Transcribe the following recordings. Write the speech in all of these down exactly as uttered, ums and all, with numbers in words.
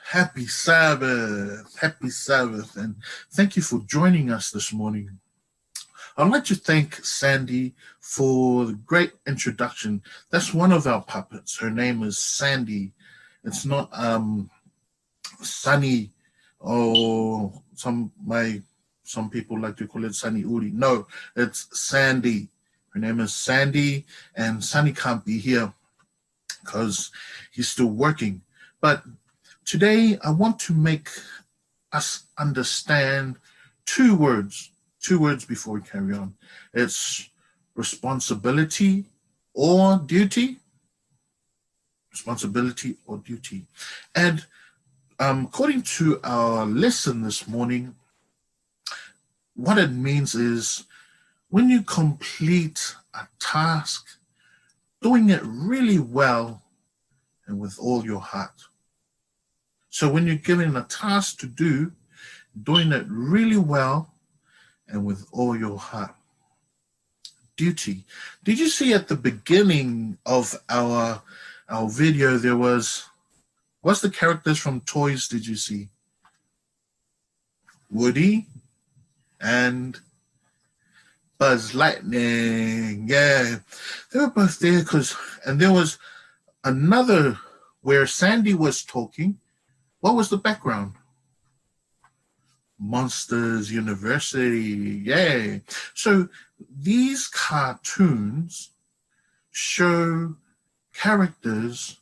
Happy Sabbath, happy Sabbath, and thank you for joining us this morning. I'd like to thank Sandy for the great introduction. That's one of our puppets. Her name is Sandy. It's not, um, Sunny, or some, my, some people like to call it Sunny Uri. No, it's Sandy. Her name is Sandy, and Sunny can't be here because he's still working. But today I want to make us understand two words, two words before we carry on. It's responsibility or duty. Responsibility or duty. And, um, according to our lesson this morning, what it means is when you complete a task, doing it really well and with all your heart. So when you're given a task to do, doing it really well and with all your heart. Duty. Did you see at the beginning of our, our video, there was, what's the characters from Toys did you see? Woody and Buzz Lightyear. Yeah, they were both there 'cause, and there was another where Sandy was talking. What was the background? Monsters University. Yay. So these cartoons show characters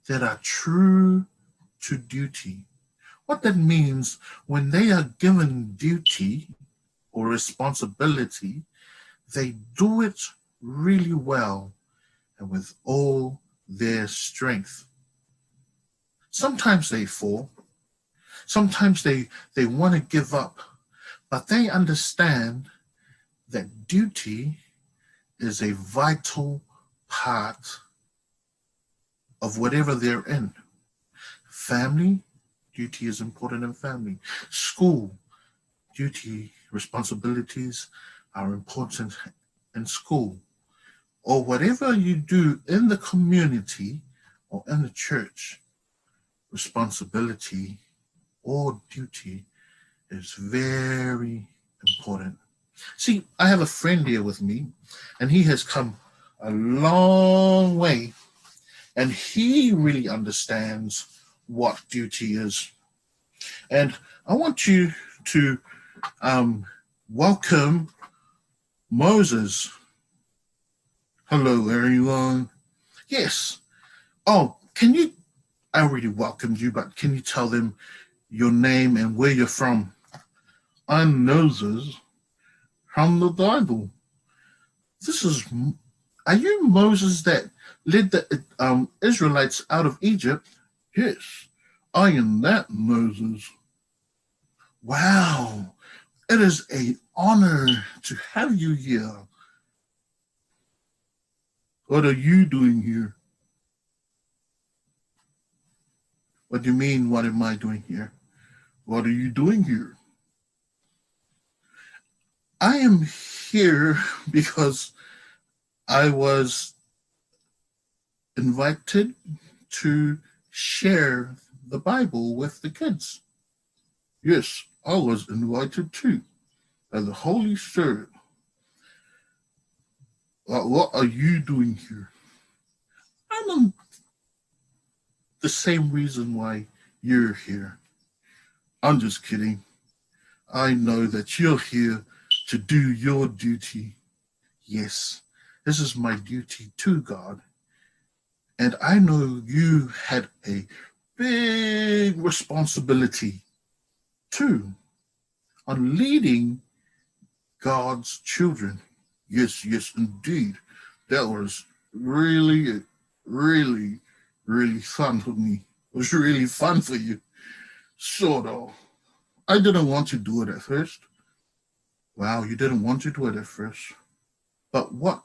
that are true to duty. What that means, when they are given duty or responsibility, they do it really well and with all their strength. Sometimes they fall. Sometimes they, they want to give up, but they understand that duty is a vital part of whatever they're in. Family, duty is important in family. School, duty, responsibilities are important in school. Or whatever you do in the community or in the church, responsibility or duty is very important. See, I have a friend here with me, and he has come a long way, and he really understands what duty is. And I want you to, um, welcome Moses. Hello, everyone. Yes. Oh, can you, I already welcomed you, but can you tell them your name and where you're from? I'm Moses from the Bible. This is, are you Moses that led the, um, Israelites out of Egypt? Yes, I am that Moses. Wow, it is a honor to have you here. What are you doing here? What do you mean, what am I doing here? What are you doing here? I am here because I was invited to share the Bible with the kids. Yes, I was invited too, by the Holy Spirit. What, what are you doing here? I'm on the same reason why you're here. I'm just kidding. I know that you're here to do your duty. Yes, this is my duty to God. And I know you had a big responsibility too on leading God's children. Yes, yes, indeed. That was really, really, really fun for me. It was really fun for you. Sort of. I didn't want to do it at first. Wow, you didn't want to do it at first. But what,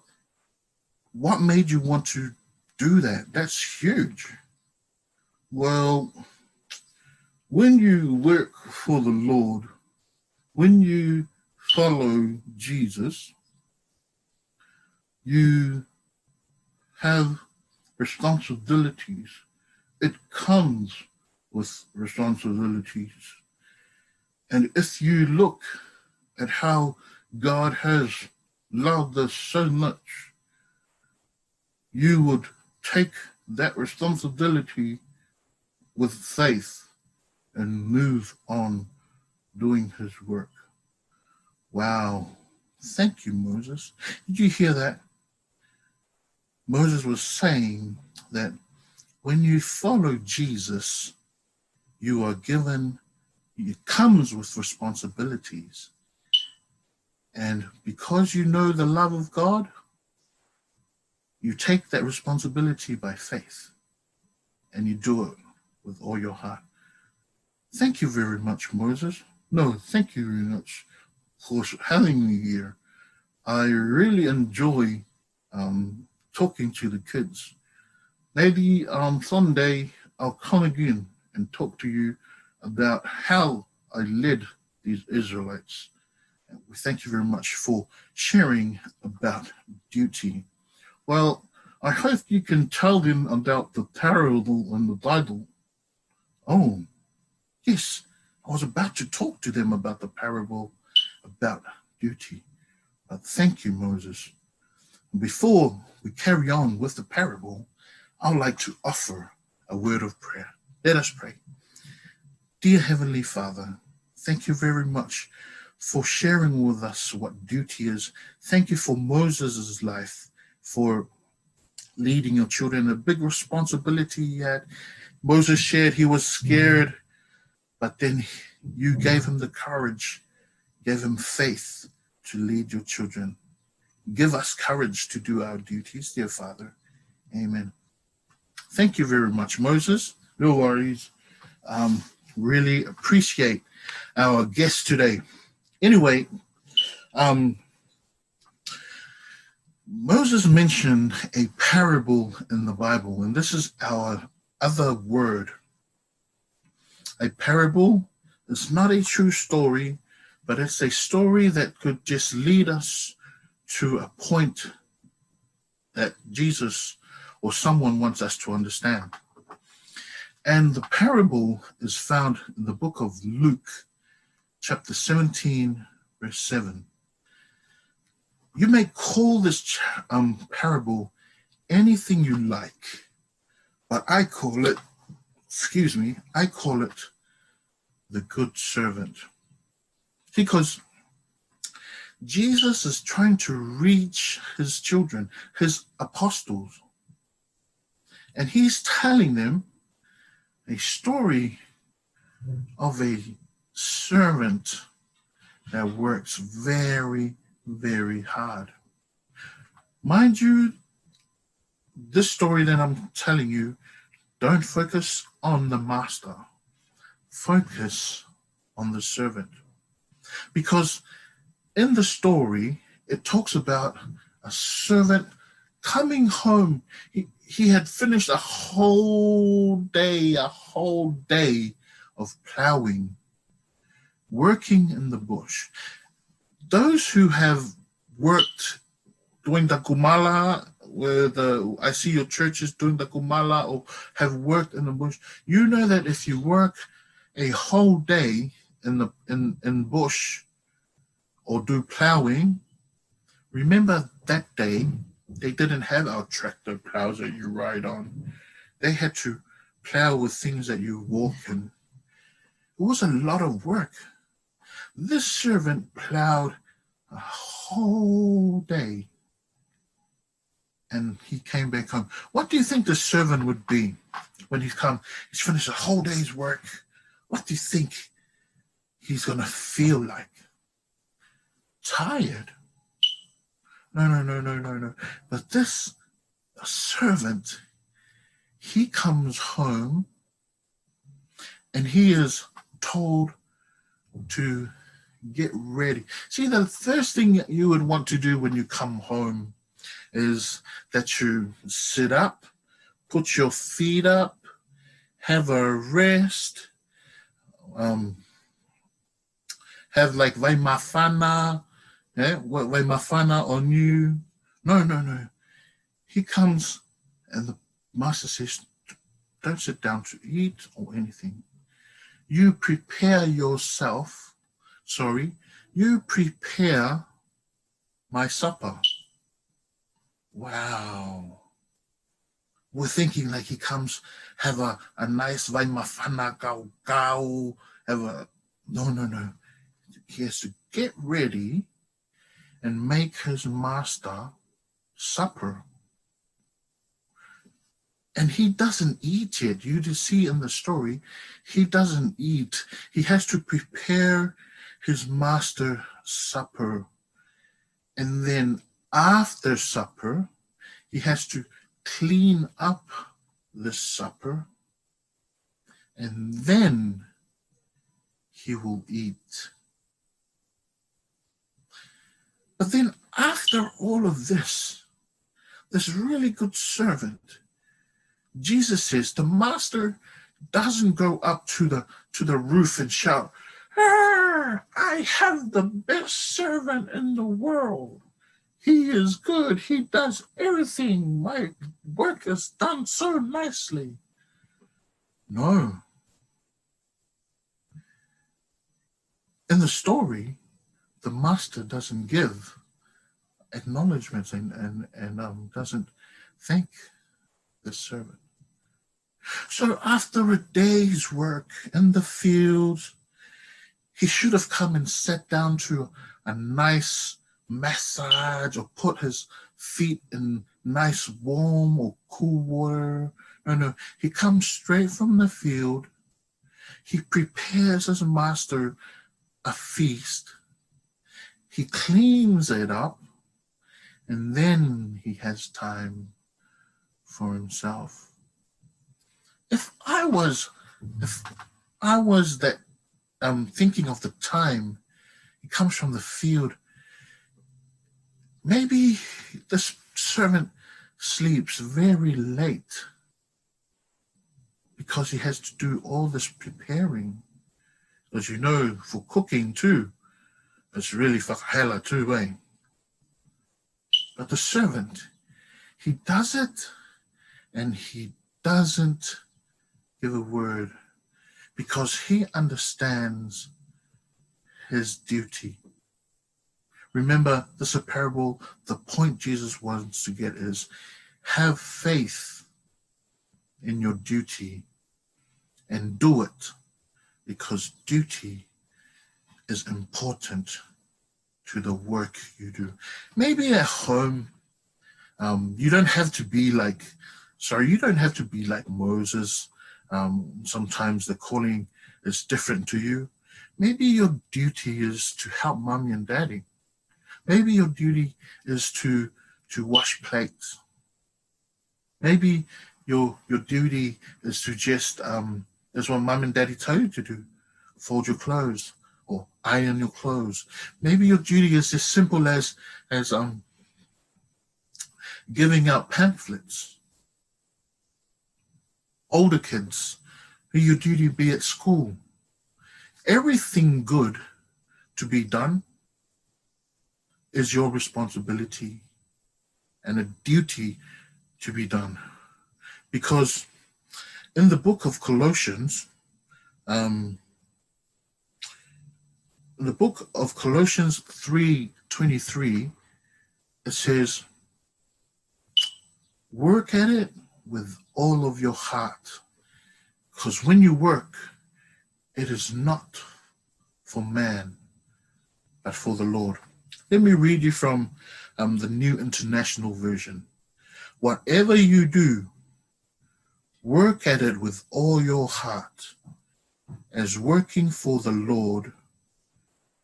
what made you want to do that? That's huge. Well, when you work for the Lord, when you follow Jesus, you have responsibilities. It comes with responsibilities. And if you look at how God has loved us so much, you would take that responsibility with faith and move on doing his work. Wow. Thank you, Moses. Did you hear that? Moses was saying that when you follow Jesus, you are given, it comes with responsibilities. And because you know the love of God, you take that responsibility by faith and you do it with all your heart. Thank you very much, Moses. No, thank you very much for having me here. I really enjoy um, talking to the kids. Maybe on Sunday, I'll come again and talk to you about how I led these Israelites. And we thank you very much for sharing about duty. Well, I hope you can tell them about the parable in the Bible. Oh, yes, I was about to talk to them about the parable about duty. But thank you, Moses. Before we carry on with the parable, I'd like to offer a word of prayer. Let us pray. Dear Heavenly Father, thank you very much for sharing with us what duty is. Thank you for Moses' life, for leading your children, a big responsibility he had. Moses shared he was scared, but then you gave him the courage, gave him faith to lead your children. Give us courage to do our duties, dear Father. Amen. Thank you very much, Moses. No worries. Um, really appreciate our guest today. Anyway, um, Moses mentioned a parable in the Bible, and this is our other word. A parable is not a true story, but it's a story that could just lead us to a point that Jesus or someone wants us to understand. And the parable is found in the book of Luke, chapter seventeen, verse seven. You may call this ch-, um, parable anything you like, but I call it, excuse me, I call it the good servant. Because Jesus is trying to reach his children, his apostles, and he's telling them a story of a servant that works very, very hard. Mind you, this story that I'm telling you, don't focus on the master. Focus on the servant. Because in the story, it talks about a servant coming home. He, he had finished a whole day, a whole day of plowing, working in the bush. Those who have worked doing the kumala, where the, I see your churches doing the kumala or have worked in the bush, you know that if you work a whole day in the, in, in bush or do plowing, remember that day, they didn't have our tractor plows that you ride on. They had to plow with things that you walk in. It was a lot of work. This servant plowed a whole day and he came back home. What do you think the servant would be when he's come? He's finished a whole day's work. What do you think he's gonna feel like? Tired. No, no, no, no, no, no. But this servant, he comes home and he is told to get ready. See, the first thing that you would want to do when you come home is that you sit up, put your feet up, have a rest, um, have like vai mafana, eh, vai mafana on you. No, no, no. He comes and the master says, Don't sit down to eat or anything. You prepare yourself, sorry, you prepare my supper. Wow. We're thinking like he comes, have a, a nice vai mafana kaukau, have a, no, no, no. He has to get ready and make his master supper. And he doesn't eat yet. You just see in the story, he doesn't eat. He has to prepare his master supper. And then after supper, he has to clean up the supper. And then he will eat. But then after all of this, this really good servant, Jesus says, the master doesn't go up to the, to the roof and shout, "Ah, I have the best servant in the world. He is good. He does everything. My work is done so nicely." No. In the story, the master doesn't give acknowledgments and, and, and, um, doesn't thank the servant. So after a day's work in the fields, he should have come and sat down to a nice massage or put his feet in nice warm or cool water. No, no, he comes straight from the field. He prepares his master a feast. He cleans it up, and then he has time for himself. If I was, if I was that, um, thinking of the time, he comes from the field, maybe this servant sleeps very late because he has to do all this preparing. Because, you know, for cooking too, it's really fakahela too, eh? But the servant, he does it and he doesn't give a word because he understands his duty. Remember, this is a parable. The point Jesus wants to get is have faith in your duty and do it because duty is important to the work you do. Maybe at home, um, you don't have to be like, sorry, you don't have to be like Moses. Um, sometimes the calling is different to you. Maybe your duty is to help mommy and daddy. Maybe your duty is to, to wash plates. Maybe your, your duty is to just, um, is what mom and daddy tell you to do, fold your clothes or iron your clothes. Maybe your duty is as simple as, as, um, giving out pamphlets. Older kids, who your duty be at school. Everything good to be done is your responsibility and a duty to be done. Because in the book of Colossians, um, in the book of Colossians three twenty-three, it says, "Work at it with all of your heart, because when you work, it is not for man, but for the Lord." Let me read you from, um, the New International Version. "Whatever you do, work at it with all your heart, as working for the Lord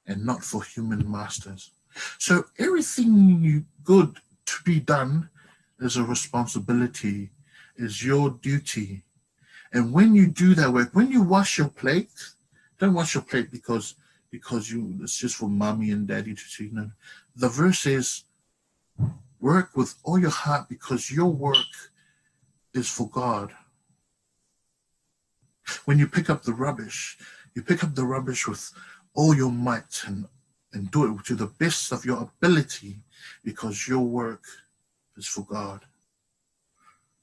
and not for human masters." So everything you, good to be done is a responsibility, is your duty. And when you do that work, when you wash your plate, don't wash your plate because, because you, it's just for mommy and daddy to see. No. The verse says, "Work with all your heart because your work is for God." When you pick up the rubbish, you pick up the rubbish with all your might and, and do it to the best of your ability because your work is for God.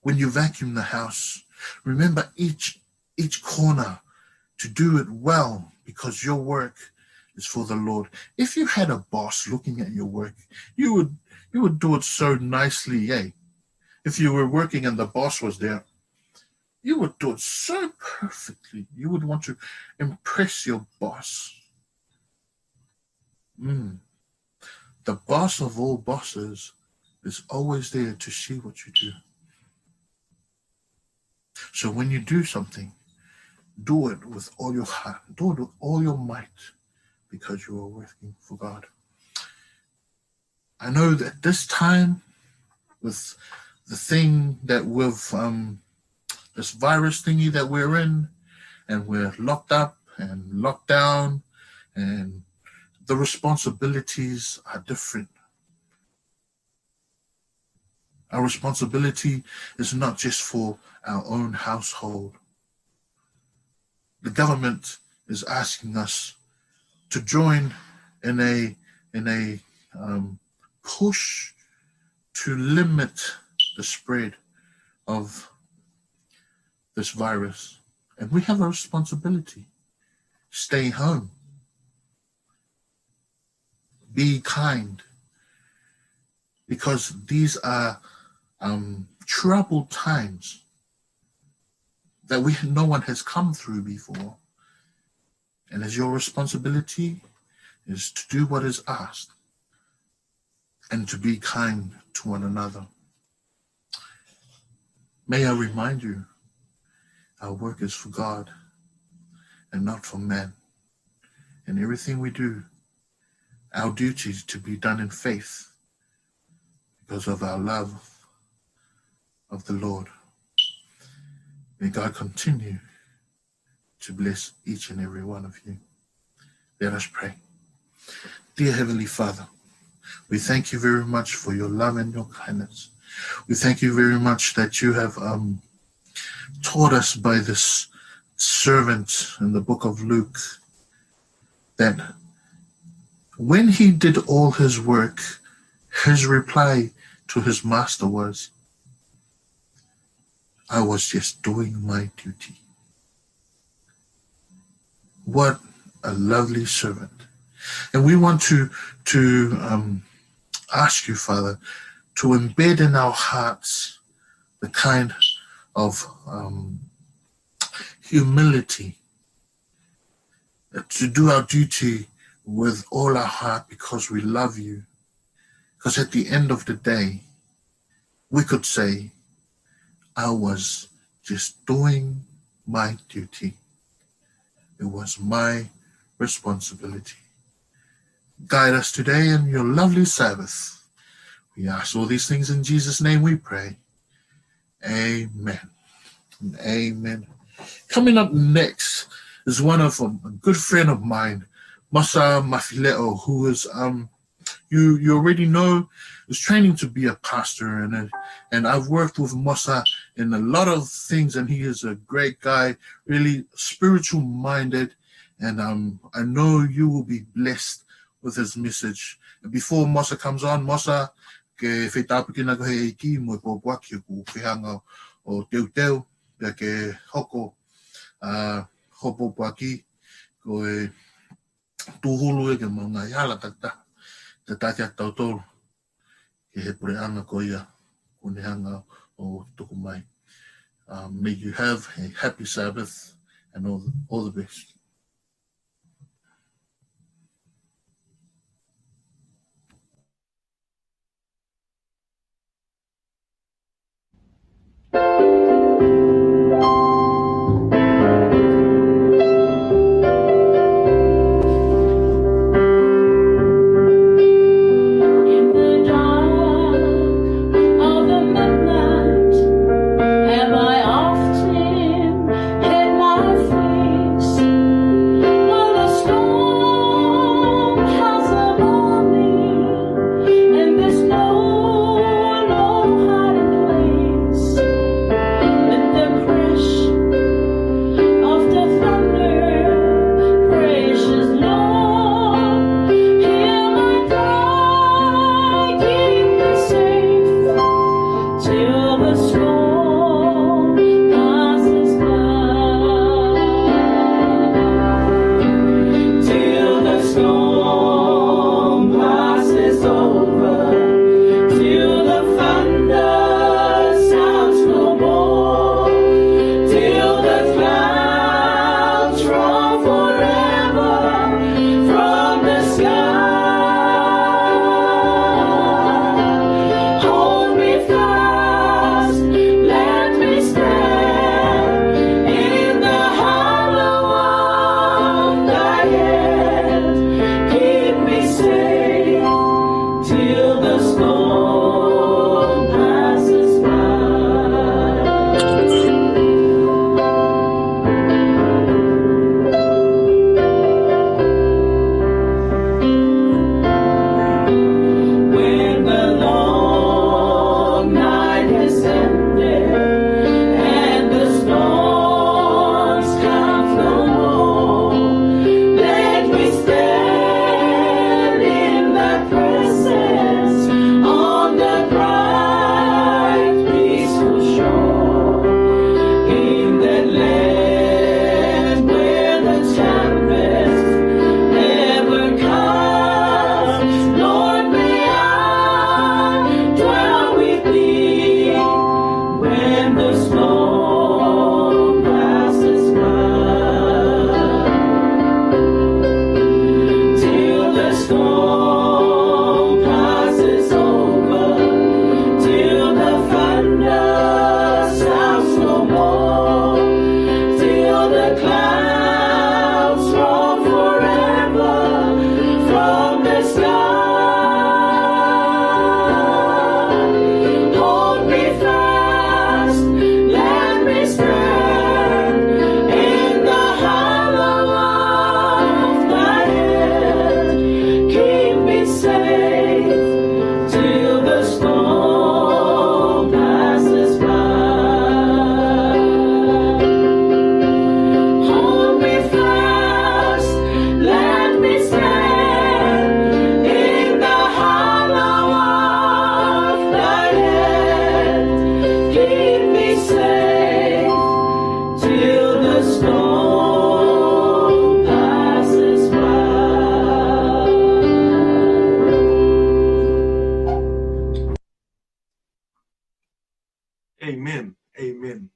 When you vacuum the house, remember each, each corner to do it well, because your work is for the Lord. If you had a boss looking at your work, you would, you would do it so nicely, eh? If you were working and the boss was there, you would do it so perfectly. You would want to impress your boss. Mm. The boss of all bosses is always there to see what you do. So when you do something, do it with all your heart, do it with all your might, because you are working for God. I know that this time, with the thing that we've, um, this virus thingy that we're in, and we're locked up and locked down, and the responsibilities are different. Our responsibility is not just for our own household. The government is asking us to join in a, in a, um, push to limit the spread of this virus. And we have a responsibility. Stay home. Be kind. Because these are, um, troubled times that we, no one has come through before. And it's your responsibility is to do what is asked and to be kind to one another. May I remind you, our work is for God and not for man. And everything we do, our duty is to be done in faith because of our love of the Lord. May God continue to bless each and every one of you. Let us pray. Dear Heavenly Father, we thank you very much for your love and your kindness. We thank you very much that you have, um, taught us by this servant in the book of Luke that when he did all his work, his reply to his master was, "I was just doing my duty." What a lovely servant. And we want to, to, um, ask you, Father, to embed in our hearts the kind of, um, humility, uh, to do our duty with all our heart because we love you. Because at the end of the day, we could say, "I was just doing my duty. It was my responsibility." Guide us today in your lovely Sabbath. We ask all these things in Jesus' name we pray. Amen. And amen. Coming up next is one of, um, a good friend of mine, Mosa Mafileʻo, who is, um, you, you already know, is training to be a pastor, and, uh, and I've worked with Mosa in a lot of things, and he is a great guy, really spiritual minded, and, um, I know you will be blessed with his message. And before Mosa comes on, Mosa, ke fetapuekina koe ʻe he ʻEiki mo e pōpoaki ʻoku ke hanga ʻo teuteu, pea ke hoko, ʻa, hoʻo pōpoaki, ko e tūhulu ē ki he ngaahi hala takitaha, ke taaʻi kitautolu ki he puleʻanga ko ia ʻoku ne hanga ʻo tuku mai. Um, may you have a happy Sabbath and all, all the best. In the dark of the midnight, have I often hid my face Storm passes by, till the storm passes over, till the thunder sounds no more, till the clouds roll forever from the sky. Hold me fast, let me stand in the hollow of thy hand. Keep me safe till the storm passes by. Hold me fast, let me stand in the hollow of thy hand. Keep me safe till the storm passes by. Amen. Amen.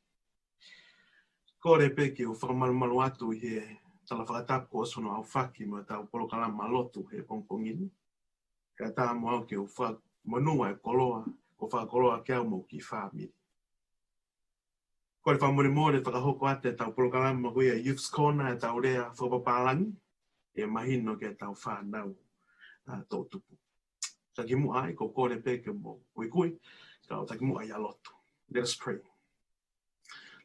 Kole pē ke u fakamalumalu atu ʻi he tala fakatapu kuo ʻosi hono aofaki mo ʻetau polokalama lotu he pongipongi ni. Kae ʻatā mo au ke u fakamonū ʻa e koloa kuo fakakoloa kiate au mo e kiʻi fāmili. Kole fakamolemole fakahoko atu ʻetau polokalama ko ia Youth's Corner ʻetau lea fakapapālangi, ʻe mahino ki heʻetau fānau, ʻa, toʻutupu. Taki muʻa ai, ko e kole pē ke mou kuikui, ka u taki muʻa ʻi ha lotu. Let us pray.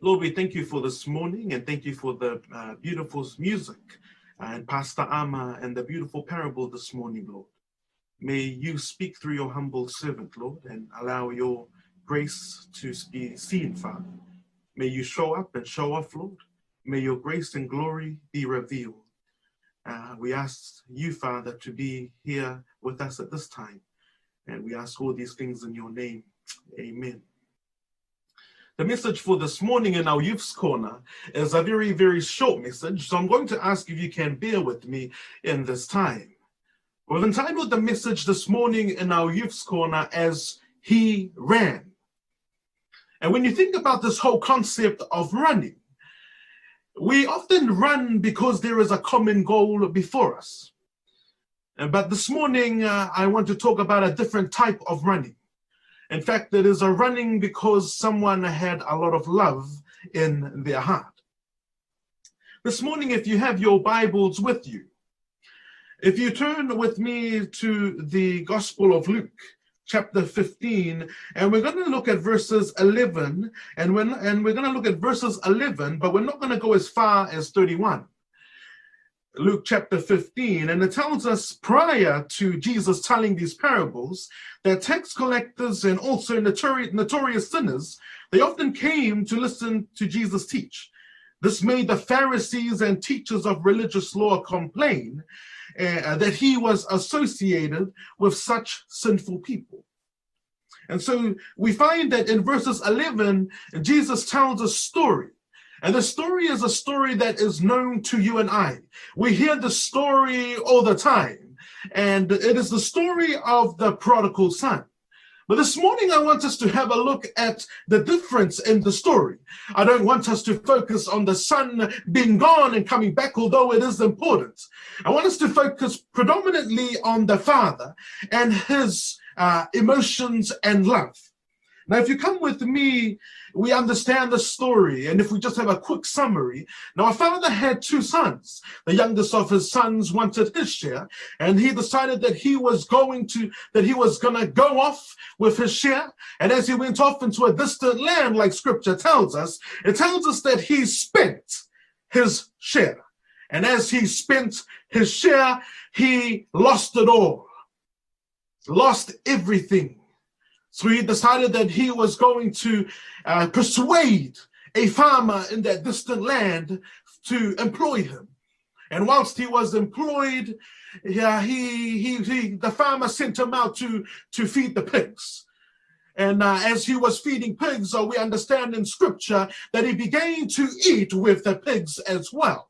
Lord, we thank you for this morning and thank you for the, uh, beautiful music, uh, and Pastor Ama and the beautiful parable this morning, Lord. May you speak through your humble servant, Lord, and allow your grace to be seen, Father. May you show up and show off, Lord. May your grace and glory be revealed. Uh, we ask you, Father, to be here with us at this time. And we ask all these things in your name. Amen. The message for this morning in our Youth's Corner is a very, very short message. So I'm going to ask if you can bear with me in this time. We've entitled the message this morning in our Youth's Corner as He Ran. And when you think about this whole concept of running, we often run because there is a common goal before us. Uh, but this morning, uh, I want to talk about a different type of running. In fact, it is a running because someone had a lot of love in their heart. This morning, if you have your Bibles with you, if you turn with me to the Gospel of Luke, chapter fifteen, and we're gonna look at verses eleven, and when, and we're gonna look at verses eleven, but we're not gonna go as far as thirty-one. Luke chapter fifteen, and it tells us prior to Jesus telling these parables that tax collectors and also notori-, notorious sinners, they often came to listen to Jesus teach. This made the Pharisees and teachers of religious law complain, uh, that he was associated with such sinful people. And so we find that in verses eleven, Jesus tells a story. And the story is a story that is known to you and I. We hear the story all the time. And it is the story of the prodigal son. But this morning, I want us to have a look at the difference in the story. I don't want us to focus on the son being gone and coming back, although it is important. I want us to focus predominantly on the father and his, uh, emotions and love. Now, if you come with me, we understand the story. And if we just have a quick summary, now a father had two sons. The youngest of his sons wanted his share, and he decided that he was going to, that he was gonna go off with his share. And as he went off into a distant land, like scripture tells us, it tells us that he spent his share. And as he spent his share, he lost it all. Lost everything. So he decided that he was going to, uh, persuade a farmer in that distant land to employ him. And whilst he was employed, yeah, he, he, he, the farmer sent him out to, to feed the pigs. And, uh, as he was feeding pigs, uh, we understand in scripture that he began to eat with the pigs as well.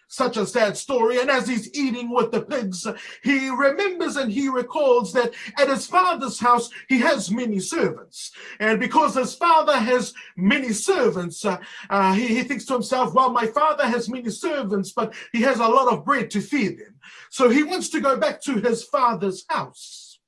such a sad story. And as he's eating with the pigs, he remembers and he recalls that at his father's house, he has many servants. And because his father has many servants, uh, uh, he, he thinks to himself, "Well, my father has many servants, but he has a lot of bread to feed them." So he wants to go back to his father's house.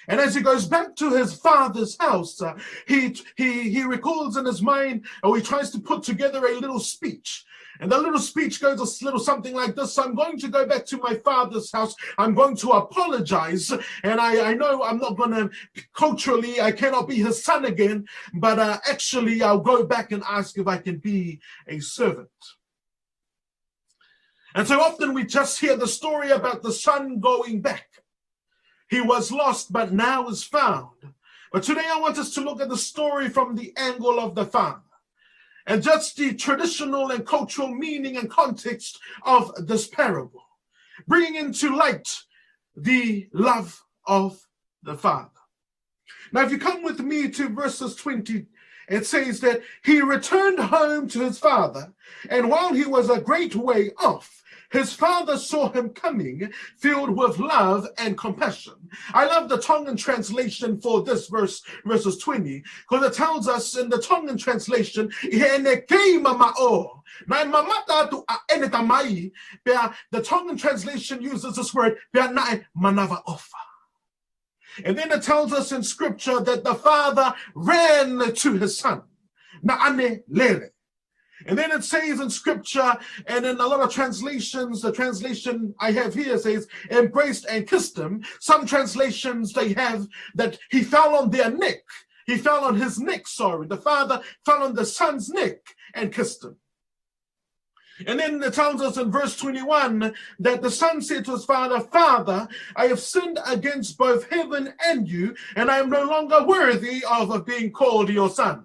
And as he goes back to his father's house, uh, he, he, he recalls in his mind, or he tries to put together a little speech. And the little speech goes a little something like this: "I'm going to go back to my father's house. I'm going to apologize. And I, I know I'm not going to, culturally, I cannot be his son again, but uh, actually, I'll go back and ask if I can be a servant." And so often we just hear the story about the son going back. He was lost, but now is found. But today I want us to look at the story from the angle of the father and just the traditional and cultural meaning and context of this parable, bringing into light the love of the father. Now, if you come with me to verses twenty, it says that he returned home to his father, and while he was a great way off, his father saw him coming, filled with love and compassion. I love the Tongan translation for this verse, verses twenty, because it tells us in the Tongan translation, "ʻI heʻene kei mamaʻo." Naʻe mamata atu ʻa ʻene tamai, pea the Tongan translation uses this word, pea naʻe manavaʻofa. And then it tells us in scripture that the father ran to his son. Naʻa ne lele. And then it says in scripture, and in a lot of translations, the translation I have here says, "embraced and kissed him." Some translations, they have that he fell on their neck. He fell on his neck, sorry. The father fell on the son's neck and kissed him. And then it tells us in verse twenty-one that the son said to his father, "Father, I have sinned against both heaven and you, and I am no longer worthy of, of being called your son."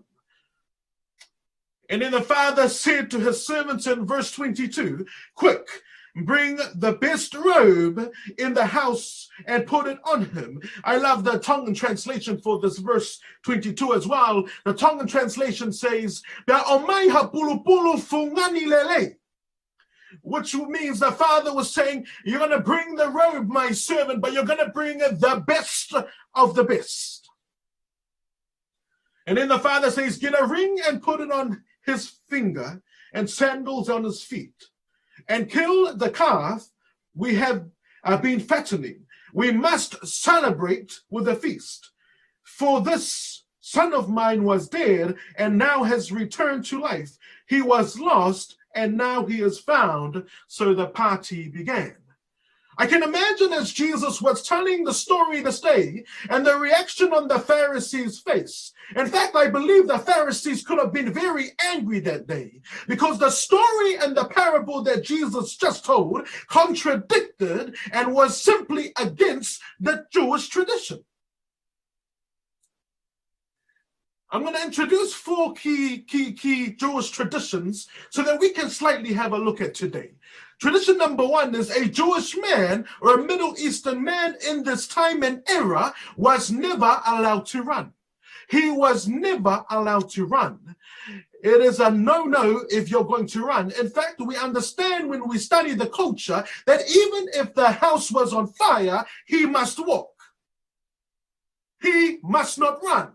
And then the father said to his servants in verse twenty-two, "Quick, bring the best robe in the house and put it on him." I love the Tongan translation for this verse twenty-two as well. The Tongan translation says, "Pea ʻomai ha pulupulu fungani lelei," which means the father was saying, "You're gonna bring the robe, my servant, but you're gonna bring the best of the best." And then the father says, "Get a ring and put it on his finger and sandals on his feet. And kill the calf we have, uh, been fattening. We must celebrate with a feast. For this son of mine was dead and now has returned to life. He was lost and now he is found." So the party began. I can imagine as Jesus was telling the story this day and the reaction on the Pharisees' face. In fact, I believe the Pharisees could have been very angry that day because the story and the parable that Jesus just told contradicted and was simply against the Jewish tradition. I'm gonna introduce four key, key, key Jewish traditions so that we can slightly have a look at today. Tradition number one is a Jewish man or a Middle Eastern man in this time and era was never allowed to run. He was never allowed to run. It is a no-no if you're going to run. In fact, we understand when we study the culture that even if the house was on fire, he must walk. He must not run.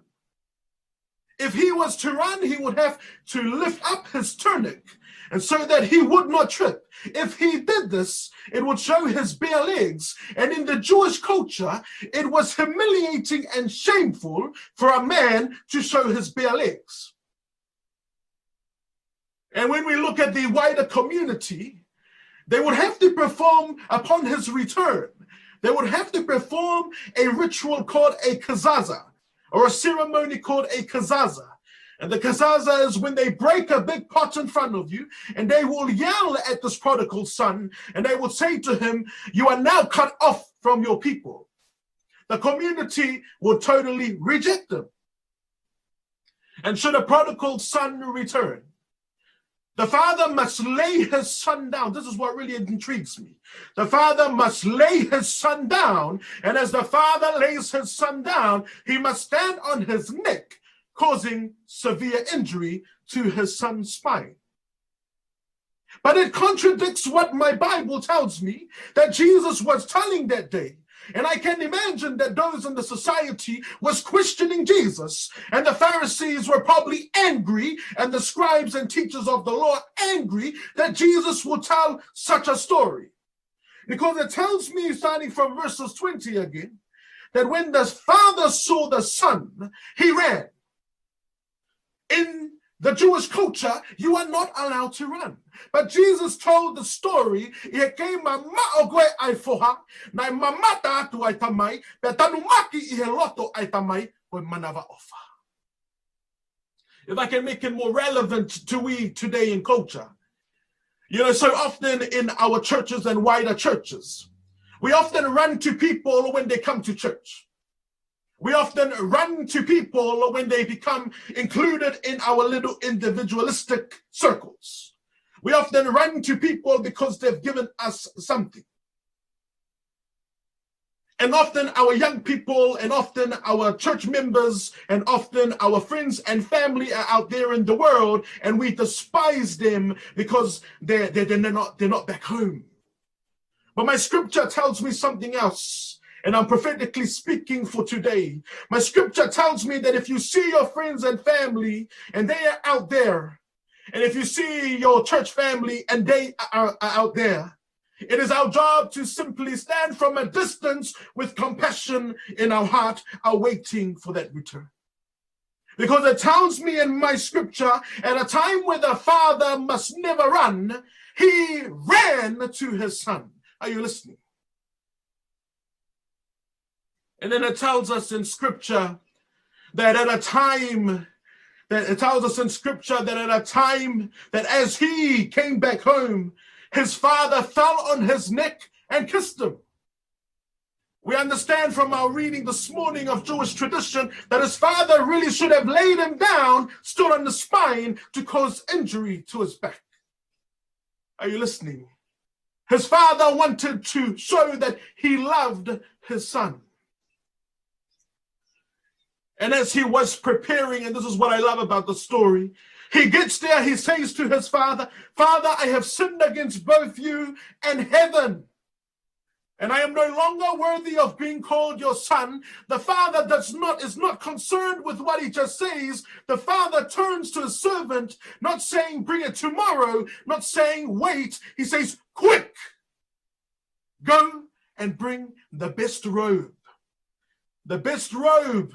If he was to run, he would have to lift up his tunic, and so that he would not trip. If he did this, it would show his bare legs. And in the Jewish culture, it was humiliating and shameful for a man to show his bare legs. And when we look at the wider community, they would have to perform, upon his return, they would have to perform a ritual called a kazaza, or a ceremony called a kazaza. And the kazaza is when they break a big pot in front of you, and they will yell at this prodigal son, and they will say to him, "You are now cut off from your people." The community will totally reject him. And should a prodigal son return, the father must lay his son down. This is what really intrigues me. The father must lay his son down, and as the father lays his son down, he must stand on his neck, causing severe injury to his son's spine. But it contradicts what my Bible tells me that Jesus was telling that day. And I can imagine that those in the society was questioning Jesus. And the Pharisees were probably angry, and the scribes and teachers of the law angry that Jesus will tell such a story. Because it tells me, starting from verses twenty again, that when the father saw the son, he ran. In the Jewish culture, you are not allowed to run. But Jesus told the story, ʻi he kei mamaʻo ko ē ʻa e foha, naʻe mamata atu ʻa e tamai, pea tanumaki ʻi he loto ʻa e tamai, ko e manavaʻofa. If I can make it more relevant to we today in culture, you know, so often in our churches and wider churches, we often run to people when they come to church. We often run to people when they become included in our little individualistic circles. We often run to people because they've given us something. And often our young people, and often our church members, and often our friends and family are out there in the world, and we despise them because they're, they're, they're not, they're not back home. But my scripture tells me something else, and I'm prophetically speaking for today. My scripture tells me that if you see your friends and family and they are out there, and if you see your church family and they are, are out there, it is our job to simply stand from a distance with compassion in our heart, awaiting for that return. Because it tells me in my scripture, at a time where the father must never run, he ran to his son. Are you listening? And then it tells us in scripture that at a time, that it tells us in scripture that at a time that as he came back home, his father fell on his neck and kissed him. We understand from our reading this morning of Jewish tradition that his father really should have laid him down, stood on the spine to cause injury to his back. Are you listening? His father wanted to show that he loved his son. And as he was preparing, and this is what I love about the story, he gets there, he says to his father, "Father, I have sinned against both you and heaven. And I am no longer worthy of being called your son." The father does not, is not concerned with what he just says. The father turns to his servant, not saying, "Bring it tomorrow," not saying, "Wait." He says, "Quick, go and bring the best robe. The best robe.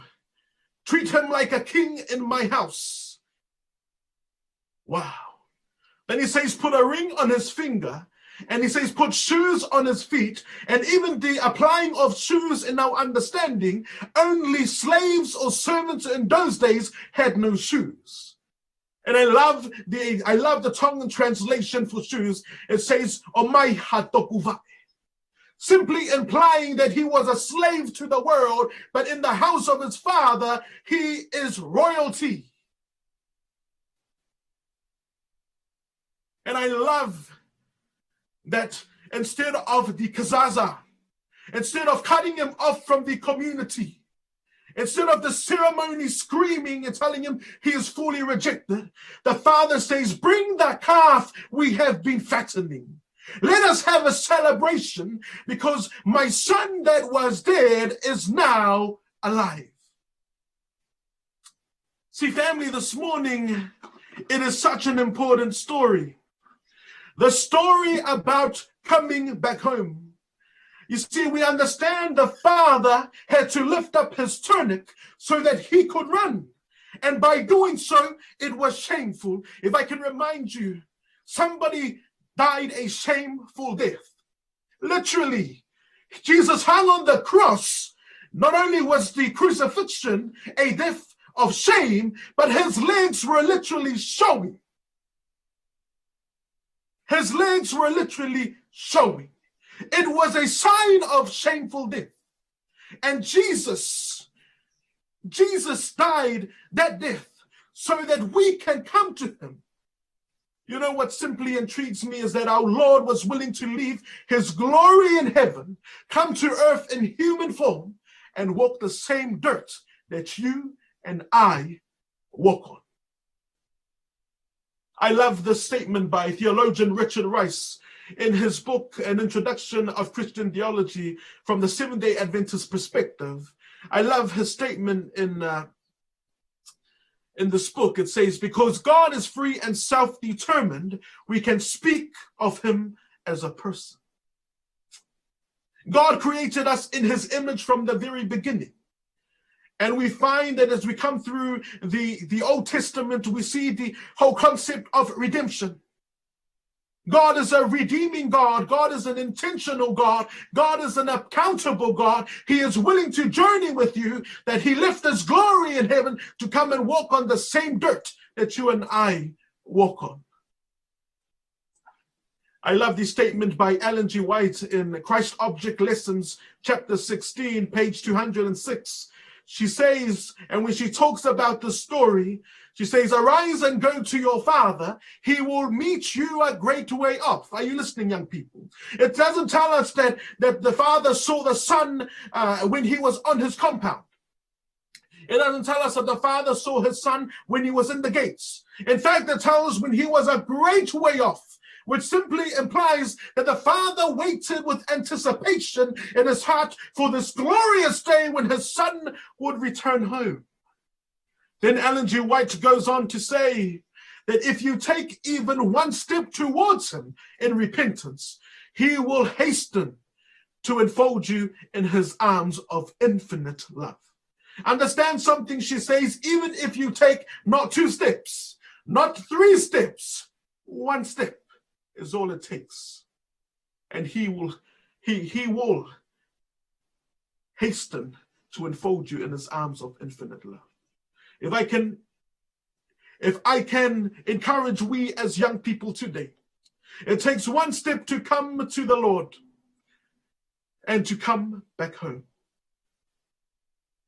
Treat him like a king in my house." Wow. Then he says, "Put a ring on his finger." And he says, "Put shoes on his feet." And even the applying of shoes in our understanding, only slaves or servants in those days had no shoes. And I love the, I love the Tongan translation for shoes. It says, "ʻOmai ha toku vaʻe." Simply implying that he was a slave to the world, but in the house of his father, he is royalty. And I love that instead of the kazaza, instead of cutting him off from the community, instead of the ceremony screaming and telling him he is fully rejected, the father says, "Bring the calf we have been fattening. Let us have a celebration because my son that was dead is now alive." See, family, this morning, it is such an important story. The story about coming back home. You see, we understand the father had to lift up his tunic so that he could run. And by doing so, it was shameful. If I can remind you, somebody died a shameful death. Literally, Jesus hung on the cross. Not only was the crucifixion a death of shame, but his legs were literally showing. His legs were literally showing. It was a sign of shameful death. And Jesus, Jesus died that death so that we can come to him. You know what simply intrigues me is that our Lord was willing to leave his glory in heaven, come to earth in human form, and walk the same dirt that you and I walk on. I love this statement by theologian Richard Rice in his book, An Introduction of Christian Theology from the Seventh-day Adventist Perspective. I love his statement in, uh, in this book. It says, "Because God is free and self-determined, we can speak of him as a person." God created us in his image from the very beginning. And we find that as we come through the, the Old Testament, we see the whole concept of redemption. God is a redeeming God. God is an intentional God. God is an accountable God. He is willing to journey with you, that he left his glory in heaven to come and walk on the same dirt that you and I walk on. I love this statement by Ellen G. White in Christ Object Lessons, chapter sixteen, page two hundred and six. She says, and when she talks about the story, she says, "Arise and go to your father. He will meet you a great way off." Are you listening, young people? It doesn't tell us that, that the father saw the son, uh, when he was on his compound. It doesn't tell us that the father saw his son when he was in the gates. In fact, it tells us when he was a great way off, which simply implies that the father waited with anticipation in his heart for this glorious day when his son would return home. Then Ellen G. White goes on to say that if you take even one step towards him in repentance, he will hasten to enfold you in his arms of infinite love. Understand something, she says, even if you take not two steps, not three steps, one step is all it takes. And he will, he, he will hasten to enfold you in his arms of infinite love. If I can, if I can encourage we as young people today, it takes one step to come to the Lord and to come back home.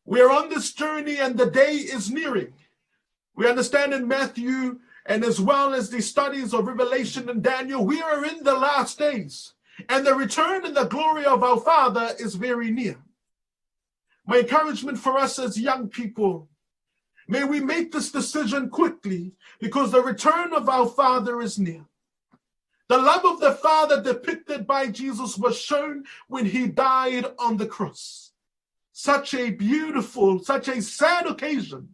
We are on this journey and the day is nearing. We understand in Matthew and as well as the studies of Revelation and Daniel, we are in the last days. And the return and the glory of our Father is very near. My encouragement for us as young people, may we make this decision quickly because the return of our Father is near. The love of the Father depicted by Jesus was shown when he died on the cross. Such a beautiful, such a sad occasion,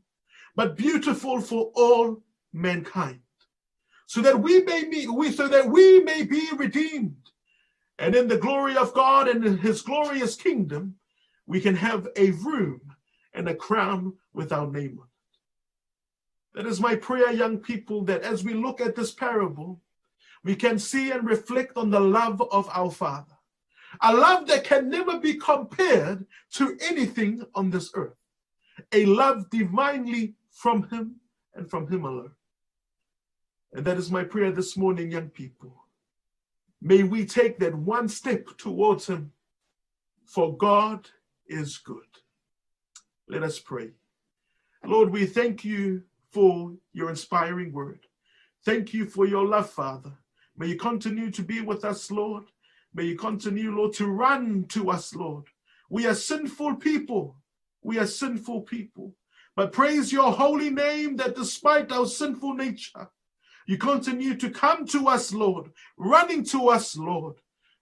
but beautiful for all mankind. So that we may be, we, so that we may be redeemed. And in the glory of God and in his glorious kingdom, we can have a room and a crown with our name on it. That is my prayer, young people, that as we look at this parable, we can see and reflect on the love of our Father. A love that can never be compared to anything on this earth. A love divinely from him and from him alone. And that is my prayer this morning, young people. May we take that one step towards him, for God is good. Let us pray. Lord, we thank you for your inspiring word. Thank you for your love, Father. May you continue to be with us, Lord. May you continue, Lord, to run to us, Lord. We are sinful people. We are sinful people. But praise your holy name that despite our sinful nature, you continue to come to us, Lord, running to us, Lord.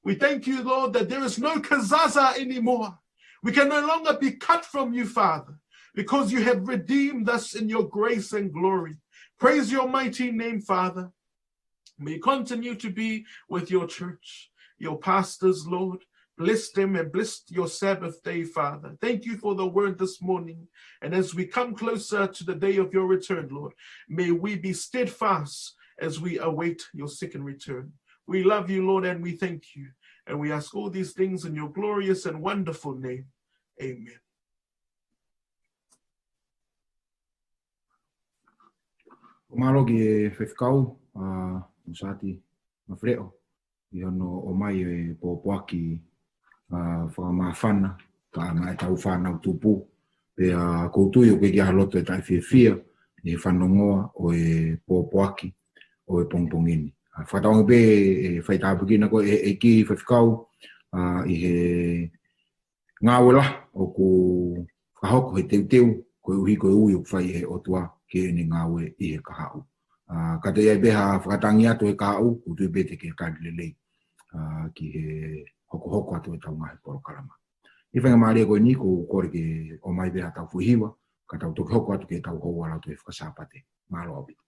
We thank you, Lord, that there is no kazaza anymore. We can no longer be cut from you, Father, because you have redeemed us in your grace and glory. Praise your mighty name, Father. May you continue to be with your church, your pastors, Lord. Bless them and bless your Sabbath day, Father. Thank you for the word this morning. And as we come closer to the day of your return, Lord, may we be steadfast as we await your second return. We love you, Lord, and we thank you. And we ask all these things in your glorious and wonderful name. Amen. Mālō ki he faifekau, ʻa, Mosati Mafeleʻo, ʻi hono ʻomai e pōpoaki, ʻa, fakamāfana, ka ʻa e tau fānau tupu. Pea ʻoku ou tui ʻoku ʻikai ke ʻi ai ha loto ʻe taʻefiefia ʻi he fanongoa ʻo e pōpoaki ʻo e pongipongi ni. ʻA, fakatauange pē ʻe faitāpuekina koe ʻe he ʻEiki faifekau, ʻa, ʻi he ngāue lahi ʻoku fakahoko he teuteu, koeʻuhi ko e ui ʻoku fai ʻe he ʻOtua ki heʻene ngāue ʻi he kahaʻu. ʻA, ka toe ʻi ai pē ha fakatangi atu he kahaʻu, ʻoku ou tui pē te ke tali lelei, ʻa, ki he hokohoko atu ʻetau ngaahi polokalama. ʻI he faingamālie ko eni, ʻoku ou kole ke ʻomai pē haʻatau foʻi hiva, ka tau toki hoko atu ki heʻetau houa lautohi faka-Sāpate. Mālō ʻaupito.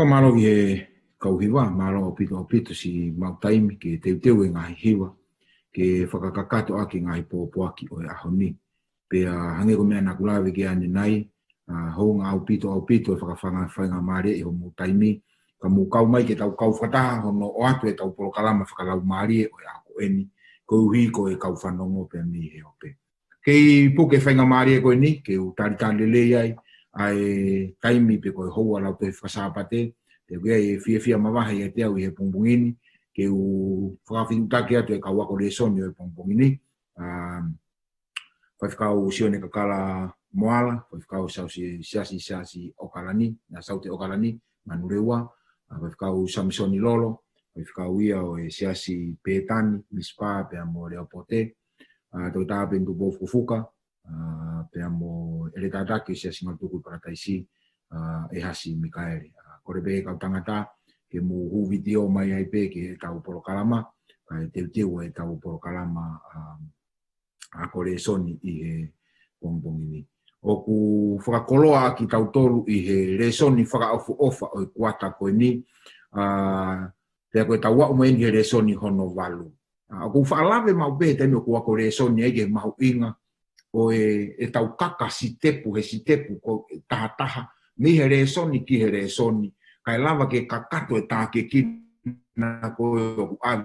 Fakamālō ki he kau hiva, mālō ʻaupito ʻaupito siʻi maʻu taimi ke teuteu e ngaahi hiva, ke fakakakato ʻaki e ngaahi pōpoaki ʻo e ʻaho ni. Pea hangē ko e meʻa naʻa ku lave ki ai ʻanenai, ʻa, hounga ʻaupito ʻaupito e fakafanga-, faingamālie ʻi hoʻomou taimi, ka mou kau mai ke tau kau fakataha hono ʻoatu ʻetau polokalama fakalaumālie ʻo e ʻaho ko eni, koeʻuhi ko e kau fanongo pea mei he ope. Kei puke faingamālie ko eni, ke u talitali lelei ai ʻa e taimi pe ko e houa lautohi faka-Sāpate, pea ko ia e fiefia mavahe ʻiate au ʻi he pongipongi ni, ke u fakafetuʻutaki atu e kau ako lēsoni ʻo e pongipongi ni, ʻa, Faifekau Sione Kakala Moala, Faifekau Siasi, Siasi, Siasi ʻAokalani, ʻa, Saute ʻAokalani, Manurewa, ʻa, Faifekau Samisoni Lolo, Faifekau ia ʻo e Siasi Pētani, Misipa, pea mo Leopote, ʻa, Toketā Peni Tupou Fukofuka, ʻa, pea mo e ʻEletā Taki ʻo e Siasi Ngatuku ʻi Palataisi, ʻa, ʻEhasi Mikaele. ʻA, Kole pē kau tangata, ke mou hū vitiō mai ai pē ki heʻetau polokalama, kae teuteu ʻetau polokalama, um, ako lēsoni ʻi he pongipongi ni. ʻOku fakakoloa ʻaki kitautolu ʻi he lēsoni fakaʻofoʻofa ʻo e kuata ko eni, ʻa, pea ko ʻetau aʻu mai eni he lēsoni hono valu. ʻA, ʻoku ou faʻa lave maʻu pē he taimi ʻoku ou ako lēsoni ai ki he mahuʻinga ʻo e, ʻetau kaka sitepu he sitepu ko e tahataha, mei he lēsoni ki he lēsoni, kae lava ke kakato e tākiekina ko ē ʻoku ʻave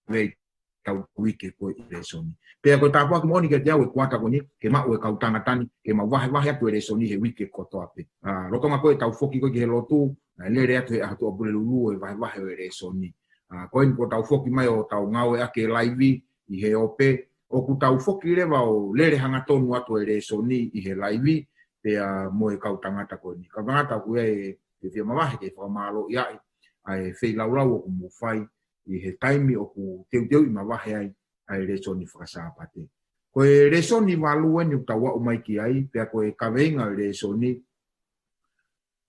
ʻi heʻetau uike ko ē ʻi he lēsoni. Pea ko e tāpuaki moʻoni kiate au e kuata ko eni, ke maʻu e kau tangata ni, ke mau vahevahe atu e lēsoni he uike kotoa pē. ʻA, lolotonga ko ē ʻetau foki ko ē ki he lotu, naʻe lele atu he ʻaho Tuʻapulelulu e vahevahe ʻo e lēsoni. ʻA, ko eni kuo tau foki mai ʻo tau ngāueʻaki e laivi ʻi he ope, ʻoku tau foki leva ʻo lele hangatonu atu e lēsoni ʻi he laivi, pea mo e kau tangata ko eni. Kau tangata, ʻoku ʻi ai e, e fiefia mavahe ke fakamālōʻia ai ʻa e feilaulau ʻoku mou fai ʻi he taimi ʻoku teuteuʻi mavahe ai ʻa e lēsoni fakasāpate. Ko e lēsoni valu eni ʻoku tau aʻu mai ki ai, pea ko e kaveinga ʻo e lēsoni,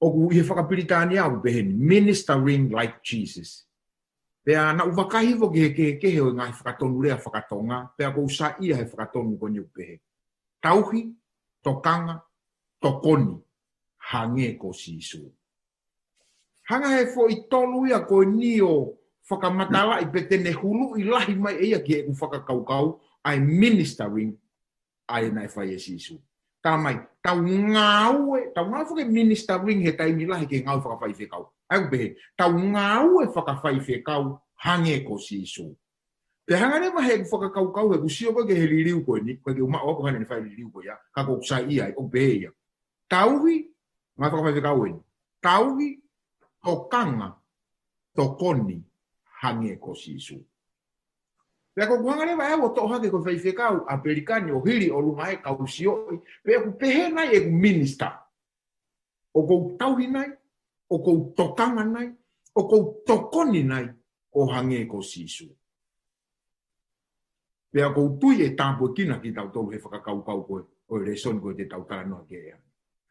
ʻoku ʻi he fakapilitānia ʻoku pehē ni, Ministering Like Jesus. Pea naʻá ku vakai hifo ki he kehekehe ʻo e ngaahi fakatonulea fakatonga, pea ʻoku ou saiʻia he fakatonu ko eni ʻoku pehē: Tauhi, tokanga, tokoni, hangē ko Sīsū. Hanga he foʻi tolu ia ko eni ʻo fakamatalaʻi pe te ne huluʻi lahi mai ʻe ia ki heʻeku fakakaukau ʻa e ministering ʻa ia naʻe fai ʻe Sīsū. Tala mai, tau ngāue, tau ngāue fakaministering he taimi lahi ki he ngāue fakafaifekau. ʻA ia ʻoku pehē, tau ngāue fakafaifekau hangē ko Sīsū. Pea hanga leva heʻeku fakakaukau, heʻeku sio ko ē ki he liliu ko eni, ʻikai ke u maʻu ʻaupito haʻane fai liliu ko ia, ka ʻoku ou saiʻia ai, ʻoku pehē ia: Tauhi, ngāue fakafaifekau eni. Tauhi, tokanga, tokoni, hangē ko Sīsū. Pea ko ʻeku hanga leva ʻe au ʻo toʻo hake ko e faifekau ʻApelika ni ʻo hili ʻolunga e kau sioʻi, pe ʻoku pehē nai ʻeku minister. ʻOku ou tauhi nai, ʻoku ou tokanga nai, ʻoku ou tokoni nai, ʻo hangē ko Sīsū. Pea ʻoku ou tui ʻe tāpuekina kitautolu he fakakaukau ko ē ʻo e lēsoni ko ē te tau talanoa ki ai.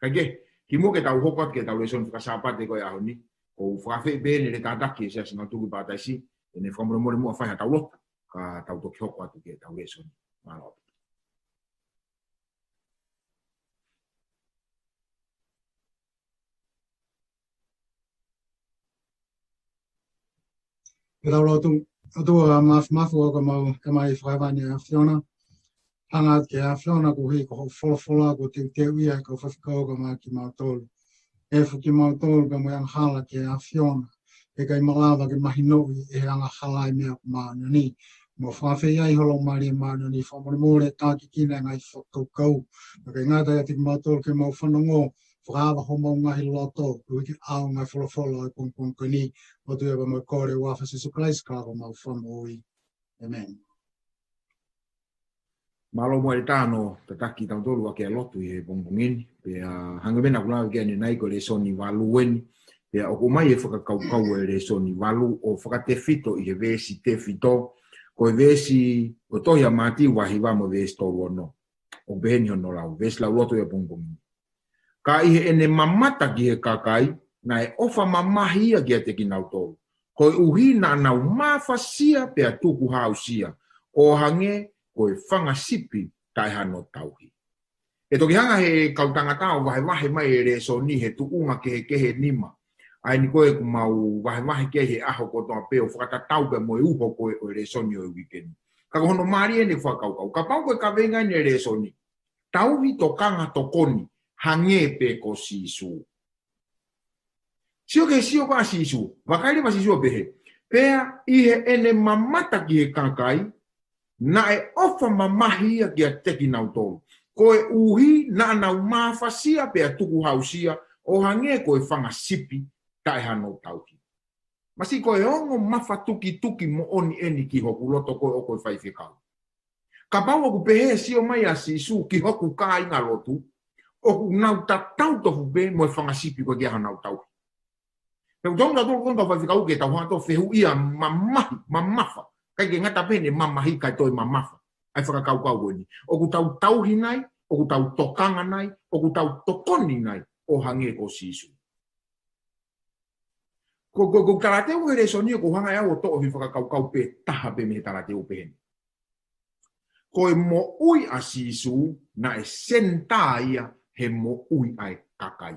Kae kehe, kimuʻa ke tau hoko atu ki heʻetau lēsoni fakasāpate ko ē ʻaho ni, ʻoku ou fakaafeʻi pē eni e Letaʻataki ʻa e Siasi Ngāue Tuʻi Papitasi, ke ne fakamolemole muʻa fai haʻatau lotu, ka tau toki hoko atu ki heʻetau lēsoni. Mālō. Ke tau lotu. ʻOtua Māfimafi, ʻoku mau, ʻoku mau fakaʻapaʻapa ʻi he ʻAfiona. Hanga atu ki he ʻAfiona koeʻuhi ko hoʻo folofola kuo teuteuʻi ʻe he kau faifekau ʻoku mau kimautolu. ʻEfu kimautolu pea mo e angahala ki he ʻAfiona. He ʻikai malava ke mahinoʻi ʻe he angahala e meʻa ʻoku māʻoniʻoni. Mau fakaafeʻi ai ho Laumālie Māʻoniʻoni, fakamolemole tākiekina e ngaahi fakakaukau. Pea ʻikai ngata ʻiate kimautolu ke mau fanongo, fakaava homau ngaahi loto, koeʻuhi ke ʻaonga e folofola ʻo e pongipongi ko eni, ʻOtua pea mo e kole ʻi he huafa ʻo Sīsū Kalaisi ko homau Fakamoʻui. ʻĒmeni. Mālō mo e tano tataki kitautolu ʻaki e lotu ʻi he pongipongi ni, pea hangē ko e meʻa naʻá ku lave ki ai ʻanenai, ko e lēsoni valu eni, pea ʻoku ʻomai e fakakaukau ʻo e lēsoni valu ʻo fakatefito ʻi he veesi tefito, ko e veesi ʻo e tohi ʻa Mātiu vahe hiva mo e veesi tolu ono. ʻOku pehē ni hono lau, veesi lauloto ia ʻo e pongipongi ni. Ka ʻi heʻene mamata ki he kakai, naʻe ʻofa mamahi ia kiate kinautolu, koeʻuhi naʻa nau mafasia pea tukuhausia, ʻo hangē ko e fanga sipi taʻe hano tauhi. ʻE toki hanga he kau tangata ʻo vahevahe mai e lēsoni he tuʻunga kehekehe ʻe nima. ʻA eni ko ē ʻoku mau vahevahe ki ai he ʻaho kotoa pē ʻo fakatatau pea mo e uho ko ē ʻo e lēsoni ʻo e uike ni. Ka ko hono mālie eni e fakakaukau. Kapau ko e kaveinga eni e lēsoni: Tauhi, tokanga, tokoni, hangē pē ko Sīsū. Sio ki he sio ko ē ʻa Sīsū, vakai leva Sīsū ʻo pehē: Pea ʻi heʻene mamata ki he kakai, naʻe ʻofa mamahi ia kiate kinautolu, koeʻuhi naʻa nau mafasia pea tukuhausia, ʻo hangē ko e fanga sipi taʻe hano tauhi. Masiʻi, ko e ongo mafatukituki moʻoni eni ki hoku loto ko ē ʻo e faifekau. Kapau ʻoku pehē e sio mai ʻa Sīsū ki hoku kāinga lotu, ʻoku nau tatau tofu pē mo e fanga sipi ʻoku ʻikai ke ʻi ai hanau tauhi. Pea ʻoku totonu kitautolu ko e kau faifekau ke tau hanga ʻo fehuʻia mamahi, mamafa. ʻIkai ke ngata pē ʻene mamahi, kae toe mamafa ʻa e fakakaukau ko eni. ʻOku tau tauhi nai, ʻoku tau tokanga nai, ʻoku tau tokoni nai, ʻo hangē ko Sīsū. Ko, ko, ko e talateu he lēsoni ʻoku ou hanga ʻe au ʻo toʻo he fakakaukau pē taha pē mei he talateu pehē ni. Ko e moʻui ʻa Sīsū naʻe senitā ia he moʻui ʻa e kakai.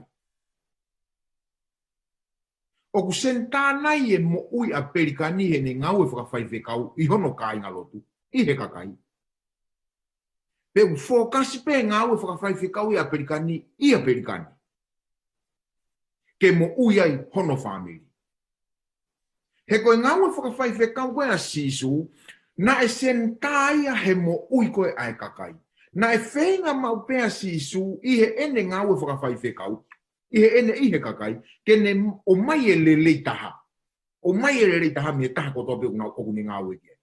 ʻOku senitā nai e moʻui ʻa Pelikani heʻene ngāue fakafaifekau ʻi hono kāingalotu, ʻi he kakai? Pe ʻoku fōkasi pē ngāue fakafaifekau ia ʻa Pelikani, ʻia Pelikani, ke moʻui ai hono fāmili? He ko e ngāue fakafaifekau ko ē ʻa Sīsū, naʻe senitā ia he moʻui ko ē ʻa e kakai. Naʻe feinga maʻu pē ʻa Sīsū ʻi heʻene ngāue fakafaifekau, ʻi heʻene ʻi he kakai, ke ne ʻomai e lelei taha. ʻOmai e lelei taha mei he taha kotoa pē ʻoku ne ngāue ki ai.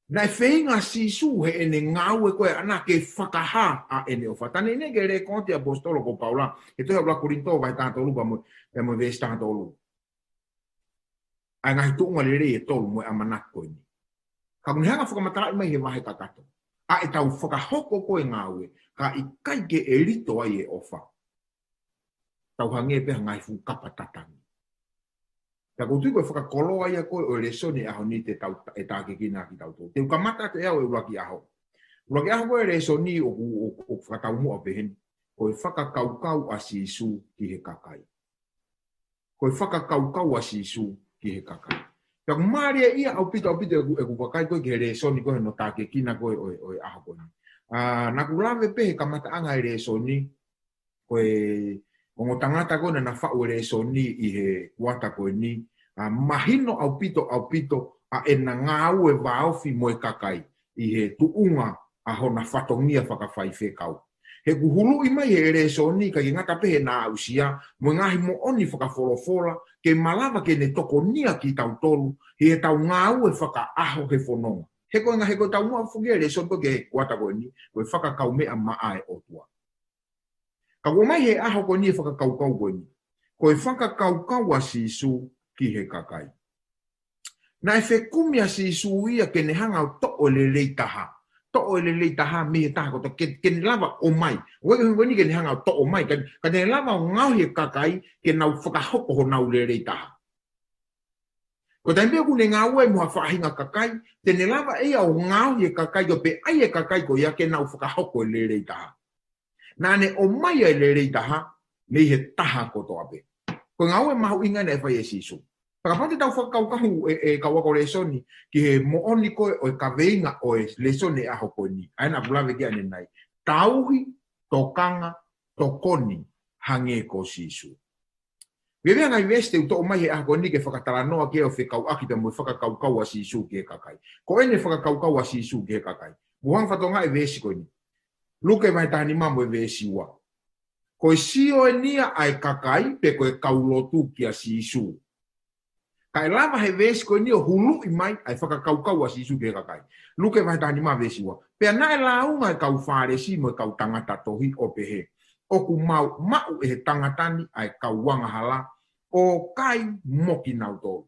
Naʻe feinga Sīsū heʻene ngāue ko ē ʻaʻana ke fakahā ʻa ʻene ʻofa. Tane ne ke lēkooti ʻaposetolo ko Paula, he tohi ʻa ʻuluaki Kolinitō vahe taha tolu pea mo, pea mo e veesi taha tolu. ʻA e ngaahi tuʻunga lelei ʻe tolu mo e ʻamanaki ko eni. Ka ʻoku ne hanga fakamatalaʻi mai he vahe kakato ʻa ʻetau fakahoko ko ē ngāue, ka ʻikai ke ʻelito ai e ʻofa, tau hangē pē ha ngaahi fuʻu kapa tatangi. Ka ʻoku ou tui ko e fakakoloa ia ko ē ʻo e lēsoni ʻaho ni te tau, ʻe tākiekina kitautolu. Te u kamata atu ʻe au e ʻuluaki ʻaho. ʻUluaki ʻaho ko ē lēsoni ʻoku, ʻoku, ʻoku fakataumuʻa pehē ni. Ko e fakakaukau ʻa Sīsū ki he kakai. Ko e fakakaukau ʻa Sīsū ki he kakai. Pea ʻoku mālie ia ʻaupito, ʻaupito ʻeku, ʻeku vakai ko ē ki he lēsoni ko ē hono tākiekina ko ē ʻo e, ʻo e ʻaho ko eni. Ā, naʻa ku lave pē he kamataʻanga e lēsoni, ko e ongo tangata ko ē naʻa na faʻu e lēsoni ʻi he kuata ko eni, ʻa, mahino ʻaupito, ʻaupito ʻa ʻena ngāue vāofi mo e kakai ʻi he tuʻunga ʻa hona fatongia fakafaifekau. He ʻoku huluʻi mai he lēsoni, ʻikai ke ngata pē heʻena aʻusia, mo e ngaahi moʻoni fakafolofola, ke malava ke ne tokonia kitautolu ʻi heʻetau ngāue fakaʻaho he fononga. He ko e ngaahi, he ko e taumuʻa foki e lēsoni ko ē ki he kuata ko eni, ko e fakakaumeʻa maʻa e ʻOtua. Ka ʻoku ʻomai he ʻaho ko eni e fakakaukau ko eni. Ko e fakakaukau ʻa Sīsū ki he kakai. Naʻe fekumi ʻa Sīsū ia ke ne hanga ʻo toʻo e lelei taha. Toʻo e lelei taha mei he taha kotoa ke, ke ne lava ʻo ʻomai. ʻOku ʻikai ko eni ke ne hanga ʻo toʻo mai. Ka, ka ne lava ʻo ngaohi e kakai ke nau fakahoko honau lelei taha. Ko e taimi pē ʻoku ne ngāue mo ha faʻahinga kakai, te ne lava ʻe ia ʻo ngaohi e kakai, ʻo pehē ai e kakai ko ia ke nau fakahoko e lelei taha. Naʻa ne ʻomai ʻa e lelei taha mei he taha kotoa pē. Ko e ngāue mahuʻinga naʻe fai ʻe Sīsū. Pea kapau te tau fakakaukau ʻe, ʻe kau ako lēsoni ki he moʻoni ko ē ʻo e kaveinga ʻo e lēsoni ʻaho ko eni. ʻA ē naʻa ku lave ki ai ʻanenai. Tauhi, tokanga, tokoni, hangē ko Sīsū. Veve ngaahi veesi te u toʻo mai he ʻaho ko eni ke fakatalanoa ki ai ʻo fekauʻaki pea mo e fakakaukau ʻa Sīsū ki he kakai. Ko ʻene fakakaukau ʻa Sīsū ki he kakai. Mou hanga fakatokangaʻi e veesi ko eni. Luke vahe taha nima mo e veesi ua. Ko e sio eni ia ʻa e kakai pe ko e kau lotu kia Sīsū. Kae lava he veesi ko eni ʻo huluʻi mai ʻa e fakakaukau ʻa Sīsū ki he kakai. Luke vahe taha nima veesi ua. Pea naʻe lāunga e kau Fālesi mo e kau tangata tohi ʻo pehē, ʻoku mau maʻu ʻe he tangata ni ʻa e kau angahala ʻo kai mo kinautolu.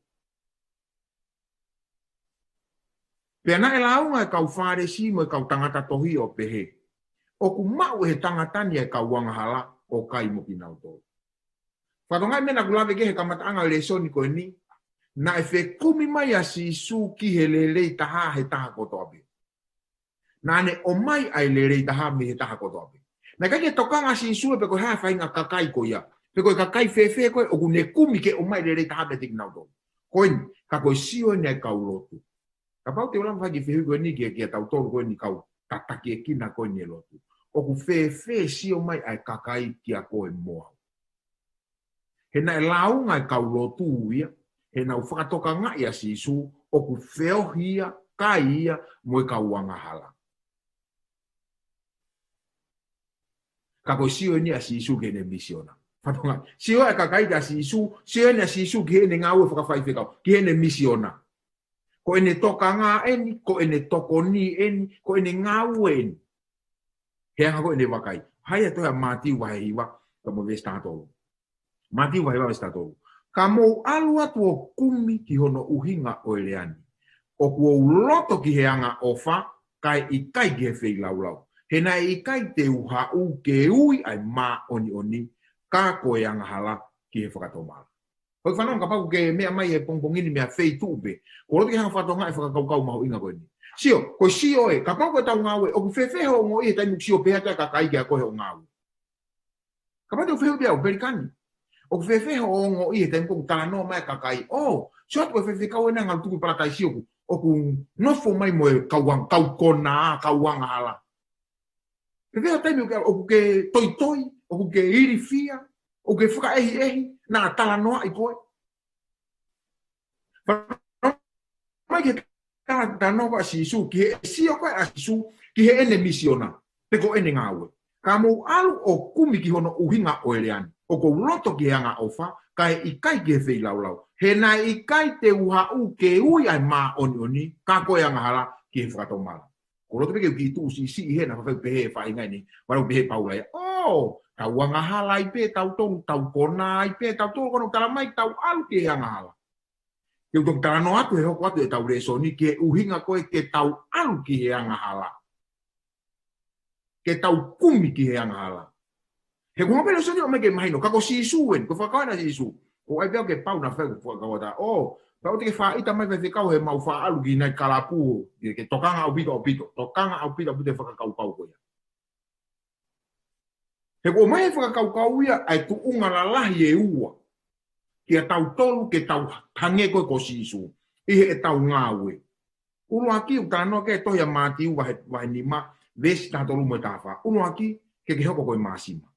Pea naʻe lāunga e kau Fālesi mo e kau tangata tohi ʻo pehē, ʻoku maʻu ʻe he tangata ni ʻa e kau angahala ʻo kai mo kinautolu. Fakatokangaʻi e meʻa naʻa ku lave ki ai he kamataʻanga e lēsoni ko eni, naʻe fekumi mai ʻa Sīsū ki he lelei taha he taha kotoa pē. Naʻa ne ʻomai ʻa e lelei taha mei he taha kotoa pē. Naʻe ʻikai ke tokanga ʻa Sīsū pe ko e hā e faʻahinga kakai ko ia. Pe ko e kakai fēfē ko ē ʻoku ne kumi ke ʻomai e lelei taha meiate kinautolu. Ko eni, ka ko e sio eni ʻa e kau lotu. Kapau te u lava fai e fehuʻi ko eni kia, kia tautolu ko eni kau tatakiekina ko eni e lotu. ʻOku fēfē sio mai ʻa e kakai kia koe mo au. He naʻe lāunga e kau lotu ia, he naʻa nau fakatokangaʻi ʻa Sīsū ʻoku feohi ia, kai ia, mo e kau angahala. Ka ko e sio eni ʻa Sīsū ki heʻene misiona. Fakatokangaʻi. Sio e kakai kia Sīsū, sio eni ʻa Sīsū ki heʻene ngāue fakafaifekau, ki heʻene misiona. Ko ʻene tokanga eni, ko ʻene tokoni eni, ko ʻene ngāue eni. He anga ko ē ʻene vakai. Hā ia tohi ʻa Mātiu vahe hiva, ka mo e veesi taha tolu. Mātiu vahe hiva veesi taha tolu. Ka mou ʻalu atu ʻo kumi ki hono ʻuhinga ʻo e lea ni. ʻOku ou loto ki he angaʻofa, kae ʻikai ki he feilaulau. He naʻe ʻikai te u haʻu ke ui ʻa e māʻoniʻoni, ka ko e angahala ki he fakatomala. Ko e fanongo kapau ʻoku ke meʻa mai he pongipongi ni mei ha feituʻu pē. Ko e loto ke hanga fakatokangaʻi e fakakaukau mahuʻinga ko eni. Sio, ko e sio ē, kapau ko ʻetau ngāue, ʻoku fēfē hoʻo ongoʻi he taimi ʻoku sio pehē atu e kakai kia koe hoʻo ngāue. Kapau te u fehuʻi pē au, Pelikani. ʻOku fēfē hoʻo ongoʻi he taimi ʻoku talanoa mai e kakai. ʻŌ, sio atu ko e faifekau ena ngalo tuku palataisi ʻoku, ʻoku nofo mai mo e kau ang-, kau kona, kau angahala. Fēfē hoʻo taimi ʻoku ke, ʻoku ke toitoi, ʻoku ke ilifia, ʻoku ke fakaʻehiʻehi, naʻa talanoaʻi koe. Mai ki he talanoa ko ē ʻa Sīsū, ki he sio ko ē ʻa Sīsū, ki heʻene misiona, pe ko ʻene ngāue. Ka mou ʻalu ʻo kumi ki hono ʻuhinga ʻo e lea ni. ʻOku ou loto ki he angaʻofa, kae ʻikai ki he feilaulau. He naʻe ʻikai te u haʻu ke ui ʻa e māʻoniʻoni, ka ko e angahala ki he fakatomala. Ko e loto pē ke u kiʻi tuʻu siʻisiʻi hena, fafai pehē e faʻahinga ni, ʻalu pehē ʻe Paula ia. ʻŌ, tau angahala ai pē tautolu, tau kona ai pē tautolu, ko hono tala mai tau ʻalu ki he angahala. Ke u toki talanoa atu he hoko atu ʻetau lēsoni ki he ʻuhinga ko ē ke tau ʻalu ki he angahala. Ke tau kumi ki he angahala. He ko e ngaahi lēsoni ʻoku ʻomai ke mahino, ka ko Sīsū eni, ko e fakakaukau ena ʻa Sīsū. ʻOku ʻai pē au ke pau naʻa fai ko e fakakaukau atu, ʻō, pau te ke faʻa ʻita mai faifekau he mau faʻa ʻalu ki he ngaahi kalapu, ke, ke tokanga ʻaupito, ʻaupito, tokanga ʻaupito, ʻaupito e fakakaukau ko ia. He ʻoku ʻomai e fakakaukau ia ʻa e tuʻunga lalahi ʻe ua. Kia tautolu ke tau hangē ko ē ko Sīsū. ʻI heʻetau ngāue. ʻUluaki ʻoku talanoa ki ai e tohi ʻa Mātiu vahe, vahe nima, veesi taha tolu mo e taha fā. ʻUluaki, ke ke hoko ko e māsima.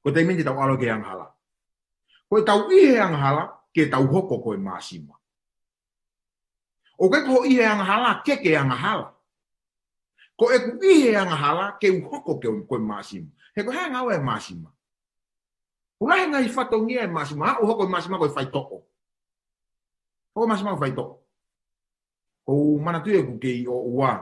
Ko e taimi ni te tau ʻalu ki he angahala. Ko ʻetau ʻi he angahala, ke tau hoko ko e māsima. ʻOku ʻikai ko hoʻo ʻi he angahala, ke ke angahala. Ko ʻeku ʻi he angahala, ke u hoko ke u, ko e māsima. He ko e hā e ngāue ʻa e māsima? ʻOku lahi e ngaahi fatongia ʻo e māsima, ʻo hoko e māsima ko e faitoʻo. Hoko e māsima ko e faitoʻo. ʻOku ou manatuʻi ʻeku kei ʻoʻoua.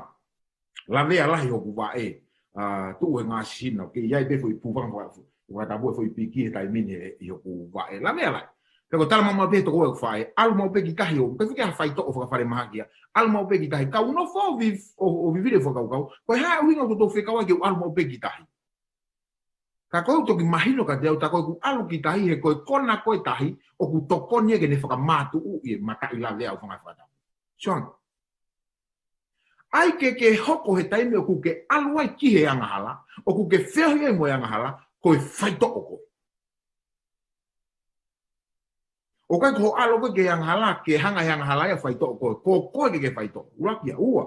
Lavea lahi hoku vaʻe. ʻA, tuʻu he ngaahi sino. Kei ʻi ai pē foʻi pūvanga faka-, fakatapu e foʻi piki he taimi ni ʻi hoku vaʻe. Lavea lahi. Pea ko e tala maʻu pē ʻe he tokoua ʻeku faʻē. ʻAlu maʻu pē ki tahi ʻo. Kae fika ha faitoʻo fakafalemahaki ia. ʻAlu maʻu pē ki tahi. Kau nofo ʻo vi-, ʻo, ʻo vivili e fakakaukau. Ko e hā e ʻuhinga ʻoku totonu ke u fekau ai ke u ʻalu maʻu pē ki tahi. Ka ko e toki mahino kiate au tā ko ʻeku ʻalu ki tahi he ko e kona ko e tahi, ʻoku tokoni ia ke ne fakamātuʻuʻi e mataʻi lavea ʻo e fanga fakatapu. John. ʻAi ke ke hoko he taimi ʻoku ke ʻalu ai ki he angahala, ʻoku ke feohi ai mo e angahala, ko e faitoʻo koe. ʻOku ʻikai ko hoʻo ʻalu koe ki he angahala, ke hanga he angahala ia ʻo faitoʻo koe, ko koe ke ke faitoʻo. ʻUluaki ia, ua.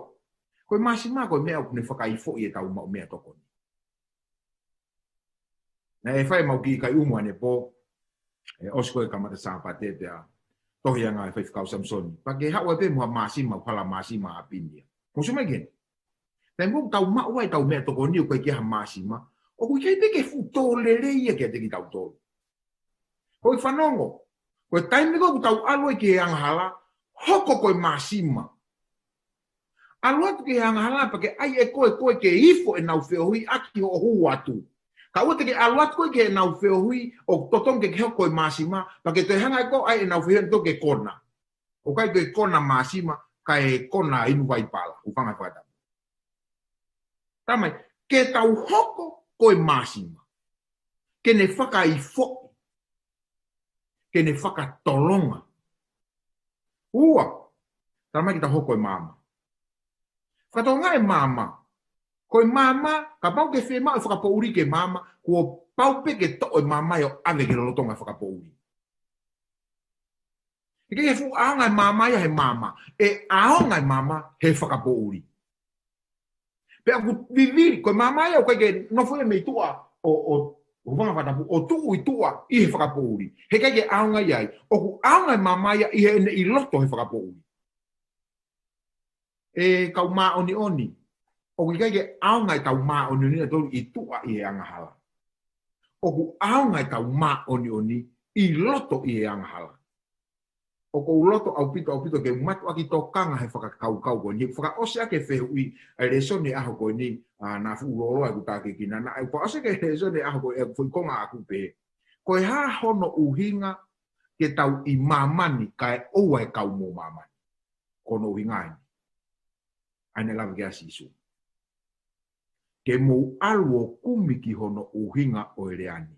Ko e māsima ko e meʻa ʻoku ne fakaifoʻi ʻetau maʻu meʻatokoni. Naʻe fai ʻemau kiʻi kai ʻumu ʻanepō, ʻe ʻosi ko ē kamata Sāpate pea tohi ange ʻe he faifekau Samisoni. Pea ke haʻu ai pē mo ha māsima, hala māsima ʻapi ni ia. Mou sio mai ki heni. Taimi ʻoku tau maʻu ai ʻetau meʻatokoni ʻoku ʻikai ke ʻi ai ha māsima, ʻoku ʻikai pē ke fuʻu tō lelei ia kiate kitautolu. Hoi fanongo, ko e taimi ko ē ʻoku tau ʻalu ai ki he angahala, hoko ko e māsima. ʻAlu atu ki he angahala pea ke ʻai ʻe koe, koe ke ifo ʻenau feohi ʻaki hoʻo hū atu. Ka ʻoua te ke ʻalu atu koe ki heʻenau feohi ʻoku totonu ke ke hoko ko e māsima, pea ke toe hanga ʻe koe ʻai ʻenau feohi ʻo ke kona. ʻOku ʻikai ko e kona māsima, kae kona inu vaipala, ʻo fanga fakatapu. Tamai, ke tau hoko ko e māsima. Ke ne fakaifoʻi. Ke ne fakatolonga. Ua, tamai ke tau hoko ko e maama. Fakatolonga e maama. Ko e maama, kapau ke fiemaʻu e fakapoʻuli ki he maama, kuo pau pē ke toʻo e maama ia ʻo ʻave ki he lolotonga e fakapoʻuli. ʻIkai ke fuʻu ʻaonga e maama ia he maama. ʻE ʻaonga e maama he fakapoʻuli. Pea ʻoku vivili, ko e maama ia ʻoku ʻikai ke nofo ia mei tuʻa ʻo, ʻo, ʻo fanga fakatapu, ʻo tuʻu ʻi tuʻa ʻi he fakapoʻuli. He ʻikai ke ʻaonga ia ai. ʻOku ʻaonga e maama ia ʻi heʻene ʻi loto he fakapoʻuli. ʻE kau māʻoniʻoni. ʻOku ʻikai ke ʻaonga ʻetau māʻoniʻoni ʻatautolu ʻi tuʻa ʻi he angahala. ʻOku ʻaonga ʻetau māʻoniʻoni ʻi loto ʻi he angahala. ʻOku ou loto ʻaupito, ʻaupito ke mātuʻaki tokanga he fakakaukau ko eni. Fakaʻosi ʻaki e fehuʻi, ʻa e lēsoni ʻaho ko eni, ʻa, naʻa fuʻu lōloa ʻeku tākiekina, naʻa ʻe fakaʻosi ʻaki e lēsoni ʻaho ko eni, ʻeku foʻi konga ʻaku pē. Ko e hā hono ʻuhinga ke tau ʻi māmani, kae ʻoua ʻe kau mo māmani. Ko hono ʻuhinga eni. ʻA ia naʻe lave ki ai ʻa Sīsū. Ke mou ʻalu ʻo kumi ki hono ʻuhinga ʻo e lea ni.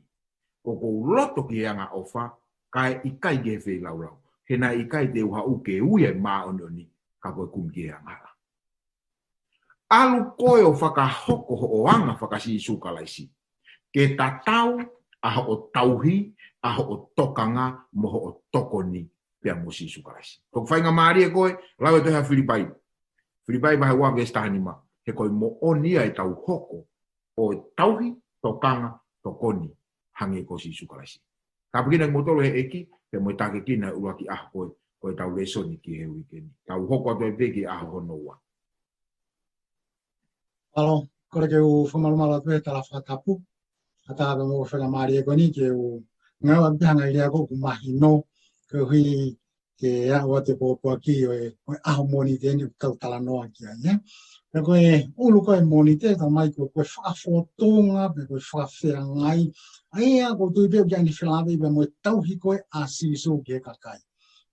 ʻoku ou loto ki he angaʻofa, kae ʻikai ki he feilaulau. He naʻe ʻikai te u haʻu ke ui ʻa e māʻoniʻoni, ka ko e kumi ki he angahala. ʻAlu koe ʻo fakahoko hoʻo anga faka-Sīsū Kalaisi. Ke tatau ʻa hoʻo tauhi, ʻa hoʻo tokanga, mo hoʻo tokoni pea mo Sīsū Kalaisi. Ko e faingamālie ko e, lau e tohi ʻa Filipai. Filipai vahe ua veesi taha nima. He ko e moʻoni ia ʻetau hoko ʻo tauhi, tokanga, tokoni, hangē ko Sīsū Kalaisi. Tāpuekina kimoutolu ʻe he ʻEiki, pea mo e tākiekina ʻuluaki ʻaho ko e, ko ʻetau lēsoni ki he uike ni. Tau hoko atu ai pē ki he ʻaho hono ua. Mālō, kole ke u fakamalumalu atu he tala fakatapu. Kae ʻatā pē mo e faingamālie ko eni ke u ngāueʻaki pē ha ngaahi lea ko ē ʻoku mahino, koeʻuhi ke aʻu atu e pōpoaki ʻo e, ʻo e ʻaho Mōnite ni ʻoku tau talanoa ki ai, ē. Pea ko e ʻulu ko e Mōnite, talamai ko e, ko e fakafōtunga, pe ko e fakafeangai. ʻA ia, ʻoku ou tui pē ʻoku ʻi ai ʻene felāveʻi pea mo e tauhi ko ē ʻa Sīsū ki he kakai.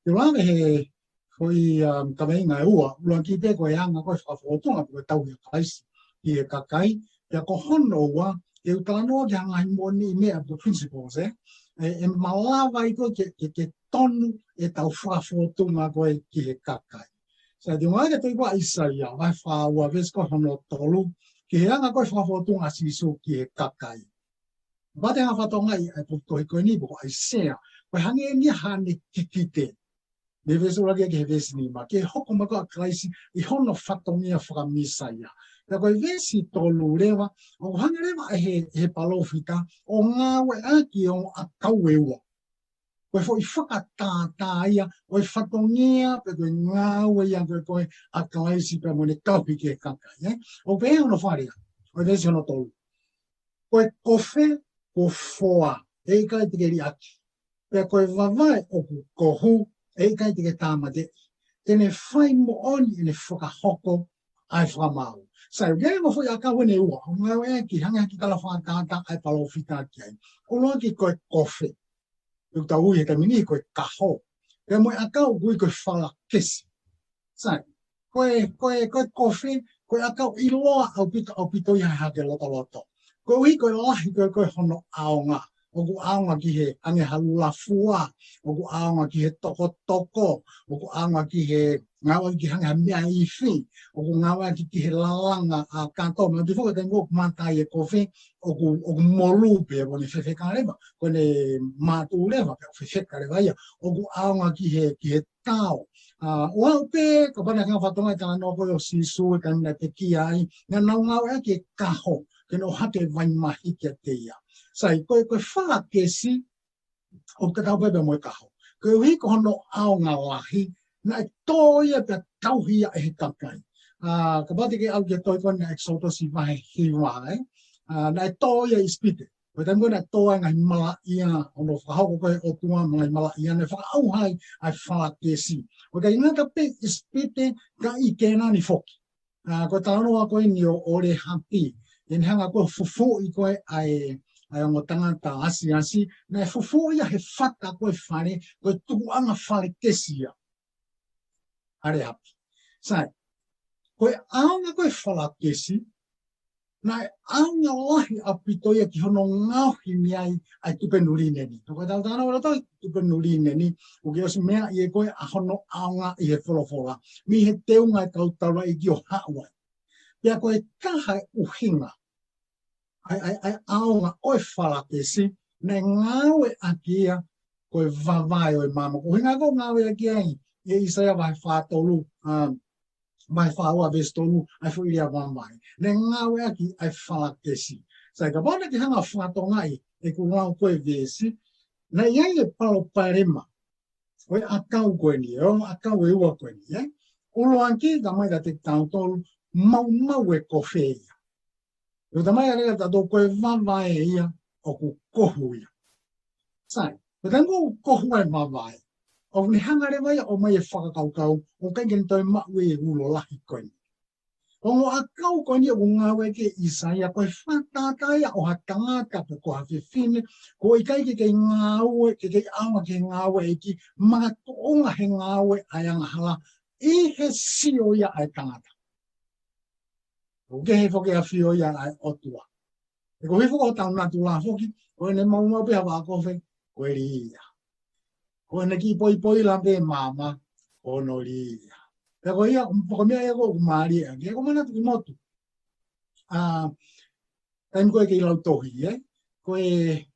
Te u lave he, ko e, um, kaveinga ʻe ua, ʻuluaki pē ko e anga ko e fakafōtunga, pe ko e tauhi ʻa Kalaisi ki he kakai, pea ko hono ua, ke u talanoa ki he ngaahi moʻoniʻi meʻa pe ko e principles, ē. ʻE, ʻe malava ai ko ē ke, ke, ke tonu ʻetau fakafōtunga ko ē ki he kakai. Sai, te u ngāueʻaki e tohi ko ē ʻa ʻAisea, vahe fā ua veesi ko hono tolu, ki he anga ko e fakafōtunga ʻa Sīsū ki he kakai. Pea te u fakatokangaʻi ʻa e potu tohi ko eni pe ko ʻAisea, ko e hangē eni haʻane kikite. Mei he veesi ʻuluaki ki he veesi nima, ke hoko mai ko ē ʻa Kalaisi ʻi hono fatongia fakamīsaia. Pea ko e veesi tolu leva, ʻoku hanga leva ʻe he, he palōfita ʻo ngāueʻaki ʻa e ʻakau ʻe ua. Ko e foʻi fakatātā ia ʻo e fatongia pe ko e ngāue ia ko ē ko ē ʻa Kalaisi pea mo ʻene tauhi ki he kakai, ē? ʻOku pehē hono fakalea, ʻo e veesi hono tolu. Ko e kofe, ko e foa, ʻe ʻikai te ke liʻaki. Pea ko e vavae ʻoku kohu, ʻe ʻikai te ke tāmateʻi. Te ne fai moʻoni ʻene fakahoko ʻa e fakamaau. Sai, ʻoku ʻi ai e ongo foʻi ʻakau ʻe ua, ʻoku ngāueʻaki, hangē ha kiʻi kalafu fakatātā ʻa e palōfita ki ai. ʻUluaki ko e kofe. ʻOku tau ui he taimi ni ko e kaho. Pea mo e ʻakau ʻoku ui ko e falakesi. Sai, ko e, ko e, ko e kofe, ko e ʻakau ʻiloa ʻaupito, ʻaupito ia he hake lotoloto. Koeʻuhi ko e lahi ko ē ko ē hono ʻaonga. ʻOku ʻaonga ki he hangē ha lula fua, ʻoku ʻaonga ki he tokotoko, ʻoku ʻaonga ki he ngāueʻaki hangē ha meʻa ifi, ʻoku ngāueʻaki ki he lalanga ʻa kātoa. Mahalo ʻoku ke foki taimi ʻoku mātā ai e kofe, ʻoku, ʻoku molū pē, ʻoku ne fefeka leva, ʻoku ne mātū leva, pea fefeka leva ia, ʻoku ʻaonga ki he, ki he tao. ʻA, ʻo aʻu pē, kapau naʻe hanga ʻo fakatonga e talanoa ko ē ʻo Sīsū he taimi naʻe pekia ai, naʻa nau ngāueʻaki e kaho, ke nau ʻohake e vai mahi kiate ia. Sai, ko e, ko e falakesi, ʻoku tatau pē pea mo e kaho. Koeʻuhi ko hono ʻaonga lahi, naʻe tō ia pea tauhi ia ʻe he kakai. ʻA, kapau te ke ʻalu ki he tohi ko eni ʻa ʻEkisoto vahe hiva, ē? ʻA, naʻe tō ia ʻi ʻIsipite. Ko e taimi ko ē naʻe tō ai e ngaahi malaʻia, hono fakahoko ko ē ʻe he ʻOtua mo e ngaahi malaʻia, naʻe fakaʻauha ai ʻa e falakesi. ʻOku ʻikai ngata pē ʻi ʻIsipite, ka ʻi Kēnani foki. ʻA, ko e talanoa ko eni ʻo, ʻo Lēhapi. ʻEne hanga ko ē ʻo fufuuʻi ko ē ʻa e, ʻa e ongo tangata ʻasiʻasi, naʻe fufuuʻi ia he fata ko ē fale, ko e tukuʻanga falakesi ia ʻa Lēhapi. Sai, ko e ʻaonga ko ē falakesi, naʻe ʻaonga lahi ʻaupito ia ki hono ngaohi mei ai ʻa e tupenu lineni. Ko e talanoa ʻo e loto tupenu lineni, ʻoku ke ʻosi meaʻi ʻe koe ʻa hono ʻaonga ʻi he folofola, mei he teunga e kau taulaʻeiki ʻo haʻu ai. Pea ko e taha e ʻuhinga, ʻa e, ʻa e, ʻa e ʻaonga ʻo e falakesi, naʻe ngāueʻaki ia ko e vavae ʻo e maama. Ko e ʻuhinga ko ē ʻoku ngāueʻaki ai ʻe ʻAisea vahe fā tolu, um, vahe fā ua veesi tolu, ʻa e foʻi lea vavae. Naʻe ngāueʻaki ʻa e falakesi. Sai, kapau naʻa ke hanga ʻo fakatongaʻi ʻeku lau ko ē veesi, naʻe ʻi ai e palopalema ʻo e ʻakau ko eni, ʻo e ʻakau ʻe ua ko eni, ē? ʻUluaki, talamai kiate kitautolu, maumau e kofe ia. ʻOku talamai ʻe he lea kiate kitautolu ko e vavae ia ʻoku kohu ia. Sai, ko e taimi ʻoku kohu ai e vavae, ʻoku ne hanga leva ia ʻo ʻomai e fakakaukau, ʻoku ʻikai ke ne toe maʻu e ulo lahi ko eni. Ko e ongo ʻakau ko eni ʻoku ngāueʻaki ʻe ʻAisea, ko e fakatātā ia ʻo ha tangata pe ko ha fefine, ʻoku ʻikai ke kei ngāue, ke kei ʻaonga ki he ngāue ʻa e ʻEiki, makatuʻunga he ngāue ʻa e angahala, ʻi he sio ia ʻa e tangata. ʻOku kehe foki ʻa e ʻafio ia ʻa e ʻOtua. He ko e hifo ko ē hotau natula foki, Ko ʻene maumau pē ha vaʻa kofe, ko e lī ia. Ko ʻene kiʻi poipoila pē maama, ko hono lī ia. Pea ko ia, ko e meʻa ia ʻoku mālie ʻaki, ʻoku ou manatu ki motu. ʻA, taimi ko ē kei lautohi, ē? Ko e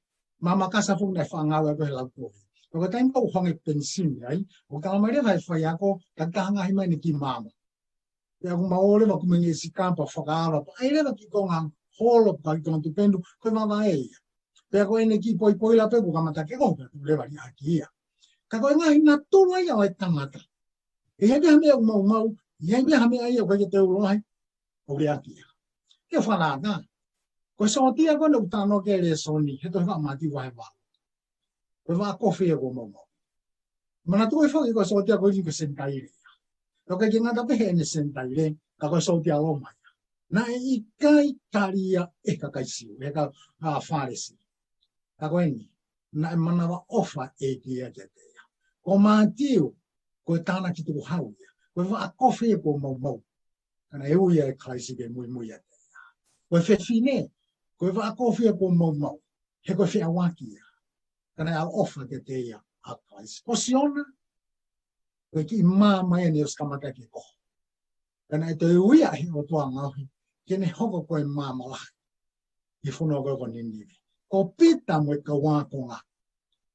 maama kasa foki naʻe faʻa ngāue ko ē he lautohi. Ko e taimi ko ē ʻoku honge penisini ai, ʻoku tala mai leva ʻe he faiako, takitaha ngaahi mai ʻene kiʻi maama. Pea ʻoku ma ō leva ʻo kumi e ngaahi sikā pea fakaava, pea ʻai leva ki he konga holo, pea ki he konga tupenu, ko e vavae ia. Pea ko ʻene kiʻi poipoila pē, ʻoku kamata ke kohu, pea tuku leva liʻaki ia. Ka ko e ngaahi natula ia ʻo e tangata. ʻE ʻi ai pē ha meʻa ʻoku maumau, ʻe ʻi ai pē ha meʻa ia ʻoku ʻikai ke teu lahi, ʻoku liʻaki ia. Ke fananga. Ko e sōtia ko ē naʻa ku talanoa ki ai he lēsoni, he tohi Fakamātiu vahe valu. Ko e vaʻa kofe ia kuo maumau. Manatuʻi foki ko e sōtia ko eni ko e Senitaile ia. ʻOku ʻikai ke ngata pē heʻene Senitaile, ka ko e sōtia Loma ia. Naʻe ʻikai tali ia ʻe he kakai Siu, ʻe he kau, ʻa, Fālesi. Ka ko eni, naʻe manavaʻofa e ʻEiki ia kiate ia. Ko Mātiu, ko e tānaki tukuhau ia. Ko e vaʻa kofe ia kuo maumau. Ka naʻe ui ia ʻe Kalaisi ke muimui ʻiate ia. Ko e fefine, ko e vaʻa kofe ia kuo maumau. He ko e feʻauaki ia. Ka naʻe ʻaloʻofa kiate ia ʻa Kalaisi. Ko Siona, ko e kiʻi maama ia naʻe ʻosi kamata ke kohu. Ka naʻe toe ui ia ʻe he ʻOtua ngaohi ke ne hoko ko e maama lahi ʻi he fonua ko ē ko Ninive. Ko Pita mo e kau ākonga,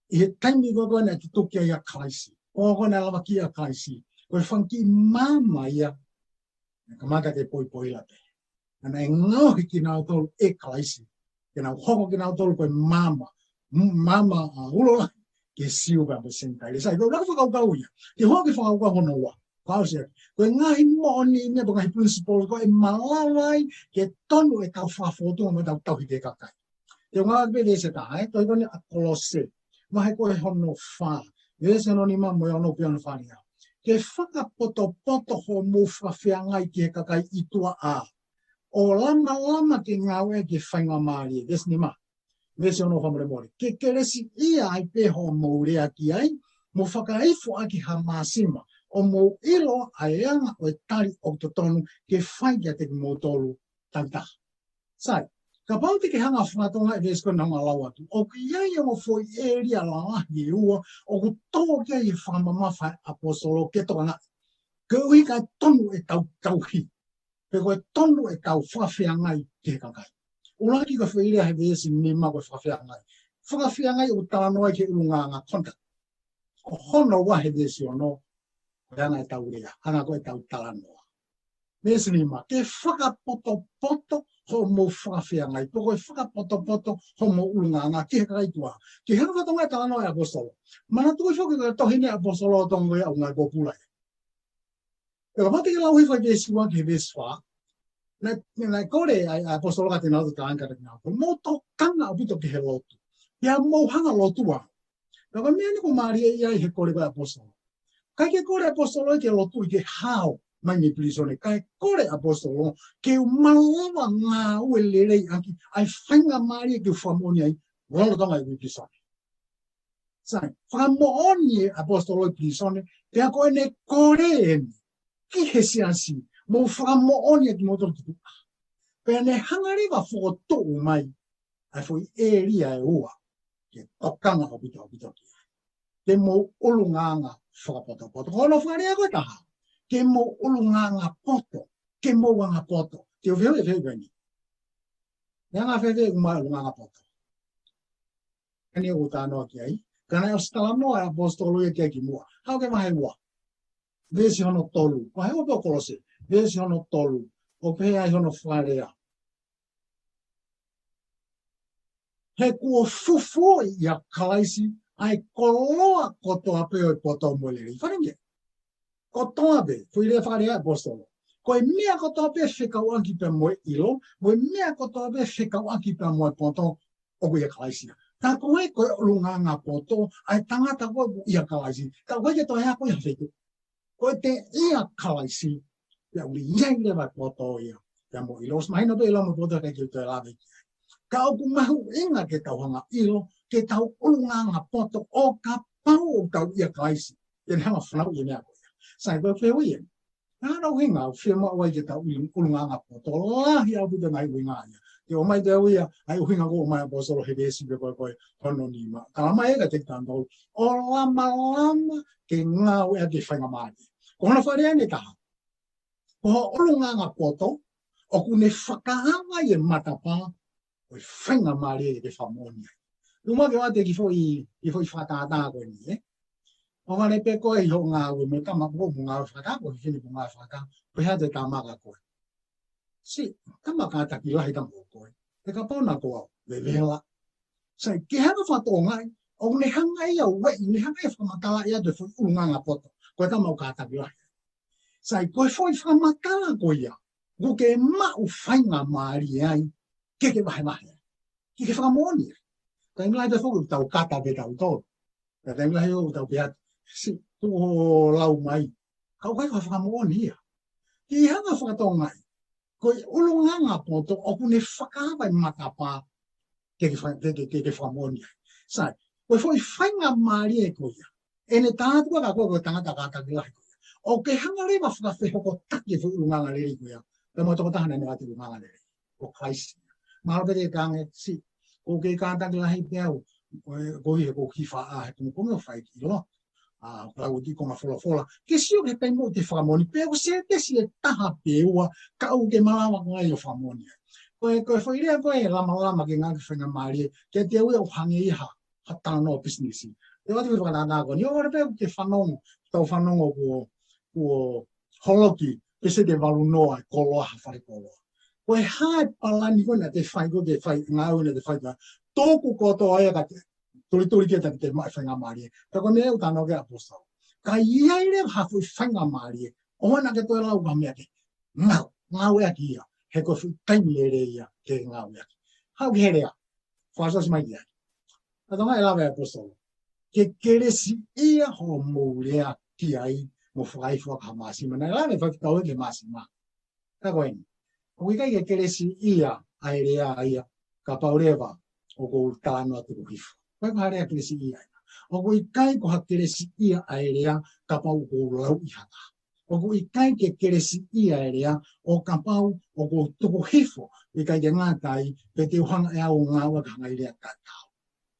ʻi he taimi ko ē naʻe tutuki ai ʻa Kalaisi, ko ē naʻe lavakiʻi ai ʻa Kalaisi, ko e fanga kiʻi maama ia naʻe kamata ke poipoila pē. Naʻe ngaohi kinautolu ʻe Kalaisi ke nau hoko kinautolu ko e maama, m-, maama, ʻa, ulo lahi ki he Siu pea mo e Senitaile. Sai, ko e ʻuluaki fakakaukau ia. Ke hoko e fakakaukau hono ua. Kau sia, ko e ngaahi moʻoni ia, ko e ngaahi principle ko ē ʻe malava ai ke tonu ʻetau fakafōtunga mo ʻetau tauhi ki he kakai. Te u ngāueʻaki pē veesi ʻe taha, ē, tohi ko eni ʻa Kolose. Vahe ko ē hono fā. Veesi hono nima mo e ono pea hono fā ia. Ke fakapotopoto hoʻomou fakafeangai ki he kakai ʻi tuʻa, ʻo lamalama ke ngāue ki he faingamālie. Veesi nima. Veesi ono fakamolemole. Ke kelesiʻia ai pē hoʻomou lea ki ai, mo fakaifoʻaki ha māsima, ʻo mou ʻilo ʻa e anga ʻo e tali ʻoku totonu ke fai kiate kimoutolu takitaha. Sai, kapau te ke hanga ʻo fakatokangaʻi e veesi ko ē naʻa ku lau atu, ʻoku ʻi ai e ongo foʻi ʻēlia lalahi ʻe ua ʻoku tō ki ai e fakamamafa ʻa e ʻaposetolo ke tokangaʻi. Koeʻuhi kae tonu ʻetau tauhi, pe ko e tonu ʻetau fakafeangai ki he kakai. ʻUluaki ko e foʻi lea he veesi nima ko e fakafeangai. Fakafeangai ʻoku talanoa ki he ʻulungaanga, conduct. Ko hono ua he veesi ono, ko e anga ʻetau lea, anga ko ē ʻetau talanoa. Veesi nima, ke fakapotopoto hoʻomou fakafeangai, pe ko e fakapotopoto hoʻomou ʻulungaanga ki he kakai tuʻa. Ke hanga ʻo fakatokangaʻi e talanoa ʻa e ʻaposetolo. Manatuʻi foki ko e tohi eni ʻa e ʻaposetolo ʻoku tō ko ē ʻa e ʻUluaki Pōpula ia. Pea kapau te ke lau hifo e veesi ua ki he veesi fā, naʻe, naʻe kole ʻa e, ʻa e ʻaposetolo kiate kinautolu, talaange kiate kinautolu, mou tokanga ʻaupito ki he lotu. Pea mou hanga ʻo lotua. Pea ko e meʻa eni ʻoku mālie ia ʻi he kole ko ē ʻa e ʻaposetolo. ʻIkai ke kole ʻa e ʻaposetolo ke lotu ʻi he hao mai mei pilīsone. Kae kole ʻa e ʻaposetolo ke u malava ngāue lelei ʻaki ʻa e faingamālie ke u fakamoʻoni ai lolotonga ʻeku ʻi pilīsone. Sai, fakamoʻoni e ʻaposetolo ʻi pilīsone, pea ko ʻene kole eni ki he siasi, mou fakamoʻoni ʻa kimoutolu ki tuʻa. Pea ne hanga leva ʻo fokotuʻu mai ʻa e foʻi ʻēlia ʻe ua ke tokanga ʻaupito, ʻaupito ki ai. Ke mou ʻulungaanga fakapotopoto. Ko hono fakalea ko ē ʻe taha, ke mou ʻulungaanga poto, ke mou anga poto. Te u fehuʻi e fehuʻi ko eni. Te u anga fēfē ʻeku maʻu e ʻulungaanga poto? Eni ʻoku ou talanoa ki ai. Ka naʻe ʻosi talanoa e ʻaposetolo ia ki ai kimuʻa. Haʻu ki he vahe ua. Veesi hono tolu. Vahe ua pē ʻo Kolose. Veesi hono tolu. ʻOku pehē ai hono fakalea. He kuo fufuuʻi ʻia Kalaisi ʻa e koloa kotoa pē ʻo e poto mo e lelei. Fakalea ange. Kotoa pē, foʻi lea fakalea ʻa e ʻaposetolo. Ko e meʻa kotoa pē fekauʻaki pea mo e ʻilo, mo e meʻa kotoa pē fekauʻaki pea mo e poto, ʻoku ʻia Kalaisi ia. Ka ko e, ko e ʻulungaanga poto ʻa e tangata ko ē ʻoku ʻia Kalaisi. Ka ʻoku ʻikai ke toe ako ia feitu. Ko e toe ʻia Kalaisi, pea ʻoku ʻi ai leva e poto ia. Pea mo e ʻilo, ʻosi mahino pē ʻilo mo e poto ʻikai ke toe lave ki ai. Ka ʻoku mahuʻinga ke tau hanga ʻo ʻilo, ke tau ʻulungaanga poto ʻo kapau ʻoku tau ʻia Kalaisi. Te ne hanga ʻo fanauʻi e meʻa ko ia. Sai, ko e fehuʻi eni. Naʻa nau hinga ʻo fiemaʻu ai ke tau ʻi ʻulungaanga poto, lahi ʻaupito e ngaahi ʻuhinga ia. Ke ʻomai pē ʻe au ia, ʻa e ʻuhinga ko ē ʻomai ʻaposetolo he veesi pē ko ē ko ē hono nima. Talamai ʻe he katekisime ʻo lama lama ke ngāueʻaki e faingamālie. Ko hono fakalea ʻe taha. Ko ho ʻulungaanga poto, ʻoku ne fakaava ʻi he matapā, ʻo e faingamālie ke ke fakamoʻoni ai. Luma ke ʻoatu e kiʻi foʻi, kiʻi foʻi fakatātā ko eni, ē? ʻO vale pē ko ē ʻi hoʻo ngāue mo e tama ko ē mo e ngāue fakatātā, ko e fefine mo e ngāue fakatātā, ko e hā ʻete tāmaka ko ē. Siʻi, tama kātaki lahi tama ko ē. He kapau naʻa ko au, vevela. Sai, ke hanga fakatokangaʻi, ʻoku ne hanga ia ʻo ueʻi, ne hanga ia ʻo fakamatalaʻi atu e foʻi ʻulungaanga poto. Ko e tama ʻoku kātaki lahi. Sai, ko e foʻi fakamatala ko ia, ʻoku ke maʻu faingamālie ai, ke ke vahevahe ai. Ke ke fakamoʻoni ai. Taimi lahi pē foki ʻoku tau kata pē tautolu. Ka taimi lahi ʻoku tau pehē atu, siʻi, tuku hoʻo lau mai. Ka ʻoku ʻikai ko ha fakamoʻoni ia. Ke hanga fakatokangaʻi. Ko e ʻulungaanga poto ʻoku ne fakaava e matapā ke ke fa-, ke, ke, ke, ke fakamoʻoni ai. Sai, ko e foʻi faingamālie ko ia. ʻEne tā atu ka ko e, ko e tangata kātaki lahi ko ia. ʻOku ke hanga leva fakafehokotaki e foʻi ʻulungaanga lelei ko ia. Pea mo e tokotaha naʻa ne ʻoatu e ʻulungaanga lelei. Ko Kalaisi. Mahalo pē te ke talaange siʻi, ʻoku ke kātaki lahi pē au. Ko e, ko e he ko ki fa a he kumu kumu ʻo fai ki lo. ʻA, lau ʻi he konga folofola. Ke sio ki he taimi ʻoku te fakamoʻoni pē, ʻoku sētesi ʻe taha pe ua, ka ʻoku ke malava ko ē ʻo fakamoʻoni ai. Ko e, ko e foʻi lea ko ē lama lama ke ngāueʻaki e faingamālie, ke te ui ʻo hangē ia ha, ha talanoa pisinisi. Te ʻoatu e fakatātā ko eni, ʻo vale pē ʻoku ke fanongo, tau fanongo kuo, kuo holoki, peseti ʻe valu noa e koloa ha fale koloa. Ko e hā e palani ko ē naʻa te fai ko ē te fai, ngāue naʻa te fai ka, tuku kotoa ia ka te, tulituli ke ta te maʻu e faingamālie. Pea ko e meʻa ʻoku talanoa ki ai e ʻaposetolo. Ka ʻi ai leva ha foʻi faingamālie, ʻoua naʻa ke toe lau ha meʻa ke ngāu, ngāueʻaki ia, he ko e foʻi taimi lelei ia ke ngāueʻaki. Haʻu ki he lea, fakaʻosi mai ki ai. Ka tau ngāue lava e ʻaposetolo. Ke kelesiʻia hoʻomou lea ki ai, mo fakaifo ʻaki ha māsima. Naʻe lave faifekau ki he māsima. Ka ko eni. ʻOku ʻikai ke kelesiʻia ʻa e lea ia, kapau leva ʻoku ou talanoa tuku hifo. Ko e hā e lea kelesiʻia ia. ʻOku ʻikai ko ha kelesiʻia ʻa e lea, kapau ʻoku ou lau ʻi ha taha. ʻOku ʻikai ke kelesiʻia e lea, ʻo kapau ʻoku ou tuku hifo, ʻikai ke ngata ai, pe te u hanga ʻe au ʻo ngāueʻaki ha ngaahi lea tatau.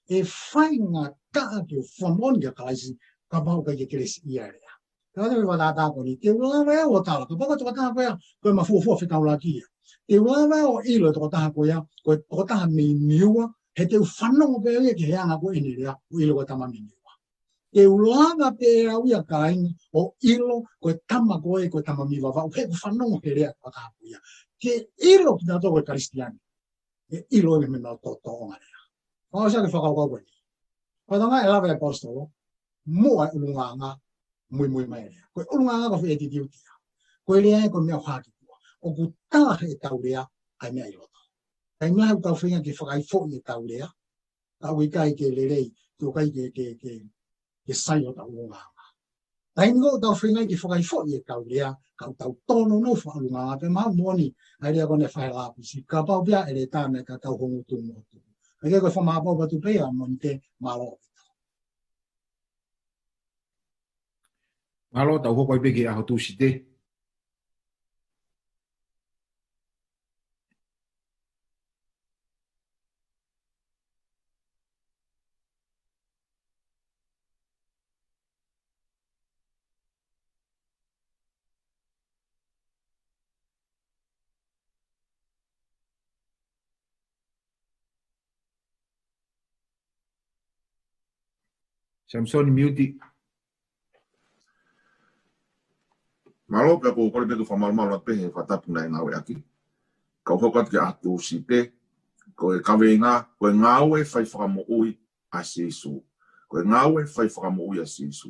ʻE faingataʻa ke u fakamoʻoni kia Kalaisi, kapau ʻoku ʻikai ke kelesiʻia e lea. Ka te me fakatātā ko eni, te u lava ʻe au ʻo tala, kapau ko e tokotaha ko ia, ko e mafuofua fetaulaki ia. Te u lava ʻe au ʻo ʻilo e tokotaha ko ia, ko e tokotaha mei Niua, he te u fanongo pē ia ki he anga ko ē ʻene lea, ʻo ʻilo ko e tama mei Niua. Te u lava pē ʻe au ia kāinga, ʻo ʻilo ko e tama ko ē, ko e tama mei Vavaʻu, he ʻoku fanongo he lea e tokotaha ko ia. Ke ʻilo kitautolu ko e Kalisitiane. ʻE ʻilo e meʻa naʻa tau tōʻonga lea. Fakaʻosi ʻaki e fakakaukau ko eni. Ko e tangata ʻe lava e ʻaposetolo, muʻa e ʻulungaanga, muimui mai e lea. Ko e ʻulungaanga ko e foʻi attitude ia. Ko e lea ia ko e meʻa ʻoku hā ki tuʻa. ʻOku tala heʻetau lea, ʻa e meʻa ʻi loto. Taimi lahi ʻoku tau feinga ke fakaifoʻi ʻetau lea, ka ʻoku ʻikai ke lelei, ʻoku ʻikai ke, ke, ke, ke sai hotau ʻulungaanga. Taimi ko ē ʻoku tau feinga ke fakaifoʻi ʻetau lea, ka ʻoku tau tōnounou fakaʻulungaanga, pea mahalo moʻoni, ʻa e lea ko eni ʻa e faʻē Lapisi, kapau pē ʻe lētā naʻe tatau ho ngutu mo ho tuku. ʻA ia ko e fakamāʻopoʻopo atu pē ia, Monite, mālō. Mālō, tau hoko ai pē ki he ʻaho Tūsite. Samisoni, miuti. Mālō, pea ʻoku ou kole pē ke u fakamalumalu atu pē he fakatapu naʻe ngāueʻaki. Kau hoko atu ki he ʻaho Tūsite, ko e kaveinga, ko e ngāue fai fakamoʻui ʻa Sīsū. Ko e ngāue fai fakamoʻui ʻa Sīsū.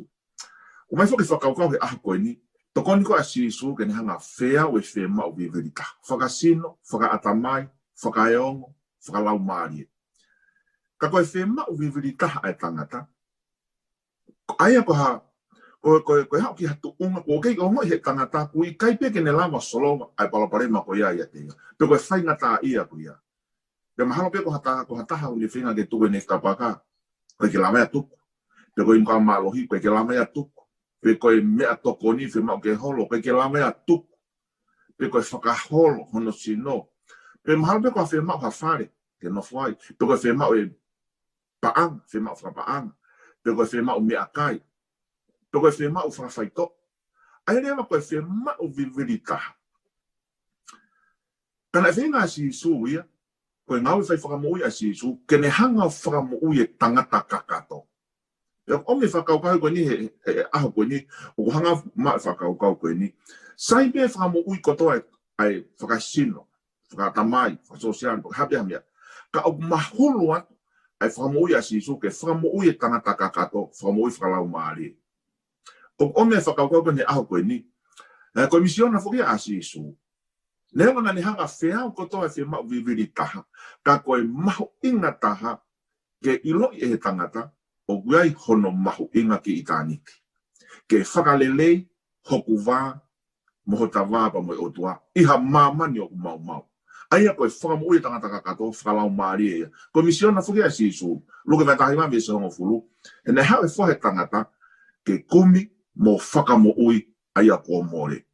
ʻOmai foki e fakakaukau he ʻaho ko eni, tokoni ko ē ʻa Sīsū ke ne hanga ʻo feau e fiemaʻu vivili taha. Fakasino, fakaʻatamai, fakaeongo, fakalaumālie. Ka ko e fiemaʻu vivili taha ʻa e tangata, ʻa ia ko ha, ko, ko, ko e haʻu ki ha tuʻunga, ʻoku ʻikai ke ongoʻi ʻe he tangata, ʻoku ʻikai pē ke ne lava ʻo solova ʻa e palopalema ko ia ʻiate ia. Pe ko e faingataʻaʻia ko ia. Pea mahalo pē ko ha taha, ko ha taha ʻoku ne feinga ke tuku ʻene tapaka, ʻoku ʻikai ke lava ia ʻo tuku. Pe ko e ʻimuka mālohi, ʻoku ʻikai ke lava ia ʻo tuku. Pe ko e meʻatokoni, fiemaʻu ke holo, ʻoku ʻikai ke lava ia ʻo tuku. Pe ko e fakaholo hono sino. Pe mahalo pē ko ha fiemaʻu ha fale ke nofo ai, pe ko e fiemaʻu e paʻanga, fiemaʻu fakapaʻanga, pe ko e fiemaʻu meʻakai, pe ko e fiemaʻu fakafaitoʻo. ʻA ia leva ko e fiemaʻu vivili taha. Ka naʻe feinga ʻa Sīsū ia, ko e ngāue fai fakamoʻui ʻa Sīsū, ke ne hanga ʻo fakamoʻui e tangata kakato. Pea ʻoku ʻomi e fakakaukau ko eni he, he, he ʻaho ko eni, ʻoku hanga mai e fakakaukau ko eni. Sai pē fakamoʻui kotoa ʻa e, ʻa e fakasino, fakatamai, fakasōsiale, fakahapehapea. Ka ʻoku mahulu atu ʻa e fakamoʻui ʻa Sīsū ke fakamoʻui e tangata kakato, fakamoʻui fakalaumālie. ʻOku ʻomi e fakakaukau ko eni he ʻaho ko eni. Ē, ko e misiona foki ʻa Sīsū. Neongo naʻa ne hanga ʻo feau kotoa e fiemaʻu vivili taha, ka ko e mahuʻinga taha ke ʻiloʻi ʻe he tangata ʻoku ʻi ai hono mahuʻinga ki ʻitāniti. Ke fakalelei hoku vā mo hota vā pea mo e ʻOtua ʻi ha māmani ʻoku maumau. ʻA ia ko e fakamoʻui e tangata kakato fakalaumālie ia. Ko e misiona foki ʻa Sīsū, Luke vahe taha hiva veesi hongofulu, he naʻe haʻu e Foha ʻo e tangata ke kumi mo fakamoʻui ʻa ia kuo mole.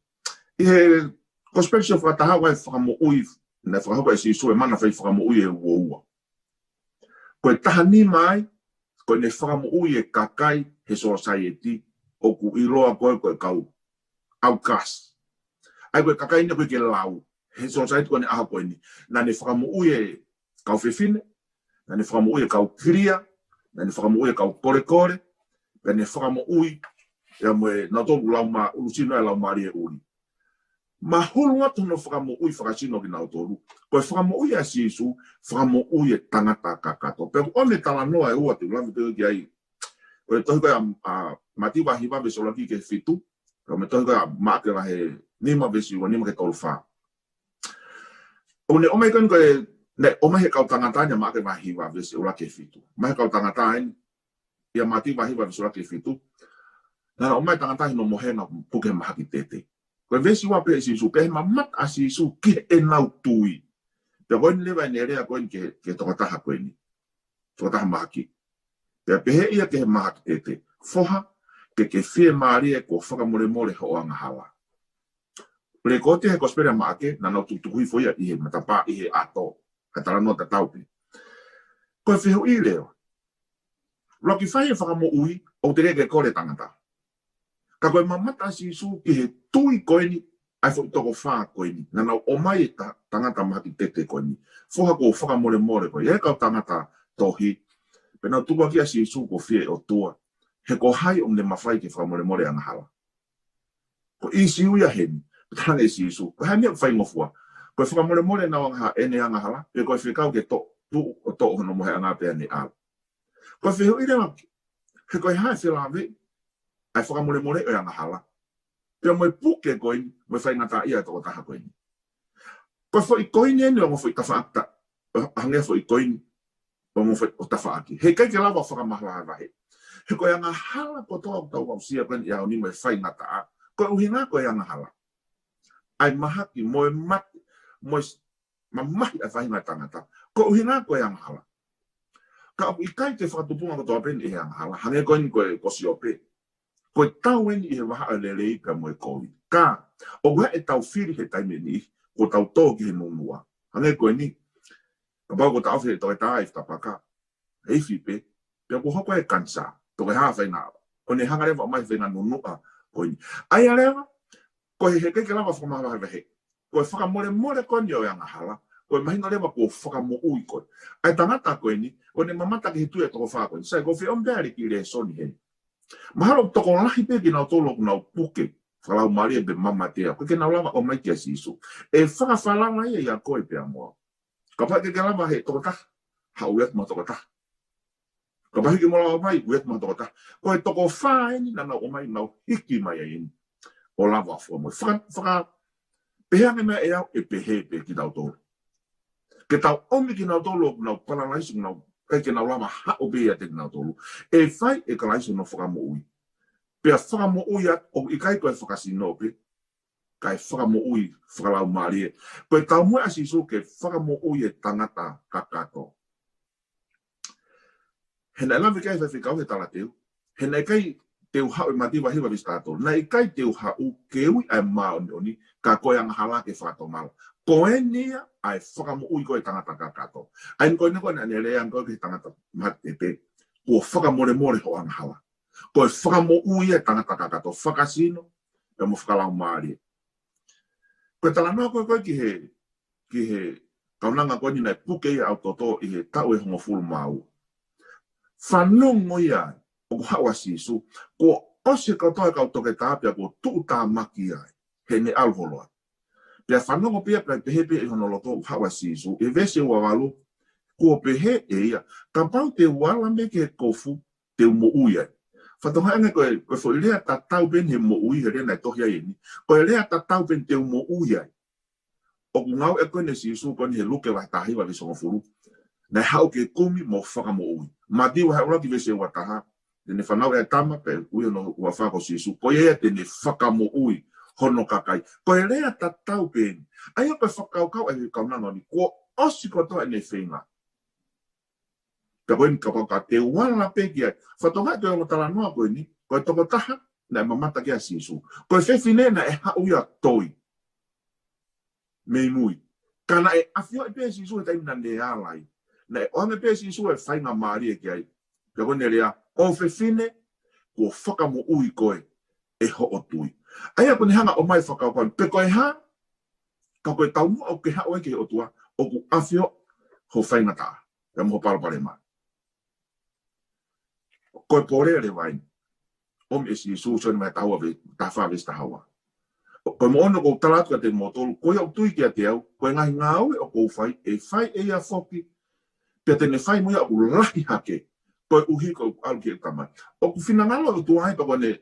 ʻI he Kosipeli Sio Fakataha ʻoku ʻi ai e fakamoʻui, naʻe fakahoko ʻe Sīsū e mana fai fakamoʻui ʻe uaua. Ko e taha nima ai, ko ʻene fakamoʻui e kakai he sōsaieti ʻoku ʻiloa ko ē ko e kau outcast. ʻA ia ko e kakai naʻe ʻikai ke lau he sōsaieti ko ē he ʻaho ko eni. Naʻa ne fakamoʻui e kau fefine, naʻa ne fakamoʻui e kau kilia, naʻa ne fakamoʻui e kau kolekole, pea ne fakamoʻui ia mo e nautolu laumā-, ʻulu sino e laumālie ʻuli. Mahulu atu hono fakamoʻui fakasino kinautolu. Ko e fakamoʻui ʻa Sīsū, fakamoʻui e tangata kakato. Pea ʻoku ʻomi e talanoa ʻe ua te u lave pē ki ai. Ko e tohi ko ē ʻa, ʻa Mātiu vahe hiva veesi ʻuluaki ki he fitu. Pea mo e tohi ko ē ʻa Maʻake vahe nima veesi ua nima ki he tolu fā. ʻOku ne ʻomai ko eni ko e, naʻe ʻomai he kau tangata eni ʻa Maʻake vahe hiva veesi ʻuluaki ki he fitu. Mai he kau tangata eni, ʻia Mātiu vahe hiva veesi ʻuluaki ki he fitu. Naʻa na ʻomai tangata ʻi hono mohenga puke mahaki tete. Ko e veesi ua pehē ʻe Sīsū, pea ʻi he mamata ʻa Sīsū ki heʻenau tui. Pea ko eni leva ʻene lea ko eni ki he, ki he tokotaha ko eni. Tokotaha mahaki. Pea pehē ia ki he mahaki tete, Foha, ke ke fiemālie kuo fakamolemole hoʻo angahala. Lekooti he Kosipeli ʻa Maʻake, naʻa nau tukutuku hifo ia ʻi he matapā ʻi he ʻato, ka talanoa tatau pē. Ko e fehuʻi leva. ʻUluaki fai e fakamoʻui, ʻoku teʻeki ke kole tangata. Ka ko e mamata ʻa Sīsū ki he tui ko eni, ʻa e foʻi toko fā ko eni. Naʻa nau ʻomai e ta-, tangata mahaki tete ko eni. Foha kuo fakamolemole koe. ʻI he kau tangata tohi. Pea nau tukuakiʻi ʻa Sīsū kuo fie ʻOtua. He ko hai ʻoku ne mafai ke fakamolemole angahala. Ko e ʻīsiu ia heni, pea talaange ʻe Sīsū, ko e hā e meʻa ʻoku faingofua? Ko e fakamolemole ʻenau angaha-, ʻene angahala, pe ko e fekau ke to-, tuʻu ʻo toʻo hono mohenga pea ne ʻalu. Ko e fehuʻi leva, he ko e hā e felāveʻi ʻa e fakamolemole ʻo e angahala pea mo e puke ko eni, mo e faingataʻaʻia ʻa e tokotaha ko eni. Ko e foʻi koini eni ʻo e ongo foʻi tafaʻaki, ʻo hangē ha foʻi koini ʻo e ongo foʻi ʻo tafaʻaki. He ʻikai ke lava fakamahavahevahē. He ko e angahala kotoa ʻoku tau aʻusia ko eni ʻi he ʻaho ni mo e faingataʻa, ko e ʻuhinga ko e angahala. ʻA e mahaki mo e mate, mo e s-, mamahi ʻa e faʻahinga tangata, ko e ʻuhinga ko e angahala. Ka ʻoku ʻikai ke fakatupunga kotoa pē eni ʻi he angahala, hangē ko eni ko e, ko Siope. Ko e tau eni ʻi he vahaʻa lelei pea mo e kovi. Ka, ʻoku ʻi ai e tau fili he taimi ni, kuo tau tō ki he nunua. Hangē ko eni, kapau kuo ta ofi he toketā ʻi Tapaka, he ifi pē, pea kuo hoko e kanisā, toki hā faʻahinga, ʻo ne hanga leva mai faʻahinga nunuʻa ko eni. ʻA ia leva, ko e he ʻikai ke lava fakamahavahevahē. Ko e fakamolemole ko eni ʻo e angahala, ko e mahino leva kuo fakamoʻui koe. ʻA e tangata ko eni, ʻo ne mamata ki he tui ʻa e toko fā ko eni. Sai, ʻoku ou fie ʻomi pē ʻa e kiʻi lēsoni heni. Mahalo tokolahi pē kinautolu ʻoku nau puke fakalaumālie pe mamatea, ʻoku ʻikai ke nau lava ʻomai kia Sīsū. ʻE fakafalala ia ʻia koe pea mo au. Kapau ʻe ʻikai ke lava he tokotaha, haʻu atu mo e tokotaha. Kapau ʻe ʻikai ke mo lava ʻomai, haʻu atu mo e tokotaha. Ko e toko fā eni naʻa nau ʻomai, nau hiki mai ai eni ʻo lava fua mo. Faka-, faka-, pehē ange meʻa ʻe au, ʻe pehē pē kitautolu. Ke tau ʻomi kinautolu ʻoku nau palalaiso, nau ʻikai ke nau lava haʻu pē ʻiate kinautolu. ʻE fai ʻe Kalaisi hono fakamoʻui. Pea fakamoʻui atu, ʻoku ʻikai ko e fakasino pē, kae fakamoʻui fakalaumālie. Ko e taumuʻa ʻa Sīsū ke fakamoʻui e tangata kakato. He naʻe lave ki ai e faifekau he talateu. He naʻe ʻikai te u haʻu, ʻi Mātiu vahe hiva veesi taha tolu. Naʻe ʻikai te u haʻu ke ui ʻa e māʻoniʻoni, ka ko e angahala ke fakatomala. Ko eni ia ʻa e fakamoʻui ko ē ʻa e tangata kakato. ʻA ia ko eni ko ē naʻa ne lea ko ē ki he tangata mate pē, kuo fakamolemole hoʻo angahala. Ko e fakamoʻui ia ʻa e tangata kakato, fakasino, pea mo fakalaumālie. Ko e talanoa ko ē ko ē ki he, ki he kaunanga ko eni naʻe puke ia ʻa e toto ʻi he taʻu ʻe hongofulu mā ua. Fanongo ia ai, ʻoku haʻu ʻa Sīsū, kuo ʻosi kotoa e kau toketā pea kuo tuʻutāmaki ai, heʻene ʻalu holo atu. Pea fanongo pē ia pea pehē pē ʻi hono loto ʻoku haʻu ʻa Sīsū, ʻi he veesi ua valu, kuo pehē ʻe ia, kapau te u ala mei he kofu, te u moʻui ai. Fakatokangaʻi ange ko e, ko e foʻi lea tatau pē eni he moʻui he lea naʻe tohi ai eni. Ko e lea tatau pē eni te u moʻui ai. ʻOku ngāueʻaki ko eni ʻe Sīsū ko eni he Luke vahe taha hiva veesi hongofulu. Naʻe haʻu ke kumi mo fakamoʻui. Mātiu vahe ʻuluaki veesi ua taha. Te ne fanauʻi ʻa e tama pea ui hono huafa ko Sīsū. Ko ia ia te ne fakamoʻui hono kakai. Ko e lea tatau pē eni. ʻA ia ko e fakakaukau ʻa e kaunanga ni. Kuo ʻosi kotoa ʻene feinga. Pea ko eni kapau ka te u ala pē ki ai. Fakatokangaʻi ko e ongo talanoa ko eni, ko e tokotaha naʻe mamata ki ai ʻa Sīsū. Ko e fefine naʻe haʻu ia ʻo toi mei mui. Ka naʻe ʻafioʻi pē ʻe Sīsū he taimi naʻa ne ala ai. Naʻe ʻoange pē ʻe Sīsū e faingamālie ki ai. Pea ko ʻene lea, ʻo fefine, kuo fakamoʻui koe ʻe hoʻo tui. ʻA ia ko ʻene hanga ʻo ʻomai fakakaukau, pe ko e hā, ka ko e taumuʻa ʻoku ke haʻu ai ki he ʻOtua, ʻoku ʻafio hoʻo faingataʻa, pea mo hoʻo palopalema. Ko e pole leva eni. ʻOmi ʻe Sīsū, Sione vahe taha ua ve-, taha fā veesi taha ua. Ko e moʻoni ʻoku ou tala atu kiate kimoutolu, ko ia ʻoku tui kiate au, ko e ngaahi ngāue ʻoku ou fai, ʻe fai ʻe ia foki, pea te ne fai mo ia ʻoku lahi hake, koeʻuhi ko ʻeku ʻalu ki heʻeku Tamai. ʻOku finangalo ʻOtua ai pea ko ʻene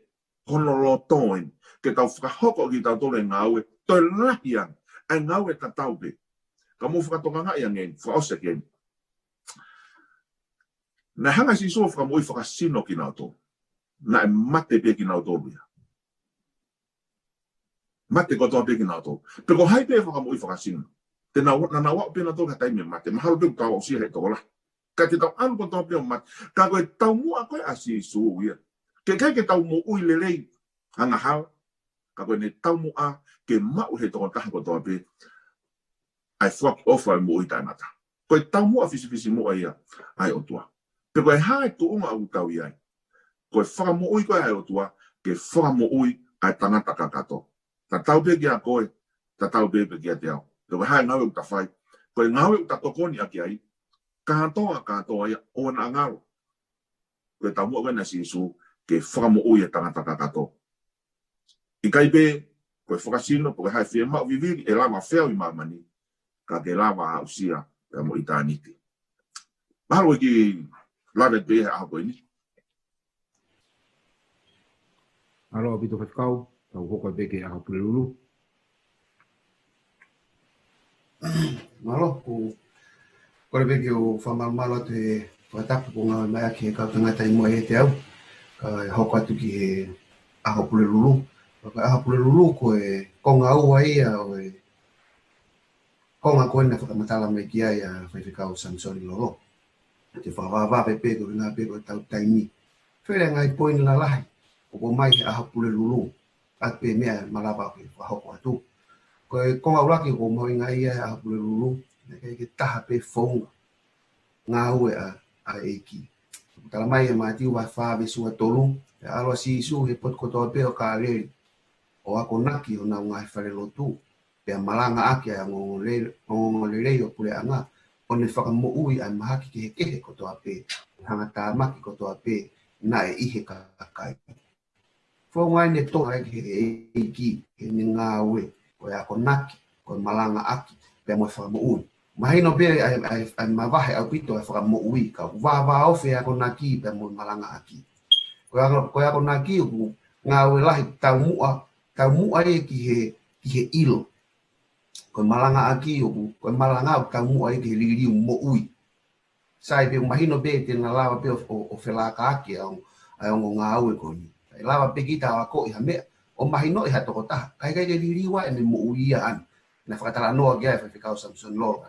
hono loto eni, ke tau fakahoko kitautolu e ngāue, toe lahi ange, ʻa e ngāue tatau pē. Ka mou fakatokangaʻi ange eni, fakaʻosi eni. Naʻe hanga ʻe Sīsū ʻo fakamoʻui fakasino kinautolu. Naʻe mate pē kinautolu ia. Mate kotoa pē kinautolu. Pe ko hai pē fakamoʻui fakasino. Te nau, naʻa nau aʻu pē nautolu ki ha taimi mate. Mahalo pē ʻoku tau aʻusia he tokolahi. Ka te tau ʻalu kotoa pē ʻo mate. Ka ko e taumuʻa ko ē ʻa Sīsū ia. Ke ʻikai ke tau moʻui lelei angahala. Ka ko ʻene taumuʻa ke maʻu he tokotaha kotoa pē ʻa e foaki ʻofa ʻo e moʻui taʻengata. Ko e taumuʻa fisifisimuʻa ia ʻa e ʻOtua. Pe ko e hā e tuʻunga ʻoku tau ʻi ai. Ko e fakamoʻui ko ē ʻa e ʻOtua, ke fakamoʻui ʻa e tangata kakato. Tatau pē kiate koe, tatau pē pē kiate au. Pe ko e hā e ngāue ʻoku ta fai. Ko e ngāue ʻoku ta tokoni ʻaki ai. Kātoa, kātoa ia ʻoua naʻa ngalo. Ko e taumuʻa ko ē ʻa Sīsū, ke fakamoʻui e tangata kakato. ʻIkai pē, ko e fakasino, pe ko e hā e fiemaʻu vivili, ʻe lava feau ʻi māmani, ka ke lava aʻusia, pea mo ʻitāniti. Mahalo ʻoku ke lave pē he ʻaho ko eni. Mālō ʻaupito Faifekau, tau hoko pē ki he ʻaho Pulelulu. Mālō, ʻoku ou kole pē ke u fakamalumalu atu he fakatapu kuo ngāueʻaki ʻe he kau tangata ʻi muʻa ʻiate au, kae hoko atu ki he ʻaho Pulelulu. Ko e ʻaho Pulelulu ko e konga ua ia ʻo e konga ko ē naʻe fakamatala mai ki ai ʻa Faifekau Samisoni Lolo. Te u fakavavevave pē ko e ngaahi pē ko e tau taimi. Fele ngaahi poini lalahi, ʻoku ʻomai he ʻaho Pulelulu. ʻA e pē meʻa ʻe malava ke fakahoko atu. Ko e konga ʻuluaki ʻoku mahuʻinga ia he ʻaho Pulelulu, naʻe ʻikai ke taha pē founga ngāue ʻa, ʻa e ʻEiki. Tala mai ʻe Mātiu vahe fā veesi ua tolu, pea ʻalu ʻa Sīsū he potu kotoa pē ʻo Kāleli, ʻo akonaki honau ngaahi falelotu, pea malangaʻaki ʻa e ongoongole-, ongoongolelei ʻo e puleʻanga, ʻo ne fakamoʻui ʻa e mahaki kehekehe kotoa pē, ʻa e hangatāmaki kotoa pē, naʻe ʻi he kakai. Founga ʻene toʻo ai ki he ʻEiki, heʻene ngāue, ko e akonaki, ko e malangaʻaki, pea mo e fakamoʻui. Mahino pē ʻa e, ʻa e, ʻa e mavahe ʻaupito ʻa e fakamoʻui, ka ʻoku vāvāofi e akonaki, pea mo e malangaʻaki. Ko e ako-, ko e akonaki ʻoku ngāue lahi taumuʻa, taumuʻa ia ki he, ki he ʻilo. Ko e malangaʻaki ʻoku, ko e malanga ʻoku taumuʻa ia ki he liliu moʻui. Sai pē ʻoku mahino pē te na lava pē ʻo, ʻo, ʻo felākaki ʻa e ongo, ʻa e ongo ngāue ko eni. ʻE lava pē kita ʻo akoʻi ha meʻa, ʻo mahinoʻi ha tokotaha. Ka ʻikai ke liliu ʻa ʻene moʻui ia ʻana. Naʻe fakatalanoa ki ai ʻa Faifekau Samisoni Lolo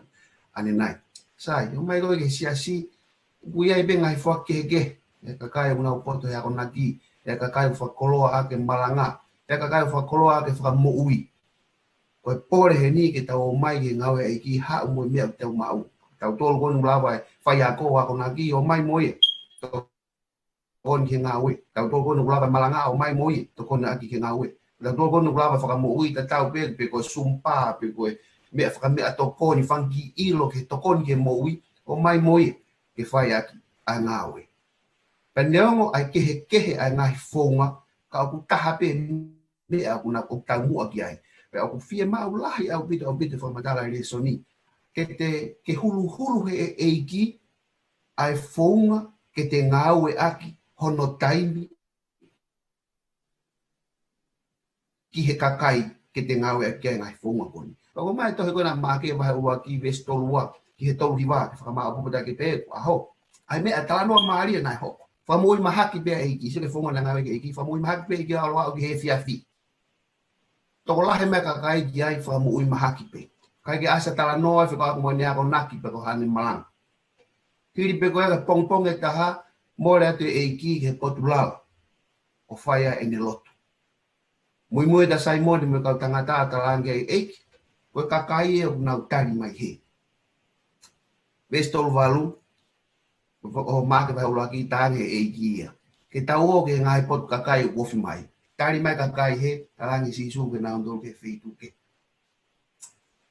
ʻanenai. Sai, ʻomai ko ē ki he siasi, ʻoku ʻi ai pē ngaahi foaki kehekehe. ʻE kakai ʻoku nau poto he akonaki, ʻe kakai ʻoku fakakoloa ʻaki e malanga, ʻe kakai ʻoku fakakoloa ʻaki e fakamoʻui. Ko ko e pole heni ke tau ō mai ki he ngāue ʻa e ʻEiki, haʻu mo e meʻa ʻoku tau maʻu. Tautolu ko eni ʻoku lava e faiako, akonaki, ō mai mo ia. Tokoni ki he ngāue. Tautolu ko eni ʻoku lava e malanga, ō mai mo ia. Tokoni ʻaki ki he ngāue. Tautolu ko eni ʻoku lava e fakamoʻui tatau pē, pe ko e sumpa, pe ko e meʻa fakameʻatokoni, fanga kiʻi ʻilo ke tokoni ki he moʻui, ō mai mo ia ke fai ʻaki ʻa e ngāue. Pea neongo ʻa e kehekehe ʻa e ngaahi founga, ka ʻoku taha pē meʻa ʻoku na ʻoku taumuʻa ki ai. Pea ʻoku fiemaʻu lahi ʻaupito, ʻaupito e fakamatala e lēsoni. Ke te, ke huluhulu he ʻEiki ʻa e founga ke te ngāue ʻaki hono taimi ki he kakai ke te ngāue ʻaki ʻa e ngaahi founga ko eni. Pea ko e mai tohi ko ena Maʻake vahe ʻuluaki veesi tolu ua ki he tolu hiva, ke fakamāʻopoʻopo atu pē ʻaho. ʻA e meʻa talanoa mālie naʻe hoko. Fakamoʻui mahaki pē ʻa e ʻEiki, sio ki he founga naʻe ngāue ki ai e ʻEiki, fakamoʻui mahaki pē ʻEiki ʻo aʻu ki he efiafi. Tokolahi e meʻa kakai ki ai fakamoʻui mahaki pē. ʻIkai ke ʻasi ha talanoa fekauʻaki mo ʻene akonaki pe ko haʻane malanga. Hili pē ko ia ki he pongipongi ʻe taha, mole atu e ʻEiki ki he potu lala ʻo fai ai ʻene lotu. Muimui atu ʻa Saimone mo e kau tangata ʻo talaange ki ai, ʻEiki, ko e kakai ē ʻoku nau tali mai hē. Veesi tolu valu, ʻo Maʻake vahe ʻuluaki, talaange ʻe he ʻEiki ia, ke tau ō ki he ngaahi potu kakai ʻoku ofi mai. Tali mai e kakai hē? Talaange ʻe Sīsū ke nau ō ki he feituʻu kehe.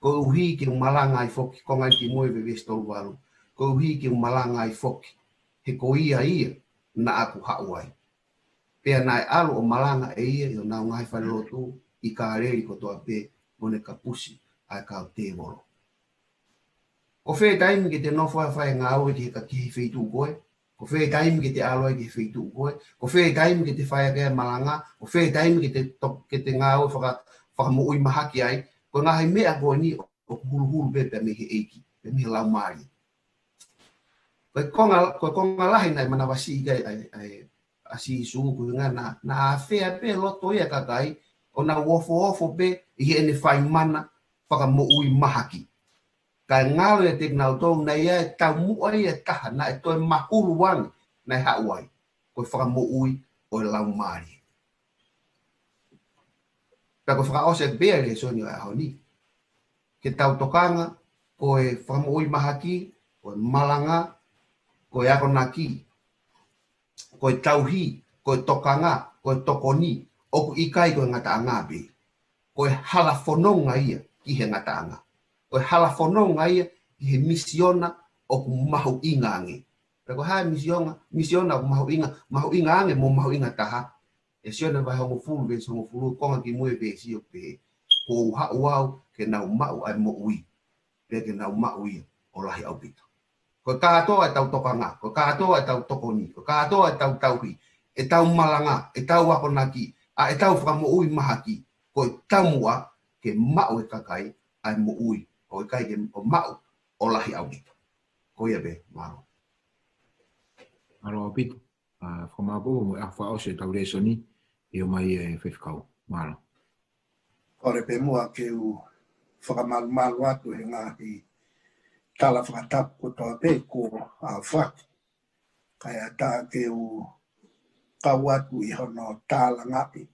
Koeʻuhi ke u malanga ai foki, konga ia ki mui e veesi tolu valu. Koeʻuhi ke u malanga ai foki, he ko ia ia naʻa ku haʻu ai. Pea naʻe ʻalu ʻo malanga ʻe ia ʻi honau ngaahi falelotu ʻi Kāleli kotoa pē, mo ne kapusi ʻa e kau tēvolo. Ko fē taimi ke te nofo ai ʻo fai e ngāue ki he ka ki he feituʻu ko ē? Ko fē taimi ke te ʻalu ai ki he feituʻu ko ē? Ko fē taimi ke te fai ai e malanga? Ko fē taimi ke te to-, ke te ngāue faka-, fakamoʻui mahaki ai? Ko e ngaahi meʻa ko eni ʻoku huluhulu pē pea mei he ʻEiki, pea mei he Laumālie. Ko e konga, ko e konga lahi naʻe manavasiʻi ki ai ʻa e, ʻa e, ʻa Sīsū, ko e ʻuhinga naʻa, naʻa ʻafea pē loto ia ʻa e kakai, ʻo nau ofoofo pē ʻi heʻene fai mana fakamoʻui mahaki. Kae ngalo ia kiate kinautolu naʻe ʻi ai e taumuʻa ia ʻe taha naʻe toe mahulu ange naʻe haʻu ai, ko e fakamoʻui ʻo e Laumālie. Pea ko e fakaʻosi ʻa e lēsoni ʻo e ʻaho ni. Ke tau tokanga, ko e fakamoʻui mahaki, ko e malanga, ko e akonaki, ko e tauhi, ko e tokanga, ko e tokoni, ʻoku ʻikai ko e ngataʻanga pē. Ko e hala fononga ia ki he ngataʻanga. Ko e hala fononga ia ki he misiona ʻoku mahuʻinga ange. Pea ko e hā e misiona, misiona ʻoku mahuʻinga, mahuʻinga ange mo mahuʻinga taha? ʻE Sione vahe hongofulu, veesi hongofulu, konga ki mui e veesi ʻoku pehē, kuo u haʻu au ke nau maʻu ʻa e moʻui, pea ke nau maʻu ia ʻo lahi ʻaupito. Ko e kātoa ʻetau tokanga, ko e kātoa ʻetau tokoni, ko e kātoa ʻetau tauhi, ʻetau malanga, ʻetau akonaki, ʻa ʻetau fakamoʻui mahaki, ko e taumuʻa ke maʻu e kakai ʻa e moʻui, ʻo ʻikai ke ʻo maʻu ʻo lahi ʻaupito. Ko ia pē, mālō. Mālō ʻaupito. ʻA, fakamālō mo e ʻaho fakaʻosi ʻetau lēsoni, ʻio mai e faifekau. Mālō. Kole pē muʻa ke u fakamalumalu atu he ngaahi tala fakatapu kotoa pē kuo ʻafaki. Kae ʻatā ke u kau atu ʻi hono tālangaʻi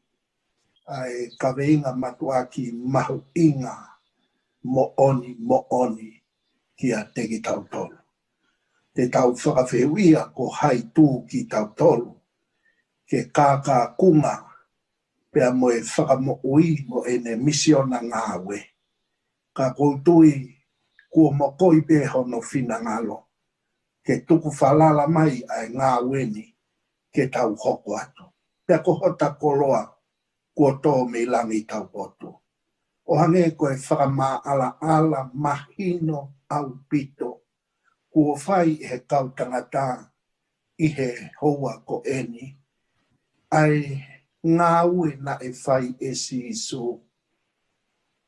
ʻa e kaveinga mātuʻaki mahuʻinga moʻoni, moʻoni kiate kitautolu. Te tau fakafehuʻia ko hai tū kitautolu ke kākākunga pea mo e Fakamoʻui mo ʻene misiona ngāue. Ka ʻoku ou tui kuo mokoi pē hono finangalo ke tuku falala mai ʻa e ngāue ni ke tau hoko atu. Pea ko hota koloa kuo tō mei langi taupotu. ʻO hangē ko e fakamaʻalaʻala mahino ʻaupito kuo fai ʻe he kau tangata ʻi he houa ko eni, ʻa e ngāue naʻe fai ʻe Sīsū.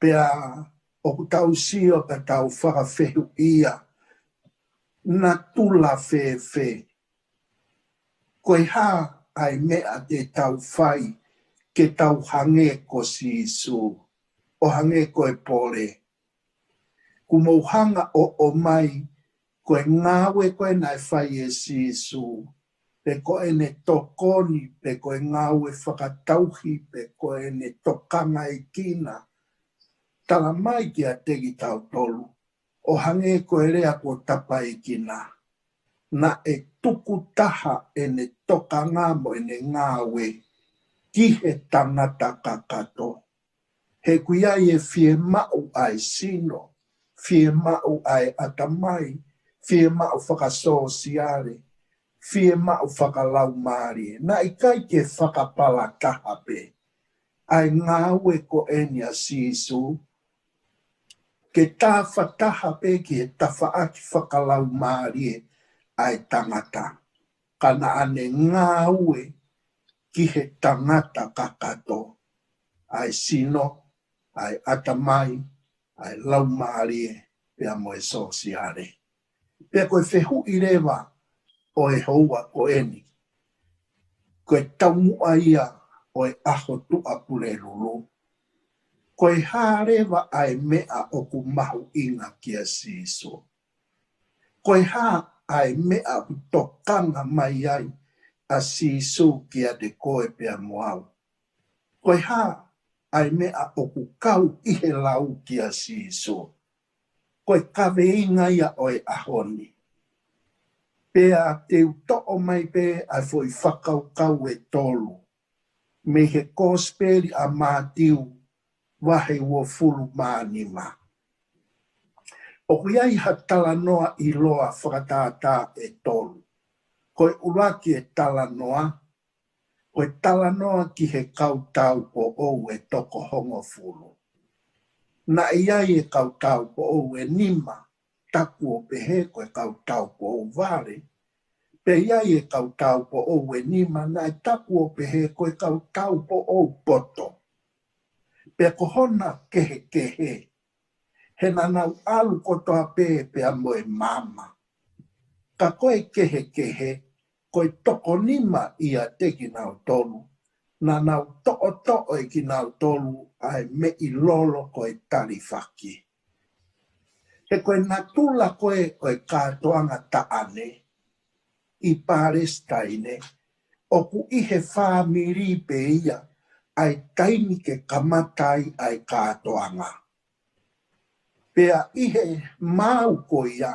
Pea ʻoku tau sio ka tau fakafehuʻia, natula fēfē? Ko e hā ʻa e meʻa te tau fai ke tau hangē ko Sīsū, ʻo hangē ko e pole? Kuo mou hanga ʻo ʻomai ko e ngāue ko ē naʻe fai ʻe Sīsū, pe ko ʻene tokoni, pe ko e ngāue fakatauhi, pe ko ʻene tokangaekina, talamai kiate kitautolu, ʻo hangē ko e lea kuo tapaekina, naʻe tukutaha ʻene tokanga mo ʻene ngāue ki he tangata kakato. He ʻoku ʻi ai e fiemaʻu ʻa e sino, fiemaʻu ʻa e ʻatamai, fiemaʻu fakasōsiale, fiemaʻu fakalaumālie. Naʻe ʻikai ke fakapalataha pē ʻa e ngāue ko eni ʻa Sīsū, ke tafataha pē ki he tafaʻaki fakalaumālie ʻa e tangata. Ka naʻa ne ngāue ki he tangata kakato, ʻa e sino, ʻa e ʻatamai, ʻa e laumālie, pea mo e sōsiale. Pea ko e fehuʻi leva ʻo e houa ko eni, ko e taumuʻa ia ʻo e ʻaho Tuʻapulelulu, ko e hā leva ʻa e meʻa ʻoku mahuʻinga kia Sīsū? Ko e hā ʻa e meʻa ʻoku tokanga mai ai ʻa Sīsū kiate koe pea mo au? Ko e hā ʻa e meʻa ʻoku kau ʻi he lau kia Sīsū? Ko e kaveinga ia ʻo e ʻaho ni. Pea te u toʻo mai pē ʻa e foʻi fakakaukau ʻe tolu mei he Kosipeli ʻa Mātiu vahe uofulu mā nima. ʻOku ʻi ai ha talanoa ʻiloa fakatātā ʻe tolu. Ko e ʻuluaki e talanoa, ko e talanoa ki he kau taupoʻou ʻe toko hongofulu. Naʻe ʻi ai e kau taupoʻou ʻe nima, taku ʻo pehē ko e kau taupoʻou vale, pea ʻi ai e kau taupoʻou ʻe nima naʻe taku ʻo pehē ko e kau taupoʻou poto. Pea ko hona kehekehe, he naʻa nau ʻalu kotoa pē pea mo e maama. Ka ko e kehekehe, ko e toko nima ʻiate kinautolu, naʻa nau toʻotoʻo ʻe kinautolu ʻa e meʻi lolo ko e talifaki. He ko e natula ko ē ʻo e kātoanga taʻane ʻi Palesitaine, ʻoku ʻi he fāmili pē ia ʻa e taimi ke kamata ai ʻa e kātoanga. Pea ʻi he maau ko ia,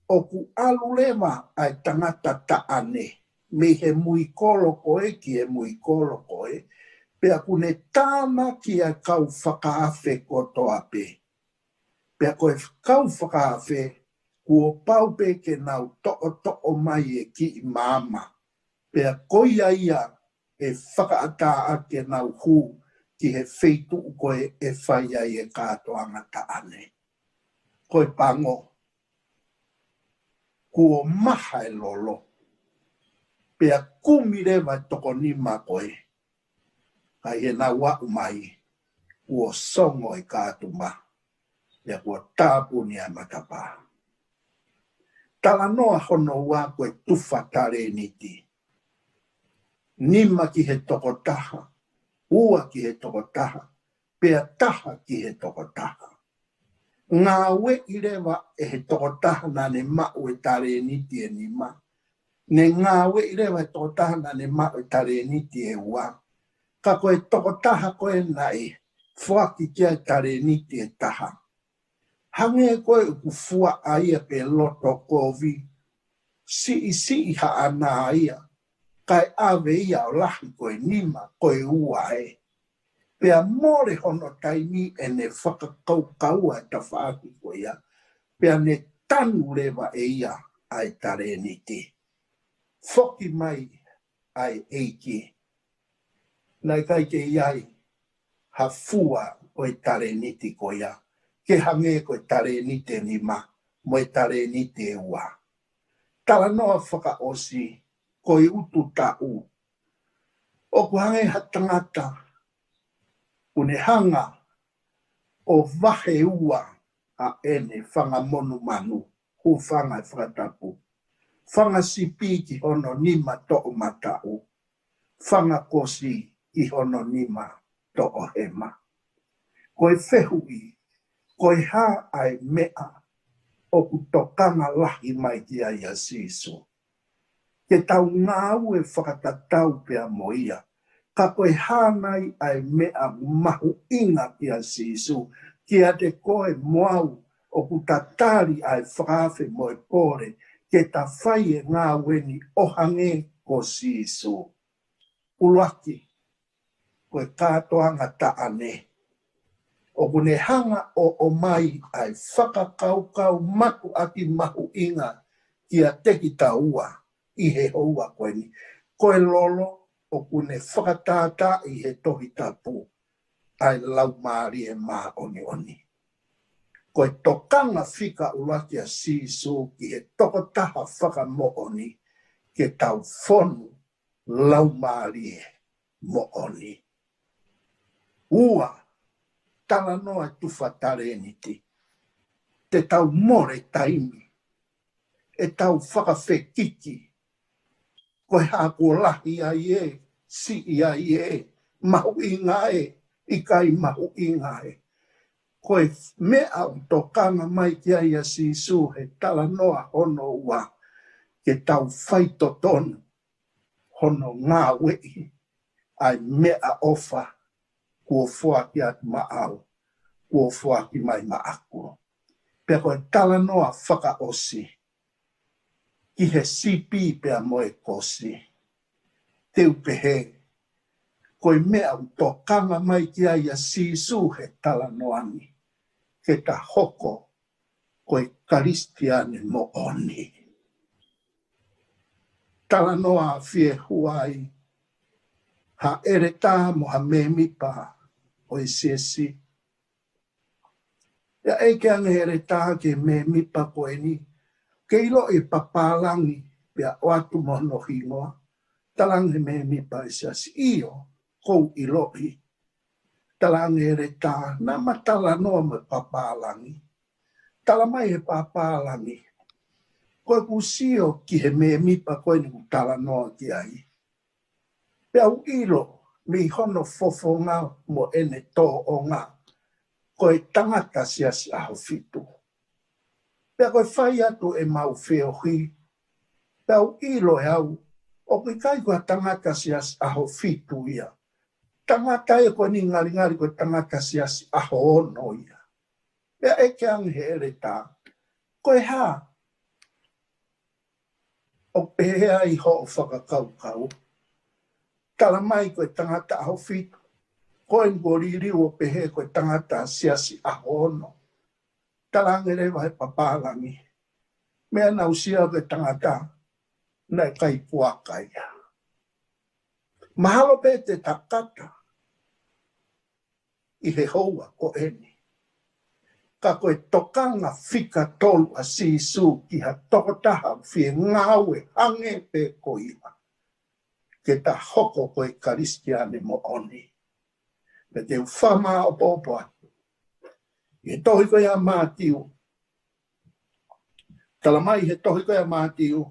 ʻoku ʻalu leva ʻa e tangata taʻane mei he muikolo ko ē ki he muikolo ko ē, pea ʻoku ne tānaki ʻa e kau fakaafe kotoa pē. Pea ko e kau fakaafe, kuo pau pē ke nau toʻotoʻo mai e kiʻi maama. Pea ko ia ia ʻe fakaʻatā ʻaki ʻenau hū ki he feituʻu ko ē ʻe fai ai e kātoanga taʻane. Ko e pango, kuo maha e lolo. Pea kumi leva e toko nima ko ē. Ka ʻi heʻenau aʻu mai, kuo songo e kātuma, pea kuo tāpuni ʻa e matapā. Talanoa hono ua ko e tufa talēniti. Nima ki he tokotaha, ua ki he tokotaha, pea taha ki he tokotaha. Ngāueʻi leva ʻe he tokotaha naʻa ne maʻu e talēniti ʻe nima. Ne ngāueʻi leva ʻe he tokotaha naʻa ne maʻu e talēniti ʻe ua. Ka ko e tokotaha ko ē naʻe foaki ki ai e talēniti ʻe taha, hangē ko ē ʻoku fuaʻa ia pe loto kovi, siʻisiʻi haʻana ia, kae ʻave ia ʻo lahi ko e nima, ko e ua ē. Pea mole hono taimi ʻene fakakaukaua e tafaʻaki ko ia, pea ne tanu leva ʻe ia ʻa e talēniti. Foki mai ʻa e ʻEiki, naʻe ʻikai ke ʻi ai ha fua ʻo e talēniti ko ia, ke hangē ko e talēniti ʻe nima mo e talēniti ʻe ua. Talanoa fakaʻosi, ko e utu taʻu. ʻOku hangē ha tangata ʻoku ne hanga ʻo vahe ua ʻa ʻene fanga monumanu, hūfanga he fakatapu. Fanga sipi ki hono nima toʻomataʻu, fanga kosi ki hono nima toʻohema. Ko e fehuʻi, ko e hā ʻa e meʻa ʻoku tokanga lahi mai ki ai ʻa Sīsū? Ke tau ngāue fakatatau pea mo ia. Ka ko e hā nai ʻa e meʻa mahuʻinga kia Sīsū, kiate koe mo au ʻoku ta tali ʻa e fakaafe mo e pole ke ta fai e ngāue ni ʻo hangē ko Sīsū. ʻUluaki, ko e kātoanga taʻane. ʻOku ne hanga ʻo ʻomai ʻa e fakakaukau mātuʻaki mahuʻinga kiate kitaua ʻi he houa ko eni. Ko e lolo ʻoku ne fakatātā ʻi he Tohi Tapu ʻa e Laumālie Māʻoniʻoni. Ko e tokanga fika ʻuluaki ʻa Sīsū ki he tokotaha fakamoʻoni ke tau fonu laumālie moʻoni. Ua, talanoa e tufa talēniti. Te tau mole taimi. ʻE tau fakafekiki. Ko e hā kuo lahi ai ē, siʻi ai ē, mahuʻinga ē, ʻikai mahuʻinga ē. Ko e meʻa ʻoku tokanga mai ki ai ʻa Sīsū he talanoa hono ua, ke tau faitotonu hono ngāueʻi ʻa e meʻaʻofa kuo foaki atu maʻau, kuo foaki mai maʻaku. Pea ko e talanoa fakaʻosi ki he sipi pea mo e kosi. Te u pehē, ko e meʻa ʻoku tokanga mai ki ai ʻa Sīsū he talanoa ni, ke ta hoko ko e Kalisitiane moʻoni. Talanoa fiehua ai ha ʻeletā mo ha mēmipa ʻo e siasi. ʻIa ʻeke ange ʻe he ʻeletā ki he mēmipa ko eni, ke ʻiloʻi e papālangi pea ʻoatu mo hono hingoa. Talaange ʻe he mēmipa ʻo e siasi, ʻio, ʻoku ou ʻiloʻi. Talaange ʻe he ʻeletā, naʻa ma talanoa mo e papālangi. Talamai ʻe he papālangi, ko ʻeku sio ki he mēmipa ko eni ʻoku talanoa ki ai, pea u ʻilo mei hono fofonga mo ʻene tōʻonga, ko e tangata siasi ʻaho fitu. Pea ko e fai atu ʻemau feohi, pea u ʻilo ʻe au, ʻoku ʻikai ko ha tangata siasi ʻaho fitu ia. Tangata ia ko eni ngalingali ko e tangata siasi ʻaho ono ia. Pea ʻeke ange ʻe he ʻeletā, ko e hā ʻoku pehē ai hoʻo fakakaukau? Talamai ko e tangata ʻaho fitu, ko eni kuo liliu ʻo pehē ko e tangata siasi ʻaho ono. Talaange leva ʻe he papālangi, meʻa naʻa ku sio ko e tangata naʻe ʻikai puaka ia. Mahalo pē te ta kata ʻi he houa ko eni. Ka ko e tokanga fika tolu ʻa Sīsū ki ha tokotaha ʻoku fie ngāue hangē pē ko ia, ke ta hoko ko e Kalisitiane moʻoni. Pea te u fakamāʻopoʻopo atu ʻi he tohi ko ia ʻa Mātiu. Talamai ʻe he tohi ko ia ʻa Mātiu,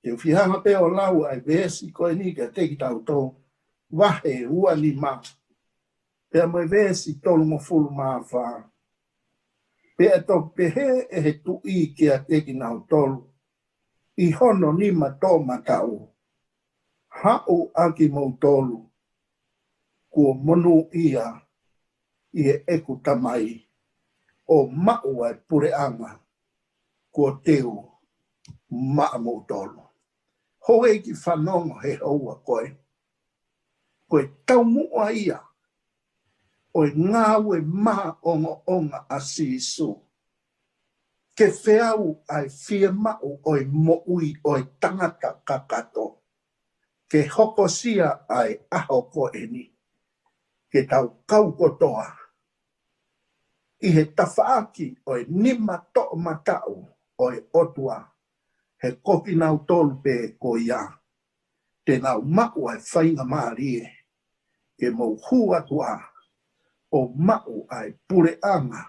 te u fie hanga pē ʻo lau ʻa e veesi ko eni kiate kitautolu, vahe ua nima pea mo e veesi tolungofulu mā fā. Pea toki pehē ʻe he tuʻi kiate kinautolu ʻi hono nima toʻomataʻu, haʻu ā kimoutolu kuo monūʻia ʻi heʻeku Tamai, ʻo maʻu ʻa e puleʻanga kuo teu maʻamoutolu. Houʻeiki fanongo he houa ko ē, ko e taumuʻa ia ʻo e ngāue maʻongoʻonga ʻa Sīsū, ke feau ʻa e fiemaʻu ʻo e moʻui ʻo e tangata kakato, ke hokosia ʻa e ʻaho ko eni, ke tau kau kotoa ʻi he tafaʻaki ʻo e nima toʻomataʻu ʻo e ʻOtua, he ko kinautolu pē ko ia te nau maʻu ʻa e faingamālie ke mou hū atu ā ʻo maʻu ʻa e puleʻanga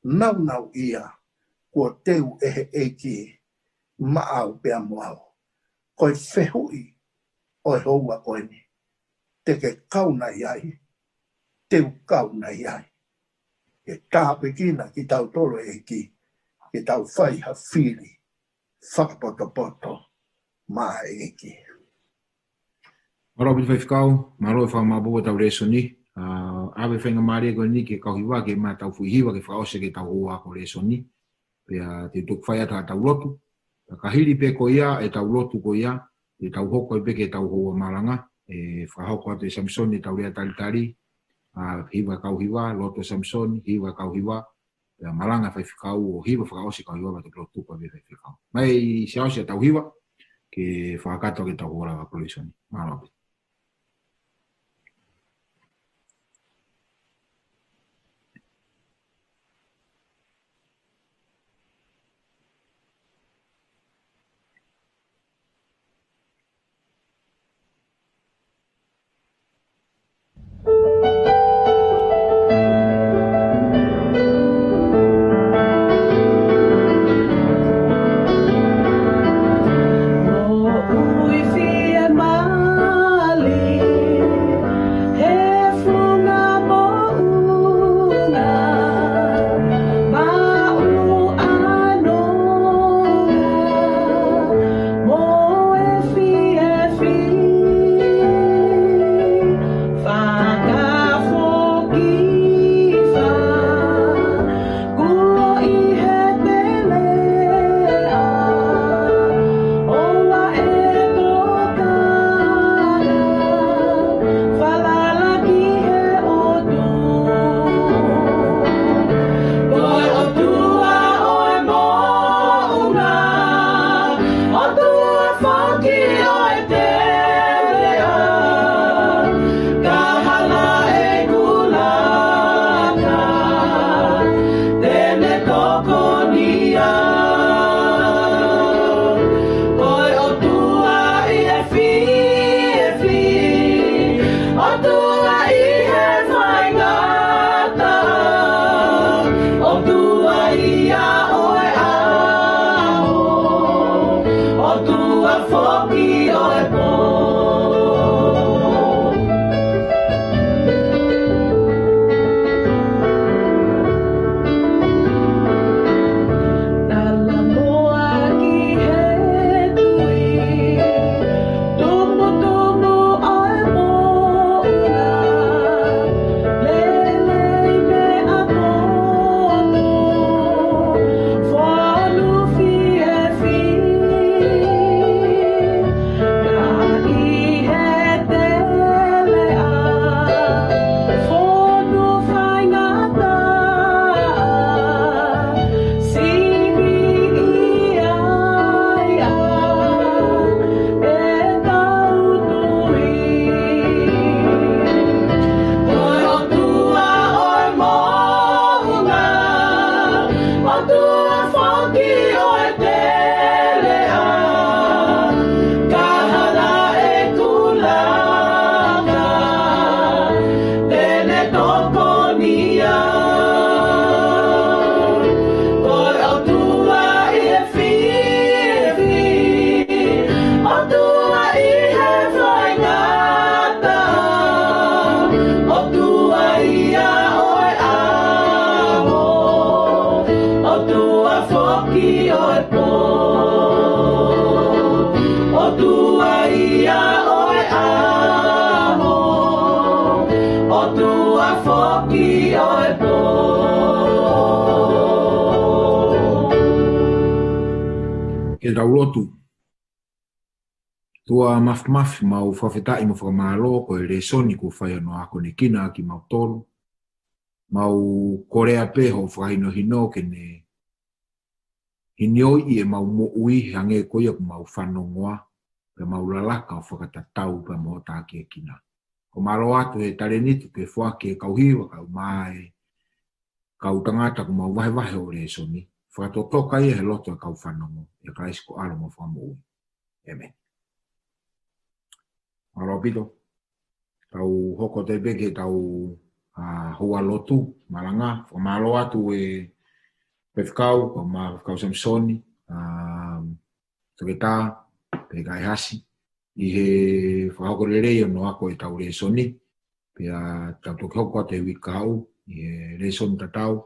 nāunauʻia kuo teu ʻe he ʻEiki maʻau pea mo au. Ko e fehuʻi ʻo e houa ko eni, te ke kau nai ai? Te u kau nai ai? Ke tāpuekina kitautolu ʻe he ʻEiki, ke tau fai ha fili fakapotopoto maʻa e ʻEiki. Mālō ʻaupito Faifekau, mālō e fakamāʻopoʻopo ʻetau lēsoni. ʻA, ʻave faingamālie ko eni ki he kau hiva ke ʻomai ʻetau foʻi hiva ke fakaʻosi ʻaki ʻetau houa ako lēsoni. Pea te u toki fai atu haʻatau lotu. Pea ka hili pē ko ia ʻetau lotu ko ia, te tau hoko ai pē ki heʻetau houa malanga. ʻE fakahoko atu ʻe Samisoni ʻetau lea talitali, ʻa, hiva kau hiva, lotu ʻa Samisoni, hiva kau hiva, pea malanga faifekau ʻo hiva fakaʻosi kau hiva, pea toki lotu ko ia faifekau. Mei Siaosi ʻetau hiva, ke fakakakato ʻaki ʻetau houa lava ako lēsoni. Mālō pē. Ke tau lotu. ʻOtua Māfimafi, mau fakafetaʻi mo fakamālō ko e lēsoni kuo fai hono akonekina kimautolu. Mau kole pē ho fakahinohino ke ne hinioʻi ʻemau moʻui hangē ko ia ʻoku mau fanongoa, pea mau lalaka ʻo fakatatau pea mo hoʻo tākiekina. Ko e mālō atu he talēniti kuo ke foaki ki he kau hiva, kae ʻumaʻā e kau tangata ʻoku mau vahevahe hoʻo lēsoni. Fakatotoka ia he loto ʻo e kau fanongo, ʻia Kalaisi ko e ʻAlo mo e Fakamoʻui. ʻĒmeni. Mālō ʻaupito. Tau hoko atu pē ki heʻetau, ʻa, houa lotu malanga. Fakamālō atu ʻe Faifekau, ko ma Faifekau Samisoni, ʻa, Toketā, pea mo Kaehasi, ʻi he fakahoko lelei hono ako ʻetau lēsoni. Pea tau toki hoko atu he uike kahaʻu ʻi he lēsoni tatau,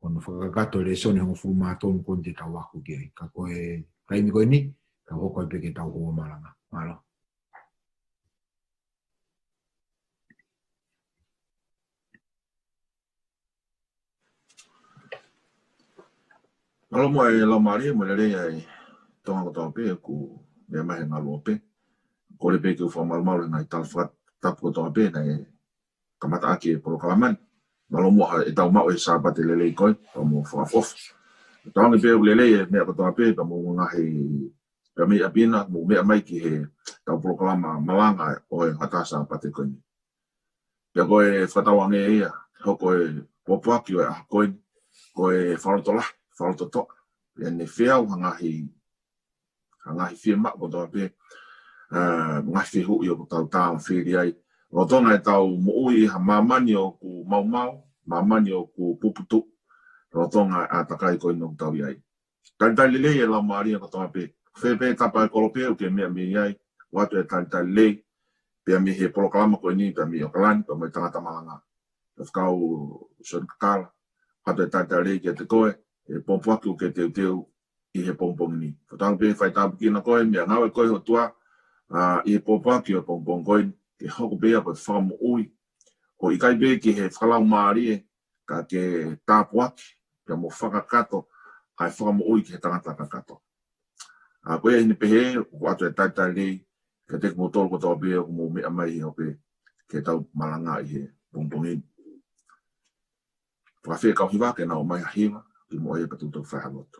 ʻo ne fakakakato e lēsoni hongofulu mā tolu ko eni te tau ako ki ai. Ka ko e taimi ko eni, tau hoko ai pē ki heʻetau houa malanga. Mālō. Mālō muʻa e laumālie mo e lelei ʻa e Tonga kotoa pē ʻoku meʻa mai he ngaluope. Kole pē ke u fakamalumalu he ngaahi tala fakatapu kotoa pē naʻe kamata ʻaki e polokalama ni. Mālō muʻa ʻetau maʻu e Sāpate lelei ko eni, pea mo fakaʻofoʻofa. Tauange pē ʻoku lelei e meʻa kotoa pē, pea mo ngaahi, pea mei ʻapi na, mo meʻa mai ki heʻetau polokalama malanga ʻo e hoʻatā Sāpate ko eni. Pea ko e fakatauange ia, hoko e pōpoaki ʻo e ʻaho ko eni, ko e fakalotolahi, fakalototoʻa. Pea ne feau ha ngaahi, ha ngaahi fiemaʻu kotoa pē, ā, ngaahi fehuʻi ʻoku tau tāmafili ai. Lolotonga ʻetau moʻui ʻi ha māmani ʻoku maumau, māmani ʻoku puputuʻu, lolotonga e ʻātakai ko eni ʻoku tau ʻi ai. Talitali lelei e laumālie kotoa pē. Fē pē tapa e kolope ʻoku ke meʻa mei ai, ʻoatu e talitali lelei, pea mei he polokalama ko eni, pea mei ʻAokalani, pea mo e tangata malanga. Faifekau Sione Kakala, ʻoatu e talitali lelei kiate koe, e pōpoaki ʻoku ke teuteu ʻi he pongipongi ni. Fakatauange pē fai tāpuekina koe, meʻangāue ko e ʻOtua, ā, ʻi he pōpoaki ʻo e pongipongi ko eni, ke hoko pē ia ko e fakamoʻui, ʻo ʻikai pē ki he fakalaumālie, ka ke tāpuaki, pea mo fakakakato, ʻa e fakamoʻui ki he tangata kakato. Ā, ko ia ʻi heʻene pehē, ʻoatu e talitali lelei, kiate kimoutolu kotoa pē ʻoku mou meʻa mai he ope, ke tau malanga ʻi he pongipongi ni. Fakafeʻiloaki kau hiva, ke na ō mai ha hiva, kimuʻa ia pea tau toki fai ha lotu.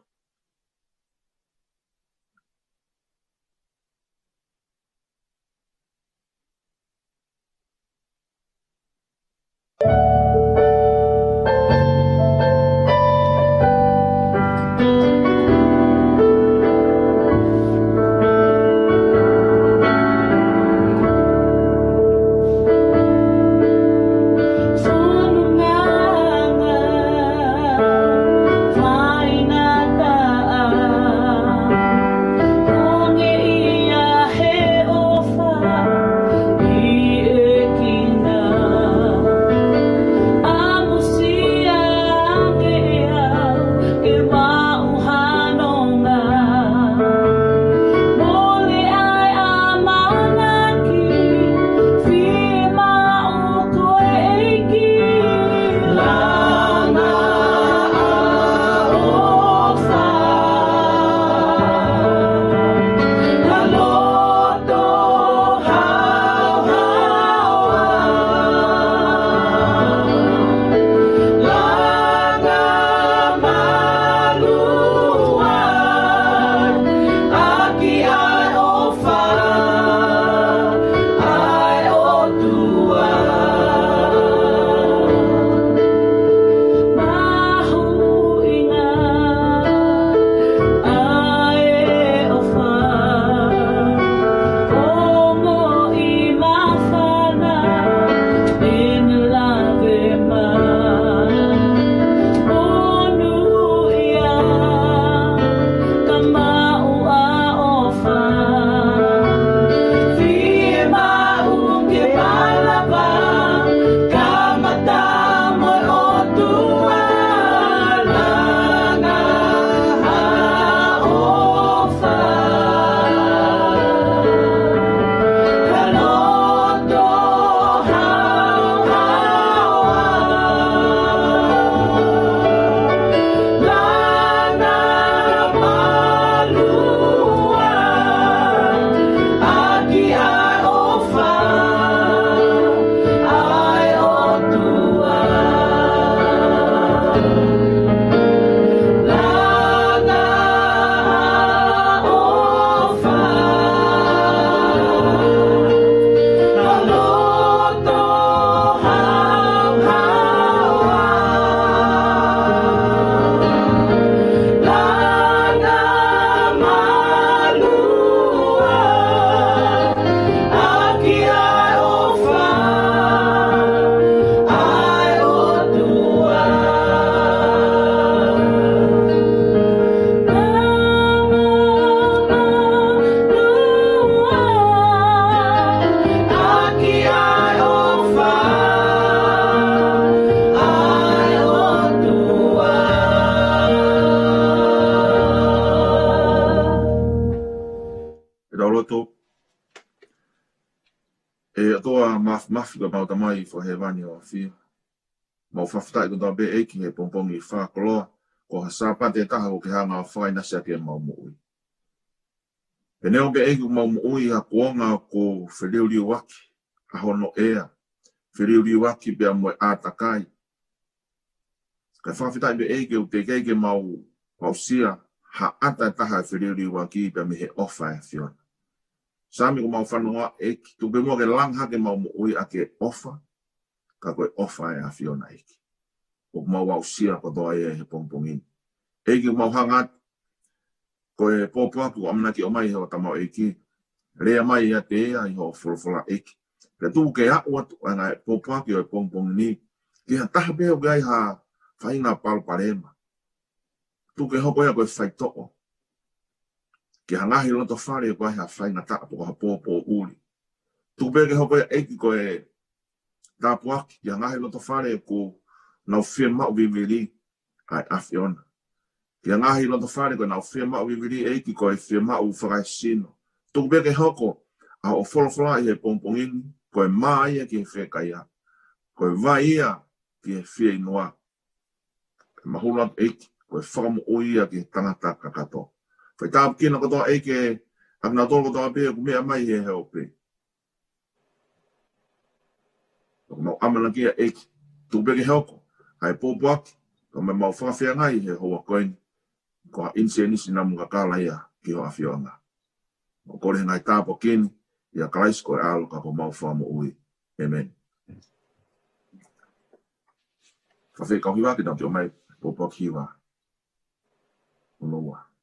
Ke tau lotu. ʻE ʻOtua māfimafi, ko homau Tamai fakahēvani ʻofa. Mau fakafetaʻi kotoa pē ʻEiki he pongipongi fakakoloa ko ha Sāpate ʻe taha ʻoku ke hanga ʻo fakainasi ʻaki ʻemau moʻui. Pea neongo pē ʻEiki ʻoku mau moʻui ʻi ha kuonga ʻoku feliuliuaki ʻa hono ʻea, feliuliuaki pea mo e ʻātakai. Kae fakafetaʻi pē ʻEiki ʻoku teʻeki ai ke mau aʻusia ha ʻata ʻe taha ʻo e feliuliuaki pea mei he ʻofa ʻa e ʻAfiona. Saame ʻoku mau fanongoa ʻEiki, tuku pē muʻa ke langa hake ʻemau moʻui ʻaki e ʻofa, ka ko e ʻofa ʻa e ʻAfiona ʻEiki. ʻOku mau aʻusia kotoa ia he pongipongi ni. ʻEiki ʻoku mau hanga atu, ko e pōpoaki ʻoku ʻamanaki ʻo ʻomai ʻe hoʻo tamaioʻeiki. Lea mai ʻiate ia ʻi hoʻo folofola ʻEiki. Pea tuku ke aʻu atu ʻa e ngaahi pōpoaki ʻo e pongipongi ni ki ha taha pē ʻoku ʻi ai ha faʻahinga palopalema. Tuku ke hoko ia ko e faitoʻo ki ha ngaahi loto fale ʻoku ʻi ai ha faingataʻa pe ko ha pōpōʻuli. Tuku pē ke hoko ia ʻEiki ko e tāpuaki ki ha ngaahi loto fale ʻoku nau fiemaʻu vivili ʻa e ʻAfiona. Ki ha ngaahi loto fale ʻoku nau fiemaʻu vivili ʻEiki ko e fiemaʻu fakaesino. Tuku pē ke hoko ʻa hoʻo folofola ʻi he pongipongi ni ko e mā ia ki he fiekaia, ko e vai ia ki he fieinua. Pea mahulu atu ʻEiki ko e fakamoʻui ia ki he tangata kakato. Fai tāpuekina kotoa ʻEiki ʻa kinautolu kotoa pē ʻoku meʻa mai he ʻaho pē. ʻOku mau ʻamanaki ia ʻEiki, tuku pē ke hoko ʻa e pōpoaki ʻoku mau fakafeangai he houa ko eni, ko ha ʻinisēnisi namu kakala ia ki ho ʻafioʻanga. ʻOku kole he ngaahi tāpuaki ni ʻia Kalaisi ko e ʻAlo ka ko homau Fakamoʻui. ʻĒmeni. Fakafetaʻi kau hiva ke tau ʻomai pōpoaki hiva. Hono ua.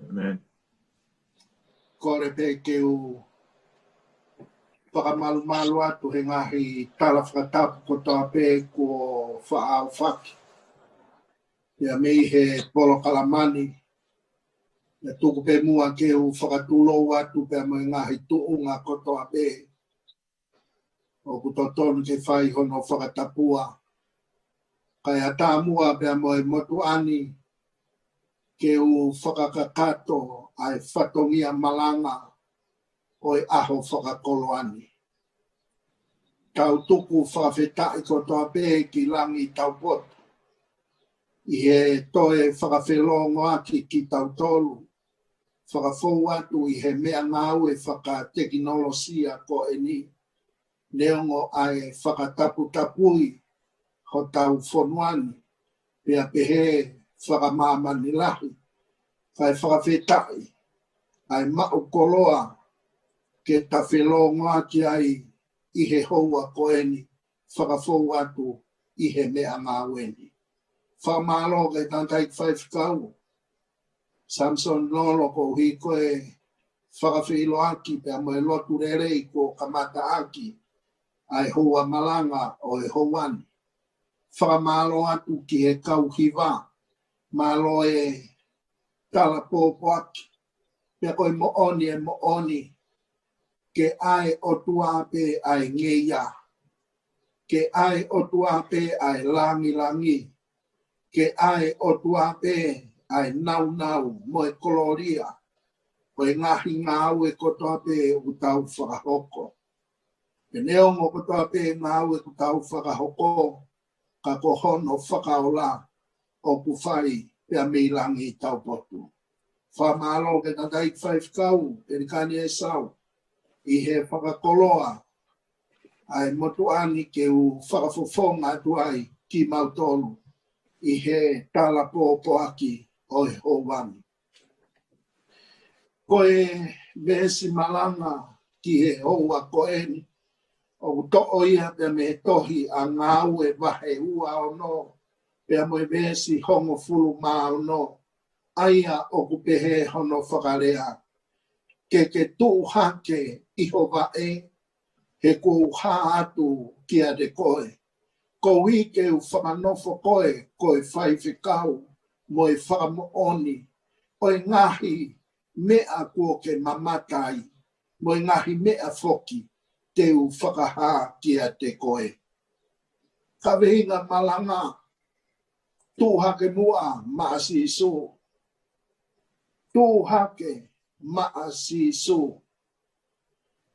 Amen. Kole pē ke u fakamalumalu atu he ngaahi tala fakatapu kotoa pē kuo faʻa ʻaofaki ia mei he polokalama ni. Ia tuku pē muʻa ke u fakatulou atu pea mo e ngaahi tuʻunga kotoa pē ʻoku totonu ke fai hono fakatapua. Kae ʻatā muʻa pea mo e motuʻa ni ke u fakakakato ʻa e fatongia malanga ʻo e ʻaho fakakoloa ni. Tau tuku fakafetaʻi kotoa pē ki langi taupotu ʻi he toe fakafelongoaki kitautolu, fakafou atu ʻi he meʻangāue fakatekinolosia ko eni, neongo ʻa e fakataputapui hotau fonua ni, pea pehē fakamāmani lahi, kae fakafetaʻi ʻa e maʻu koloa ke ta felongoaki ai ʻi he houa ko eni, fakafou atu ʻi he meʻangāue ni. Fakamālō ki he tangataʻeiki faifekau Samson Lolo koeʻuhi ko e fakafeʻiloaki pea mo e lotu lelei kuo kamataʻaki ʻa e houa malanga ʻo e houa ni. Fakamālō atu ki he kau hiva, mālō e tala pōpoaki. Pea ko e moʻoni, e moʻoni, ke ʻa e ʻOtua pē ʻa e ngeia, ke ʻa e ʻOtua pē ʻa e langilangi, ke ʻa e ʻOtua pē ʻa e nāunau mo e kolōlia ʻo e ngaahi ngāue kotoa pē ʻoku tau fakahoko. Pea neongo kotoa pē ngāue ʻoku tau fakahoko, ka ko hono fakaola ʻoku fai pea mei langi taupotu. Fakamālō ki he tangataʻeiki faifekau Pelikani ʻEsau ʻi he fakakoloa ʻa e motuʻa ni ke u fakafofonga atu ai kimautolu ʻi he tala pōpoaki ʻo e houa ni. Ko e veesi malanga ki he houa ko eni ʻoku toʻo ia pea mei he tohi ʻa Ngāue vahe ua ono, pea mo e veesi hongofulu mā ono, ʻa ia ʻoku pehē hono fakalea: Ke ke tuʻu hake ʻi ho vaʻe, he kuo u hā atu kiate koe. Koeʻuhi ke u fakanofo koe ko e faifekau mo e fakamoʻoni ʻo e ngaahi meʻa kuo ke mamata ai, mo e ngaahi meʻa foki te u fakahā kiate koe. Kaveinga malanga: Tuʻu hake muʻa maʻa Sīsū. Tuʻu hake maʻa Sīsū.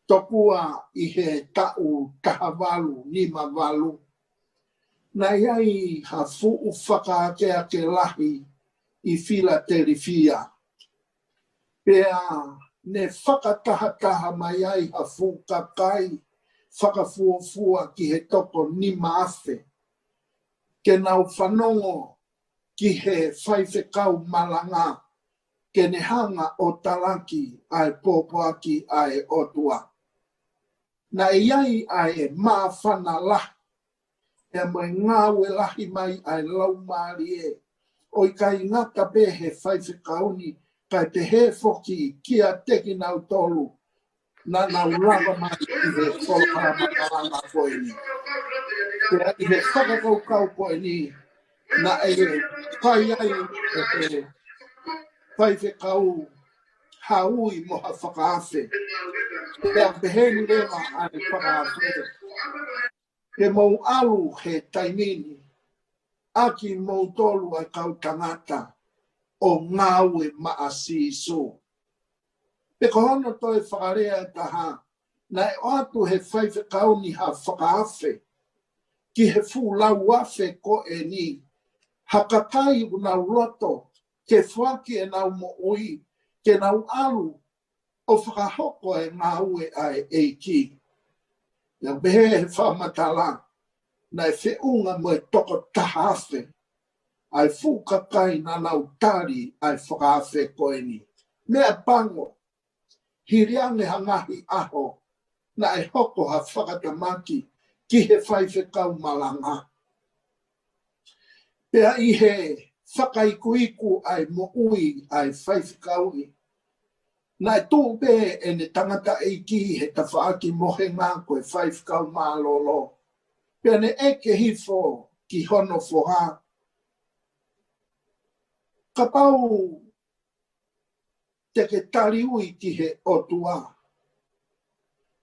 Tokua ʻi he taʻu taha valu nima valu, naʻe ʻi ai ha fuʻu fakaakeake lahi ʻi Filatelifia. Pea ne fakatahataha mai ai ha fuʻu kakai fakafuofua ki he toko nima afe, ke nau fanongo ki he faifekau malanga, ke ne hanga ʻo talaki ʻa e pōpoaki ʻa e ʻOtua. Naʻe ʻi ai ʻa e māfana lahi, pea mo e ngāue lahi mai ʻa e Laumālie, ʻo ʻikai ngata pē he faifekau ni, kae pehē foki kiate kinautolu naʻa nau lava mai ʻi he polokalama malanga ko eni. Pea ʻi he fakakaukau ko eni, naʻe fai ai ʻe he faifekau ha ui mo ha fakaafe. Pea pehē ni leva ʻa e fakaafe: Ke mou ʻalu he taimi ni, ʻa kimoutolu ʻa e kau tangata, ʻo ngāue maʻa Sīsū. Pea ko hono toe fakalea ʻe taha, naʻe ʻoatu ʻe he faifekau ni ha fakaafe ki he fuʻu lauafe ko eni, ha kakai ʻoku nau loto ke foaki ʻenau moʻui, ke nau ʻalu ʻo fakahoko e ngāue ʻa e ʻEiki. Naʻe pehē ʻe he fakamatala, naʻe feʻunga mo e toko taha afe ʻa e fuʻu kakai naʻa nau tali ʻa e fakaafe ko eni. Meʻapango, hili ange ha ngaahi ʻaho, naʻe hoko ha fakatamaki ki he faifekau malanga. Pea ʻi he fakaikuiku ʻa e moʻui ʻa e faifekau ni. Naʻe tuʻu pē ʻene tangataʻeiki he tafaʻaki mohenga ko e faifekau mālōlō. Pea ne ʻeke hifo ki hono foha, kapau te ke taliui ki he ʻOtua,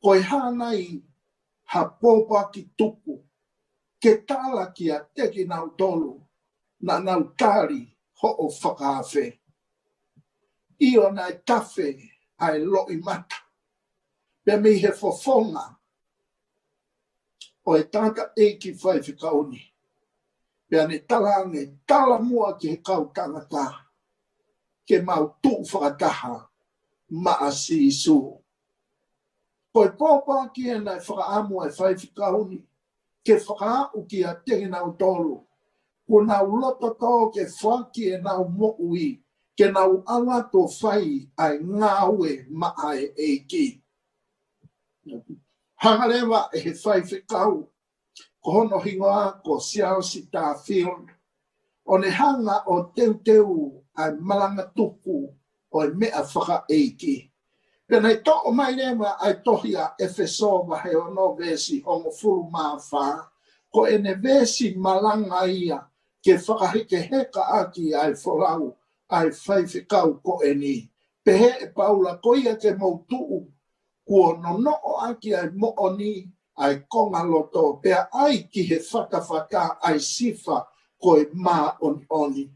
ko e hā nai ha pōpoaki tuku ke tala kiate kinautolu naʻa nau tali hoʻo fakaafe? ʻIo, naʻe tafe ʻa e loʻimata pea mei he fofonga ʻo e tangataʻeiki faifekau ni. Pea ne talaange, tala muʻa ki he kau tangata ke mau tuʻu fakataha maʻa Sīsū. Ko e pōpoaki ʻena ʻe fakaʻamu ʻa e faifekau ni ke fakaaʻu kiate kinautolu kuo nau loto tō ke foaki ʻenau moʻui ke nau ʻalu atu ʻo fai ʻa e ngāue maʻa e ʻEiki. Hanga leva ʻe he faifekau, ko hono hingoa ko Siaosi Tāfio, ʻo ne hanga ʻo teuteu ʻa e malanga tuku ʻo e meʻa fakaʻeiki. Pea naʻe toʻo mai leva ʻa e tohi ʻa ʻEfesō vahe ono veesi hongofulu mā fā, ko ʻene veesi malanga ia ke fakahekeheka ʻaki ʻa e folau ʻa e faifekau ko eni. Pehē ʻe Paula, ko ia ke mou tuʻu, kuo nonoʻo ʻaki ʻa e moʻoni ʻa e konga loto, pea ʻai ki he fatafata ʻa e sifa ko e māʻoniʻoni.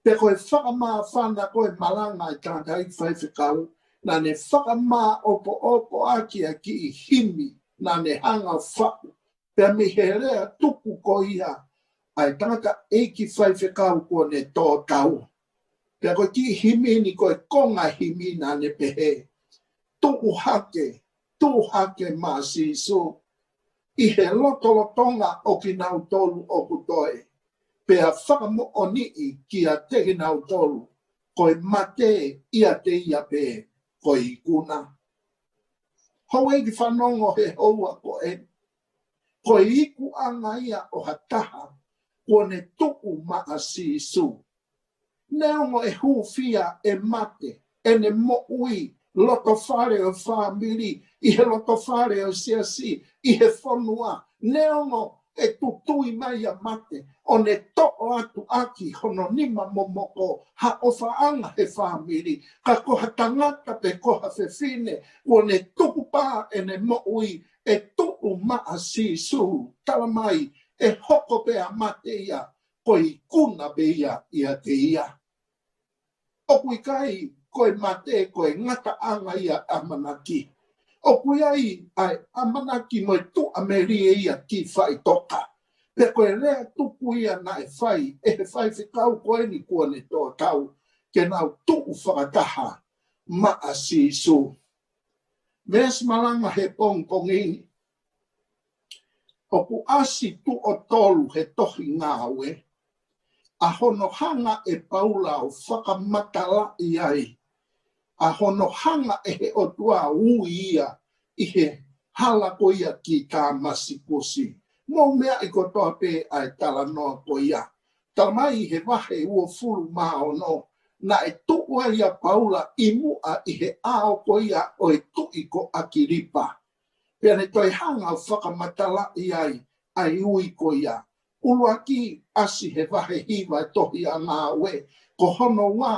Pea ko e fakamāfana ko e malanga ʻa e tangataʻeiki faifekau, naʻa ne fakamāʻopoʻopo ʻaki ʻa e kiʻi himi naʻa ne hanga ʻo faʻu, pea mei he lea tuku ko ia ʻa e tangataʻeiki faifekau kuo ne tō tau. Pea ko e kiʻi himi ni, ko e konga himi naʻa ne pehē, tuʻu hake, tuʻu hake maʻa Sīsū ʻi he lotolotonga ʻo kinautolu ʻoku toe, pea fakamoʻoniʻi kiate kinautolu ko e mate ʻiate ia pē ko e ikuna. Houʻeiki fanongo, he houa ko eni, ko e ikuʻanga ia ʻo ha taha kuo ne tuʻu maʻa Sīsū. Neongo ʻe hūfia, ʻe mate ʻene moʻui, lotofale ʻo e fāmili, ʻi he lotofale ʻo e siasi, ʻi he fonua, neongo ʻe tutui mai ʻa mate ʻo ne toʻo atu ʻaki hono nima momoko ha ʻofaʻanga he fāmili, ka ko ha tangata pe ko ha fefine kuo ne tukupā ʻene moʻui ʻe tuʻu maʻa Sīsū, tala mai ʻe hoko pē ʻa mate ia ko e ikuna pē ia ʻiate ia. ʻOku ʻikai ko e mate ko e ngataʻanga ia ʻamanaki. ʻOku ʻi ai ʻa e ʻamanaki mo e tuʻamelie ia ki faʻitoka. Pea ko e lea tuku ia naʻe fai ʻe he faifekau ko eni kuo ne tō tau, ke nau tuʻu fakataha maʻa Sīsū. Veesi malanga he pongipongi ni, ʻoku ʻasi tuʻo tolu he tohi Ngāue ʻa hono hanga ʻe Paula ʻo fakamatalaʻi ai ʻa hono hanga ʻe he ʻOtua ʻo ui ia ʻi he hala ko ia ki Tāmasikusi. Mou meaʻi kotoa pē ʻa e talanoa ko ia. Tala mai he vahe uofulu mā ono, naʻe tuʻu ai ʻa Paula ʻi muʻa ʻi he ʻao ko ia ʻo e tuʻi ko ʻAkilipa. Pea ne toe hanga ʻo fakamatalaʻi ai ʻa e ui ko ia. ʻUluaki, ʻasi he vahe hiva tohi ʻa Ngāue, ko hono ua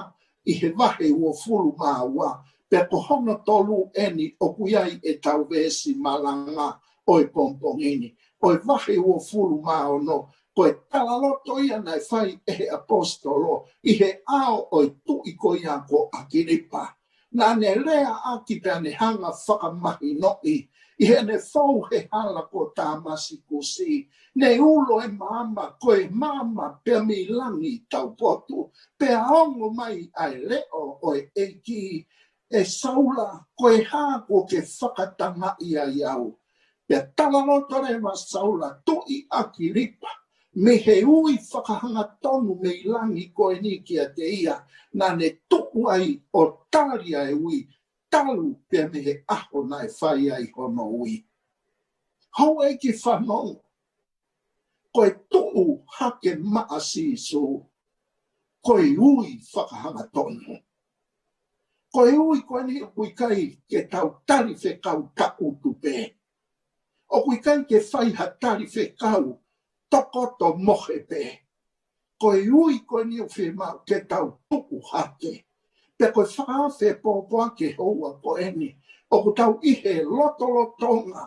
ʻi he vahe uofulu mā ua, pea ko hono tolu eni ʻoku ʻi ai ʻetau veesi malanga ʻo e pongipongi ni, ʻo e vahe uofulu mā ono, ko e talaloto ia naʻe fai ʻe he ʻaposetolo ʻi he ʻao ʻo e tuʻi ko ia ko ʻAkilipa. Naʻa ne lea ʻaki pea ne hanga fakamahinoʻi, ʻi heʻene fou he hala ko Tāmasikusi, ne ulo e maama, ko e maama pea mei langi taupotu, pea ongo mai ʻa e leʻo ʻo e ʻEiki, ʻE Saula, ko e hā kuo ke fakatangaʻi ai au? Pea talaloto leva ʻa Saula, Tuʻi ʻAkilipa, mei he ui fakahangatonu mei langi ko eni kiate ia, naʻa ne tuʻu ai ʻo tali ʻa e ui, talu pea mei he ʻaho naʻe fai ai hono ui. Houʻeiki fanongo, ko e tuʻu hake maʻa Sīsū, ko e ui fakahangatonu. Ko e ui ko eni ʻoku ʻikai ke tau tali fekau taʻutu pē. ʻOku ʻikai ke fai ha tali fekau tokoto mohe pē. Ko e ui ko eni ʻoku fiemaʻu ke tau tuku hake. Pea ko e fakaafe pōpoaki houa ko eni, ʻoku tau ʻi he lotolotonga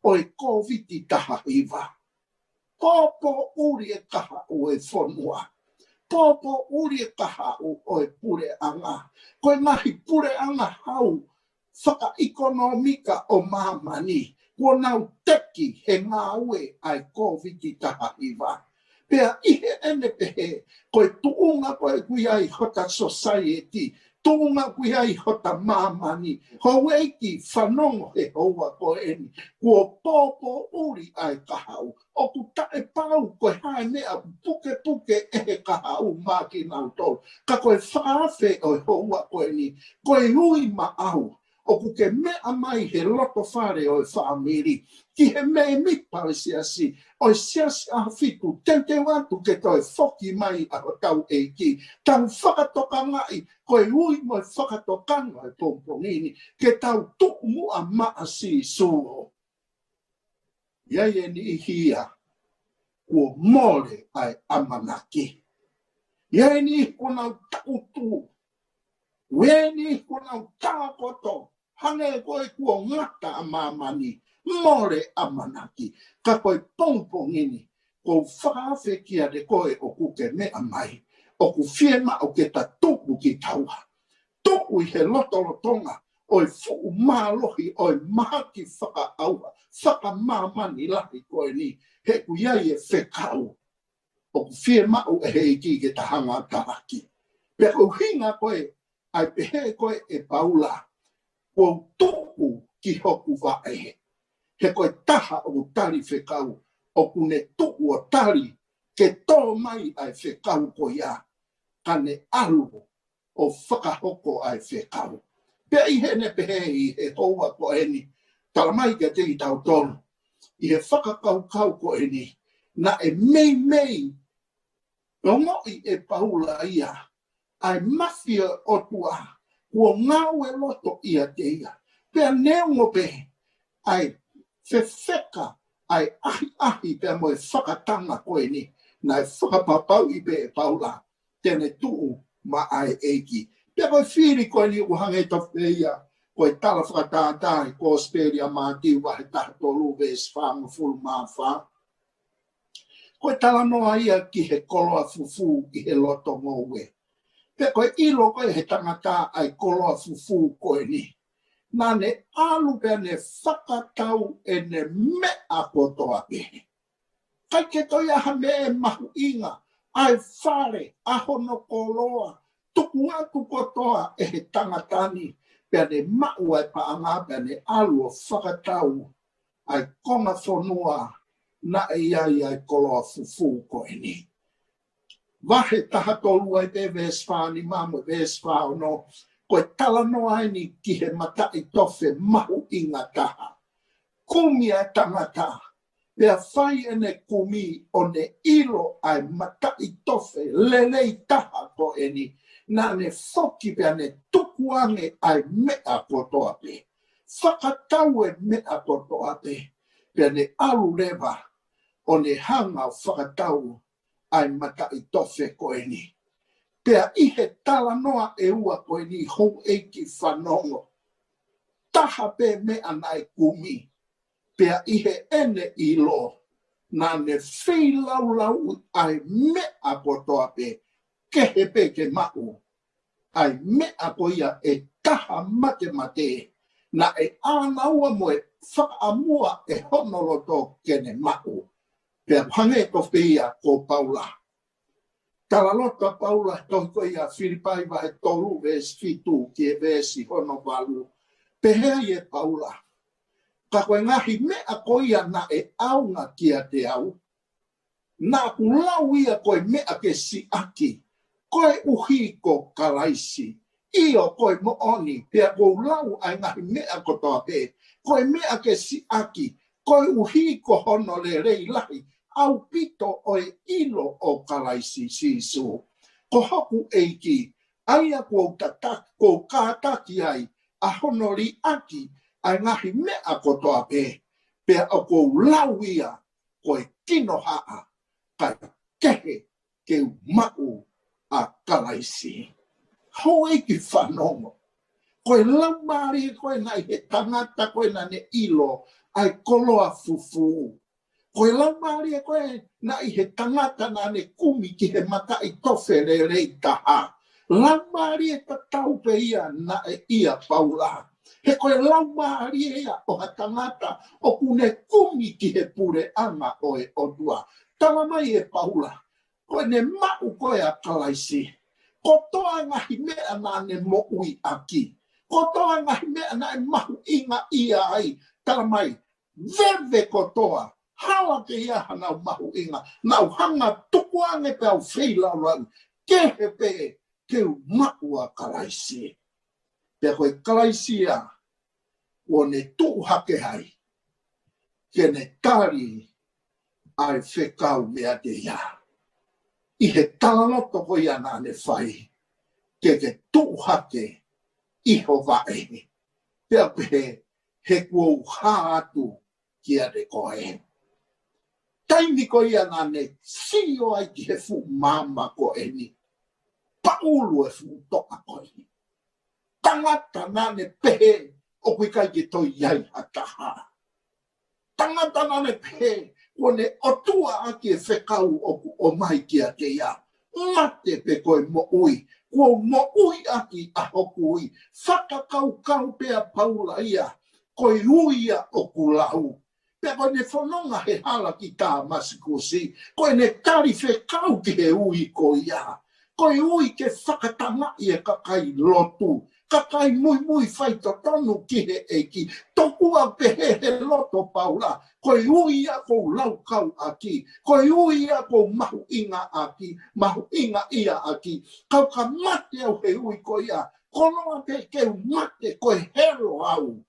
ʻo e Kōviti taha hiva. Pōpōʻuli e kahaʻu e fonua. Pōpōʻuli e kahaʻu ʻo e puleʻanga. Ko e ngaahi puleʻanga hau fakaʻekonōmika ʻo māmani, kuo nau teki he ngāue ʻa e Kōviti taha hiva. Pea ʻi heʻene pehē, ko e tuʻunga ko ē ʻoku ʻi ai hota society, tuʻunga ʻoku ʻi ai hota māmani, houʻeiki fanongo he houa ko eni, kuo pōpōʻuli ʻa e kahaʻu. ʻOku taʻepau ko e hā e meʻa ʻoku pukepuke ʻe he kahaʻu maʻa kinautolu. Ka ko e fakaafe ʻo e houa ko eni, ko e ui maʻau, ʻoku ke meʻa mai he loto fale ʻo e fāmili, ki he mēmipa ʻo e siasi, ʻo e Siasi ʻAhofitu, teuteu atu ke toe foki mai ʻa hotau ʻEiki. Tau fakatokangaʻi, ko e ui mo e fakatokanga ʻo e pongipongi ni, ke tau tuʻu muʻa maʻa Sīsū. ʻI ai e niʻihi ia kuo mole ʻa e ʻamanaki. ʻI ai e niʻihi kuo nau taʻutu. ʻI ai e niʻihi kuo nau tākoto. Hangē ko e kuo ngata ʻa māmani, mole ʻamanaki. Ka ko e pongipongi ni, ʻoku ou fakaafe kiate koe ʻoku ke meʻa mai, ʻoku fiemaʻu ke ta tuʻu kitaua. Tuʻu ʻi he lotolotonga ʻo e fuʻu mālohi ʻo e mahaki fakaʻauha, fakamāmani lahi ko eni, he ʻoku ʻi ai e fekau ʻoku fiemaʻu ʻe he ʻEiki ke ta hanga ʻo talaki. Pea ko e ʻuhinga ko ē, ʻa e pehē ko ē ʻe Paula, kuo u tuʻu ki hoku vaʻe. He ko e taha ʻoku tali fekau, ʻoku ne tuʻu ʻo tali ke tō mai ʻa e fekau ko ia, ka ne ʻalu ʻo fakahoko ʻa e fekau. Pea ʻi heʻene pehē ʻi he houa ko eni, tala mai kiate kitautolu, ʻi he fakakaukau ko eni, naʻe meimei ongoʻi ʻe Paula ia ʻa e mafi ʻo e ʻOtua kuo ngāueloto ʻiate ia. Pea neongo pē ʻa e fefeka, ʻa e ʻahiʻahi pea mo e fakatanga ko eni, naʻe fakapapauʻi pē ʻe Paula te ne tuʻu maʻa e ʻEiki. Pea ko e fili ko eni ʻoku hangē tofu pē ia ko e tala fakatātā ʻi he Kosipeli ʻa Mātiu vahe taha tolu veesi fāngofulu mā fā. Ko e talanoa ia ki he koloa fufū ʻi he loto ngoue. Pea ko e ʻilo ko ē he tangata ʻa e koloa fufū ko eni, naʻa ne ʻalu pea ne fakatau ʻene meʻa kotoa pē. ʻIkai ke toe ʻi ai ha meʻa ʻe mahuʻinga, ʻa e fale, ʻa hono koloa, tuku atu kotoa ʻe he tangata ni, pea ne maʻu ʻa e paʻanga pea ne ʻalu ʻo fakatau ʻa e konga fonua naʻe ʻi ai ʻa e koloa fufū ko eni. Vahe taha tolu ai pē veesi fā nima mo e veesi fā ono, ko e talanoa eni ki he mataʻitofe mahuʻinga taha. Kumi ʻa e tangata, pea fai ʻene kumi ʻo ne ʻilo ʻa e mataʻitofe lelei taha ko eni, naʻa ne foki pea ne tukuange ʻa e meʻa kotoa pē. Fakatau e meʻa kotoa pē, pea ne ʻalu leva ʻo ne hanga ʻo fakatau ʻa e mataʻitofe ko eni. Pea ʻi he talanoa ʻe ua ko eni houʻeiki fanongo, taha pē meʻa naʻe kumi, pea ʻi heʻene ʻilo, naʻa ne feilaulau ʻa e meʻa kotoa pē, kehe pē ke maʻu ʻa e meʻa ko ia ʻe taha matemate, naʻe ʻānaua mo e fakaʻamua ʻe hono loto ke ne maʻu. Pea hangē tofu pē ia ko Paula. Talaloto ʻa Paula, tohi ko ia Filipai vahe tolu veesi fitu ki he veesi hono valu. Pehē ai ʻe Paula, ka ko e ngaahi meʻa ko ia naʻe ʻaonga kiate au, naʻa ku lau ia ko e meʻa ke siʻaki, koeʻuhi ko Kalaisi. ʻIo, ko e moʻoni, pea ʻoku ou lau ʻa e ngaahi meʻa kotoa pē, ko e meʻa ke siʻaki, koeʻuhi ko hono lelei lahi ʻaupito ʻo e ʻilo ʻo Kalaisi Sīsū. Ko hoku ʻEiki, ʻa ia kuo u tataki, kuo u kātaki ai ʻa hono liʻaki ʻa e ngaahi meʻa kotoa pē, pea ʻoku ou lau ia ko e kinohaʻa, kae kehe ke u maʻu ʻa Kalaisi. Houʻeiki fanongo, ko e laumālie ko ē naʻe ʻi he tangata ko ē naʻa ne ʻilo ʻa e koloa fufū. Ko e laumālie ko ē naʻe ʻi he tangata naʻa ne kumi ki he mataʻi tofe lelei taha. Laumālie tatau pē ia naʻe ʻia Paula. He ko e laumālie ia ʻo ha tangata ʻoku ne kumi ki he puleʻanga ʻo e ʻOtua. Tala mai ʻe Paula, ko ʻene maʻu ko ē ʻa Kalaisi, kotoa e ngaahi meʻa naʻa ne moʻui ʻaki, kotoa e ngaahi meʻa naʻe mahuʻingaʻia ai, tala mai, veve kotoa, hala ke ʻi ai hanau mahuʻinga, naʻa ku hanga ʻo tukuange pea u feilaulau, kehe pē ke u maʻu ʻa Kalaisi. Pea ko e Kalaisi ia kuo ne tuʻu hake ai ke ne tali ʻa e fekau meiate ia. ʻI he talaloto ko ia naʻa ne fai, ke ke tuʻu hake ʻi ho vaʻe. Pea pehē, he kuo u hā atu kiate koe. Taimi ko ia naʻa ne sio ai ki he fuʻu maama ko eni, paʻulu e fuʻu toʻa ko eni. Tangata naʻa ne pehē ʻoku ʻikai ke toe ʻi ai ha taha. Tangata naʻa ne pehē kuo ne ʻotua ʻaki e fekau ʻoku ʻomai kiate ia. Mate pe ko e moʻui, kuo u moʻui ʻaki ʻa hoku ui. Fakakaukau pē ʻa Paula ia, ko e ui ia ʻoku lau. Pea ko ʻene fononga he hala ki Tāmasikusi, ko ʻene tali fekau ki he ui ko ia. Ko e ui ke fakatangaʻi e kakai lotu, kakai muimui faitotonu ki he ʻEiki. Tokua pehē he loto Paula, ko e ui ia ʻoku ou laukau ʻaki, ko e ui ia ʻoku ou mahuʻinga ʻaki, mahuʻingaʻia ʻaki. Kau ka mate au he ui ko ia, ko noa pē ke u mate ko e helo au.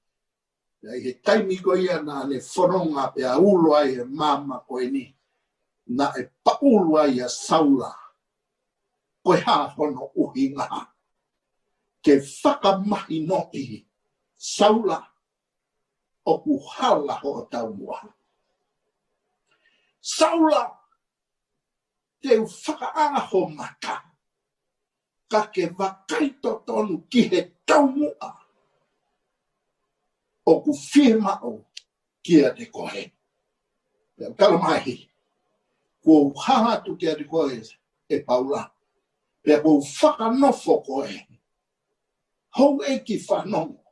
Pea ʻi he taimi ko ia naʻa ne fononga pea ulo ai e maama ko eni, naʻe paʻulu ai ʻa Saula. Ko e hā hono ʻuhinga? Ke fakamahinoʻi, Saula, ʻoku hala hoʻo taumuʻa. Saula, te u fakaʻā ho mata, ka ke vakai totonu ki he taumuʻa ʻoku fiemaʻu kiate koe. Pea tala mai, kuo u hā atu kiate koe, ʻe Paula, pea kuo u fakanofo koe. Houʻeiki fanongo,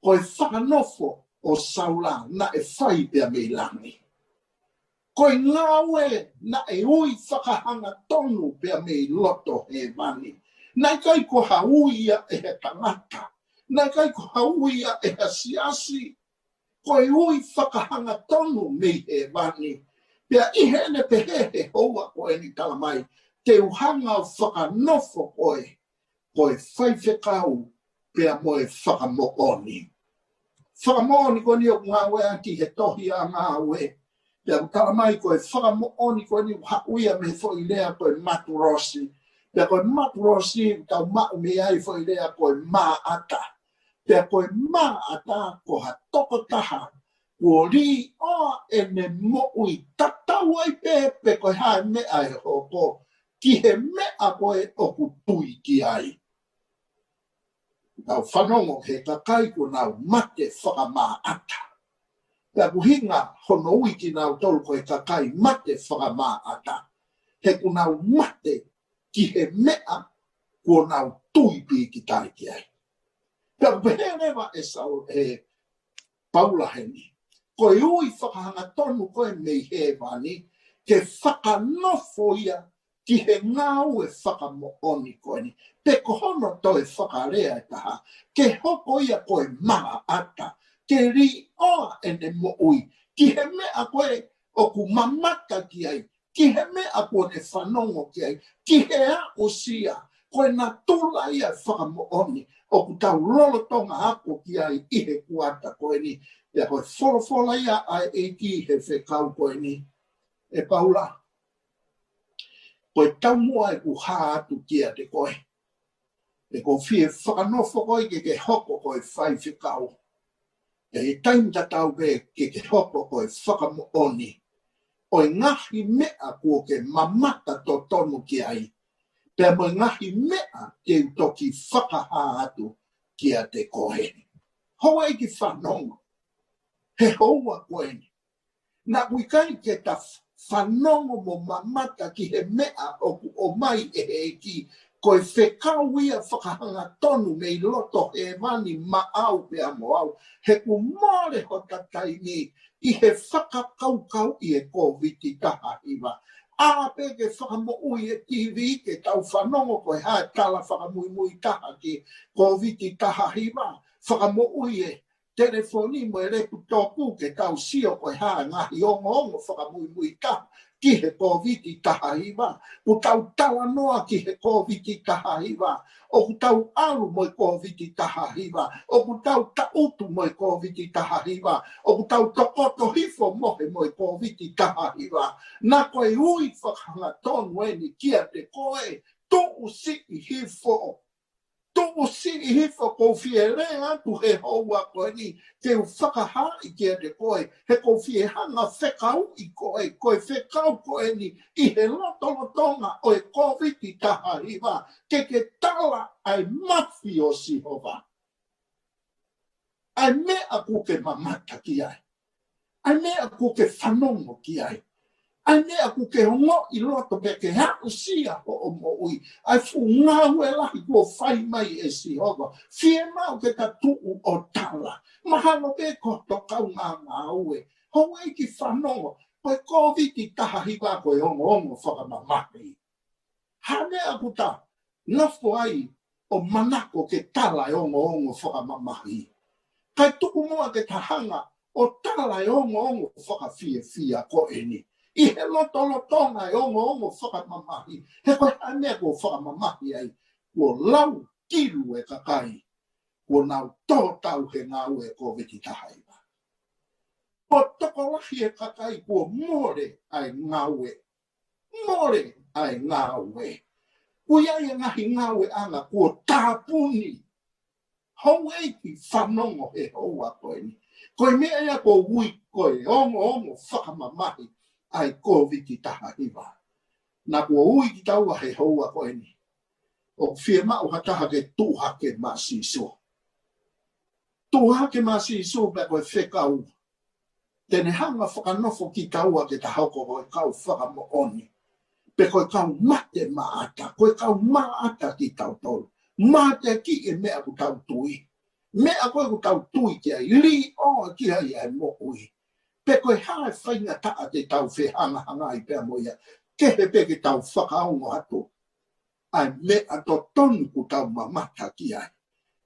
ko e fakanofo ʻo Saula naʻe fai pea mei langi. Ko e ngāue naʻe ui fakahangatonu pea mei loto hēvani. Naʻe ʻikai ko ha ui ia ʻe he tangata. Naʻe ʻikai ko ha ui ia ʻe ha siasi. Ko e ui fakahangatonu mei hēvani. Pea ʻi heʻene pehē he houa ko eni, tala mai, te u hanga ʻo fakanofo koe ko e faifekau pea mo e fakamoʻoni. Fakamoʻoni ko eni ʻoku ngāueʻaki he tohi ʻa Ngāue. Pea ʻoku tala mai ko e fakamoʻoni ko eni ʻoku haʻu ia mei he foʻi lea ko e maturosi. Pea ko e maturosi ʻoku tau maʻu mei ai foʻi lea ko e maʻata. Pea ko e maʻata ko ha tokotaha kuo liʻoa ʻene moʻui, tatau ai pē pe ko e hā e meʻa ʻe hoko, ki he meʻa ko ē ʻoku tui ki ai. Tau fanongo he kakai kuo nau mate fakamaʻata. Pea ʻoku ʻuhinga hono ui kinautolu ko e kakai mate fakamaʻata, he kuo nau mate ki he meʻa kuo nau tui pīkitai ki ai. Pea ʻoku pehē leva ʻe Sau-, ʻe Paula heni, ko e ui fakahangatonu ko ē mei hēvani, ke fakanofo ia ki he ngāue fakamoʻoni ko eni. Pe ko hono toe fakalea ʻe taha, ke hoko ia ko e maʻata, ke liʻoa ʻene moʻui ki he meʻa ko ē ʻoku mamata ki ai, ki he meʻa kuo ne fanongo ki ai, ki he aʻusia. Ko e natula ia e fakamoʻoni ʻoku tau lolotonga ako ki ai ʻi he kuata ko eni. Pea ko e folofola ia ʻa e ʻEiki he fekau ko eni, ʻe Paula, Ko e taumuʻa ʻeku hā atu kiate koe, ʻoku ou fie fakanofo koe ke ke hoko ko e faifekau. ʻI he taimi tatau pē ke ke hoko ko e fakamoʻoni ʻo e ngaahi meʻa kuo ke mamata totonu ki ai, pea mo e ngaahi meʻa te u toki fakahā atu kiate koe. Houʻeiki fanongo, he houa ko eni, naʻa ʻoku ʻikai ke ta fanongo mo mamata ki he meʻa ʻoku ʻomai ʻe he ʻEiki, ko e fekau ia fakahangatonu mei loto hēvani maʻau pea mo au, he kuo mole hota taimi ʻi he fakakaukau ʻi he Kōviti taha hiva. ʻĀ pē ke fakamoʻui e TV ke tau fanongo ko e hā e tala fakamuimui taha ki he Kōviti taha hiva. Fakamoʻui e telefoni mo e lepitopu ke tau sio ko e hā e ngaahi ongoongo fakamuimui taha ki he Kōviti taha hiva. ʻOku tau talanoa ki he Kōviti taha hiva. ʻOku tau ʻalu mo e Kōviti taha hiva. ʻOku tau taʻutu mo e Kōviti taha hiva. ʻOku tau tokoto hifo mo he mo e Kōviti taha hiva. Naʻa ko e ui fakahangatonu eni kiate koe, tuʻu siʻi hifo. Tuʻu siʻi hifo, ʻoku ou fie lea atu he houa ko eni, ke u fakahaaʻi kiate koe, he ʻoku ou fie hanga fekauʻi koe, ko e fekau ko eni, ʻi he lotolotonga ʻo e Kōviti taha hiva, ke ke tala ʻa e mafi ʻo Sihova. ʻA e meʻa ʻoku ke mamata ki ai. ʻA e meʻa ʻoku ke fanongo ki ai. ʻA e meʻa ʻoku ke ongoʻi loto pea ke aʻusia hoʻo moʻui. ʻA e fuʻu ngāue lahi kuo fai mai ʻe Sihova. Fiemaʻu ke ta tuʻu ʻo tala. Mahalo pē ko hoto kaungāngāue. Houʻeiki fanongo, ko e Kōviti taha hiva ko e ongoongo fakamamahi. Hā e meʻa ʻoku ta nofo ai ʻo manako ke tala e ongoongo fakamamahi? Kae tuku muʻa ke ta hanga ʻo tala e ongoongo fakafiefia ko eni. ʻI he lotolotonga e ongoongo fakamamahi, he ko e hā e meʻa kuo fakamamahi ai? Kuo lau kilu e kakai kuo nau tō tau he ngāue Kōviti taha hiva. Kuo tokolahi e kakai kuo mole ʻa e ngāue. Mole ʻa e ngāue. ʻOku ʻi ai e ngaahi ngāueʻanga kuo tāpuni. Houʻeiki fanongo he houa ko eni. Ko e meʻa ia ʻoku ou ui ko e ongoongo fakamamahi ʻa e Kōviti taha hiva. Naʻa kuo ui kitaua he houa ko eni. ʻOku fiemaʻu ha taha ke tuʻu hake maʻa Sīsū. Tuʻu hake maʻa Sīsū pea ko e fekau te ne hanga fakanofo kitaua ke ta hoko ko e kau fakamoʻoni. Pe ko e kau mate maʻata, ko e kau maʻata kitautolu. Mate ki he meʻa ʻoku tau tui. Meʻa ko ē ʻoku tau tui ki ai, liʻo ki ai ʻa e moʻui. Pe ko e hā e faingataʻa te tau fehangahangai pea mo ia. Kehe pē ke tau fakaongo atu ʻa e meʻa totonu ʻoku tau mamata ki ai.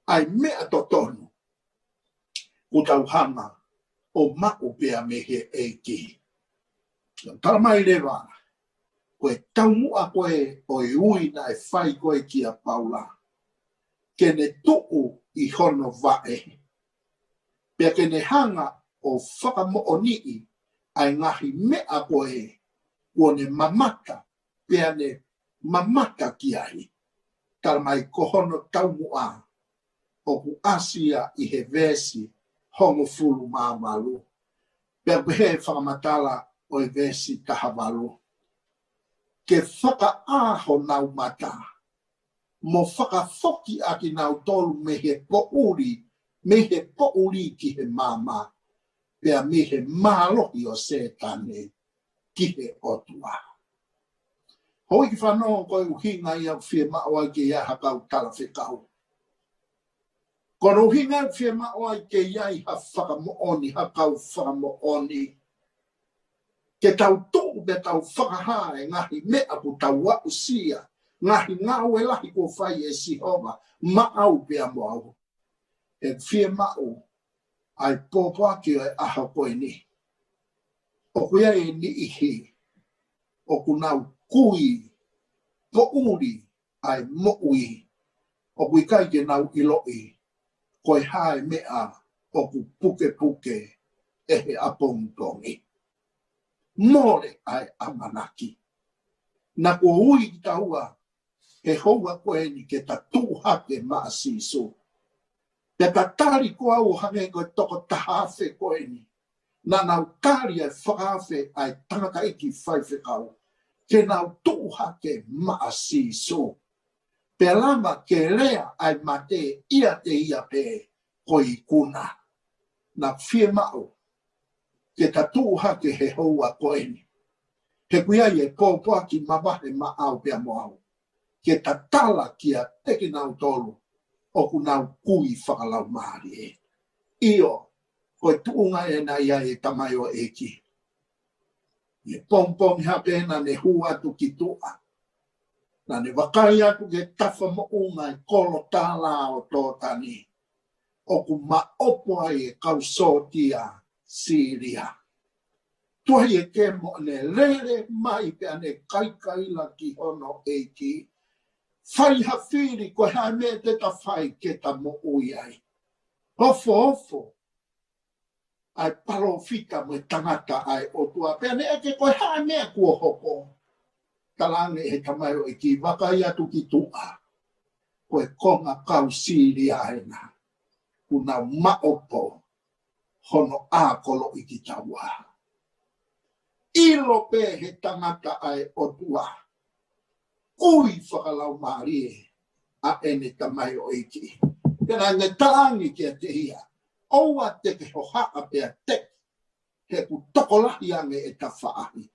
ʻA e meʻa totonu ʻoku tau hanga ʻo maʻu pea mei he ʻEiki. Tala mai leva, ko e taumuʻa ko ē ʻo e ui naʻe fai ko ē kia Paula. Ke ne tuʻu ʻi hono vaʻe. Pea ke ne hanga ʻo fakamoʻoniʻi ʻa e ngaahi meʻa ko ē kuo ne mamata, pea ne mamata ki ai. Tala mai ko hono taumuʻa ʻoku ʻasi ia ʻi he veesi hongofulu mā valu. Pea pehē fakamatala ʻo e veesi taha valu. Ke fakaʻā honau mata, mo fakafoki ʻa kinautolu mei he poʻuli, mei he poʻuli ki he maama, pea mei he mālohi ʻo Sētane ki he ʻOtua. Houʻeiki fanongo, ko e ʻuhinga ia ʻoku fiemaʻu ai ke ʻi ai ha kau talafekau. Ko hono ʻuhinga ʻoku fiemaʻu ai ke ʻi ai ha fakamoʻoni, ha kau fakamoʻoni. Ke tau tuʻu pea tau fakahā e ngaahi meʻa ʻoku tau aʻusia, ngaahi ngāue lahi kuo fai ʻe Sihova, maʻau pea mo au. ʻOku fiemaʻu ʻa e pōpoaki ʻo e ʻaho ko eni. ʻOku ʻi ai e niʻihi ʻoku nau kui poʻuli ʻa e moʻui, ʻoku ʻikai ke nau ʻiloʻi ko e hā e meʻa ʻoku pukepuke ʻe he ʻapongipongi. Mole ʻa e ʻamanaki. Naʻa kuo ui kitaua he houa ko eni ke ta tuʻu hake maʻa Sīsū. Pea ta tali ko au ʻo hangē ko e toko taha afe ko eni. Naʻa nau tali ʻa e fakaafe ʻa e tangataʻeiki faifekau ke nau tuʻu hake maʻa Sīsū. Pea lava ke lea ʻa e mate ʻiate ia pē ko e ikuna. Naʻa fiemaʻu ke ta tuʻu hake he houa ko eni. He ʻoku ʻi ai e pōpoaki mavahe maʻau pea mo au. Ke ta tala kiate kinautolu ʻoku nau kui fakalaumālie. ʻIo, ko e tuʻunga ena ia ʻa e tamaioʻeiki. ʻI he pongipongi hake naʻa ne hū atu ki tuʻa. Naʻa ne vakai atu ki he tafa moʻunga ʻo e kolo tala ʻo Tōtani. ʻOku maʻopo ai e kau sōtia Sīlia. Tuʻu ai e kemo, ne lele mai pea ne kaikaila ki hono ʻeiki. Fai ha fili, ko e hā e meʻa te ta fai ke ta moʻui ai. Ofoofo ʻa e palōfita mo e tangata ʻa e ʻOtua. Pea ne ʻeke ko e hā e meʻa kuo hoko. Talaange ʻe he tamaioʻeiki, vakai atu ki tuʻa. Ko e konga kau Sīlia ena. Kuo nau maʻopo hono ʻākoloʻi kitaua. ʻIlo pē he tangata ʻa e ʻOtua. Kui fakalaumālie ʻa ʻene tamaioʻeiki. Pea naʻa ne talaange kiate ia, ʻoua te ke hohaʻa pea teki, he ʻoku tokolahi ange ʻeta faʻahi.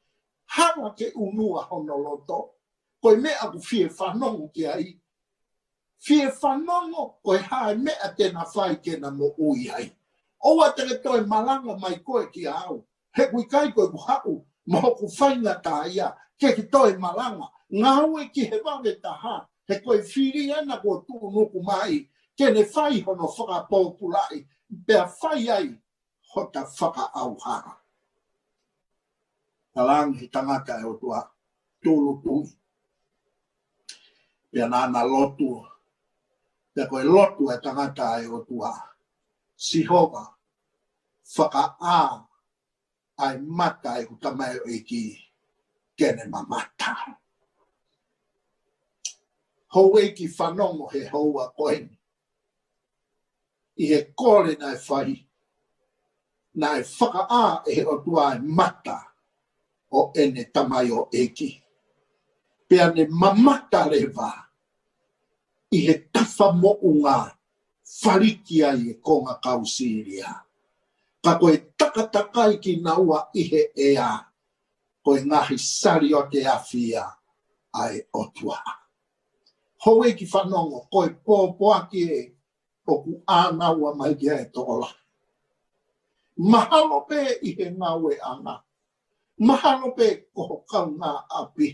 Hala ke ʻunua hono loto, ko e meʻa ʻoku fie fanongo ki ai. Fie fanongo, ko e hā e meʻa te na fai ke na moʻui ai. ʻOua te ke toe malanga mai koe kia au. He ʻoku ʻikai ko ʻeku haʻu mo hoku faingataʻaʻia ke ke toe malanga. Ngāue ki he vave taha, he ko e fili ena kuo tuʻunuku mai, ke ne fai hono fakapōpulaʻi, pea fai ai hota fakaʻauha. Talaange he tangata ʻa e ʻOtua, tūʻulutui. Pea naʻa na lotu. Pea ko e lotu ʻa e tangata ʻa e ʻOtua, Sihova, fakaʻā ʻa e mata ʻeku tamaioʻeiki ke ne mamata. Houʻeiki fanongo he houa ko eni. ʻI he kole naʻe fai, naʻe fakaʻā ʻe he ʻOtua e mata ʻo ʻene tamaioʻeiki. Pea ne mamata leva ʻi he tafa moʻunga faliki ai e konga kau Sīlia. Ka ko e takatakai kinaua ʻi he ʻea, ko e ngaahi saliote afi ia ʻa e ʻOtua. Houʻeiki fanongo, ko e pōpoaki ē ʻoku ʻānaua mai ki ai e tokolahi. Mahalo pē ʻi he ngāueʻanga. Mahalo pē ko ho kaungāʻapi.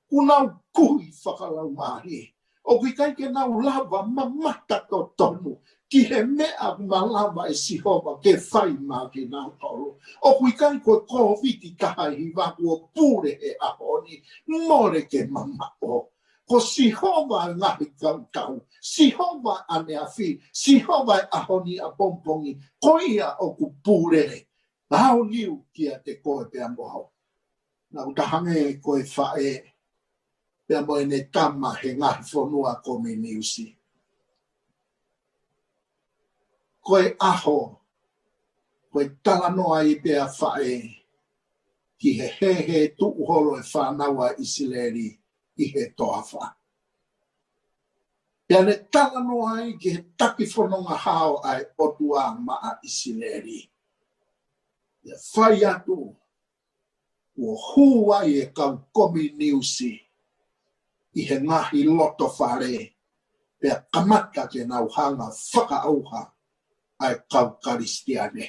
Kuo nau kui fakalaumālie. ʻOku ʻikai ke nau lava mamata totonu ki he meʻa ʻoku malava ʻe Sihova ke fai maʻa kinautolu. ʻOku ʻikai ko e Kōviti taha hiva kuo pule he ʻaho ni, mole ke mamaʻo. Ko Sihova e ngaahi kautau, Sihova ʻaneafi, Sihova e ʻaho ni, ʻapongipongi, ko ia ʻoku pule. Aoniu kiate koe pea mo au. Naʻa ku ta hangē ko e faʻē pea mo ʻene tama he ngaahi fonua kominiusi. Ko e ʻaho, ko e talanoa ai pē ʻa e faʻē ki he hēhē tuʻu holo e fānau ʻa ʻIsileli ʻi he toafa. Pea ne talanoa ai ki he taki fononga hao ʻa e ʻOtua maʻa ʻIsileli. Pea fai atu, kuo hū ai e kau kominiusi ʻi he ngaahi loto fale, pea kamata ke nau hanga fakaʻauha ʻa e kau Kalisitiane.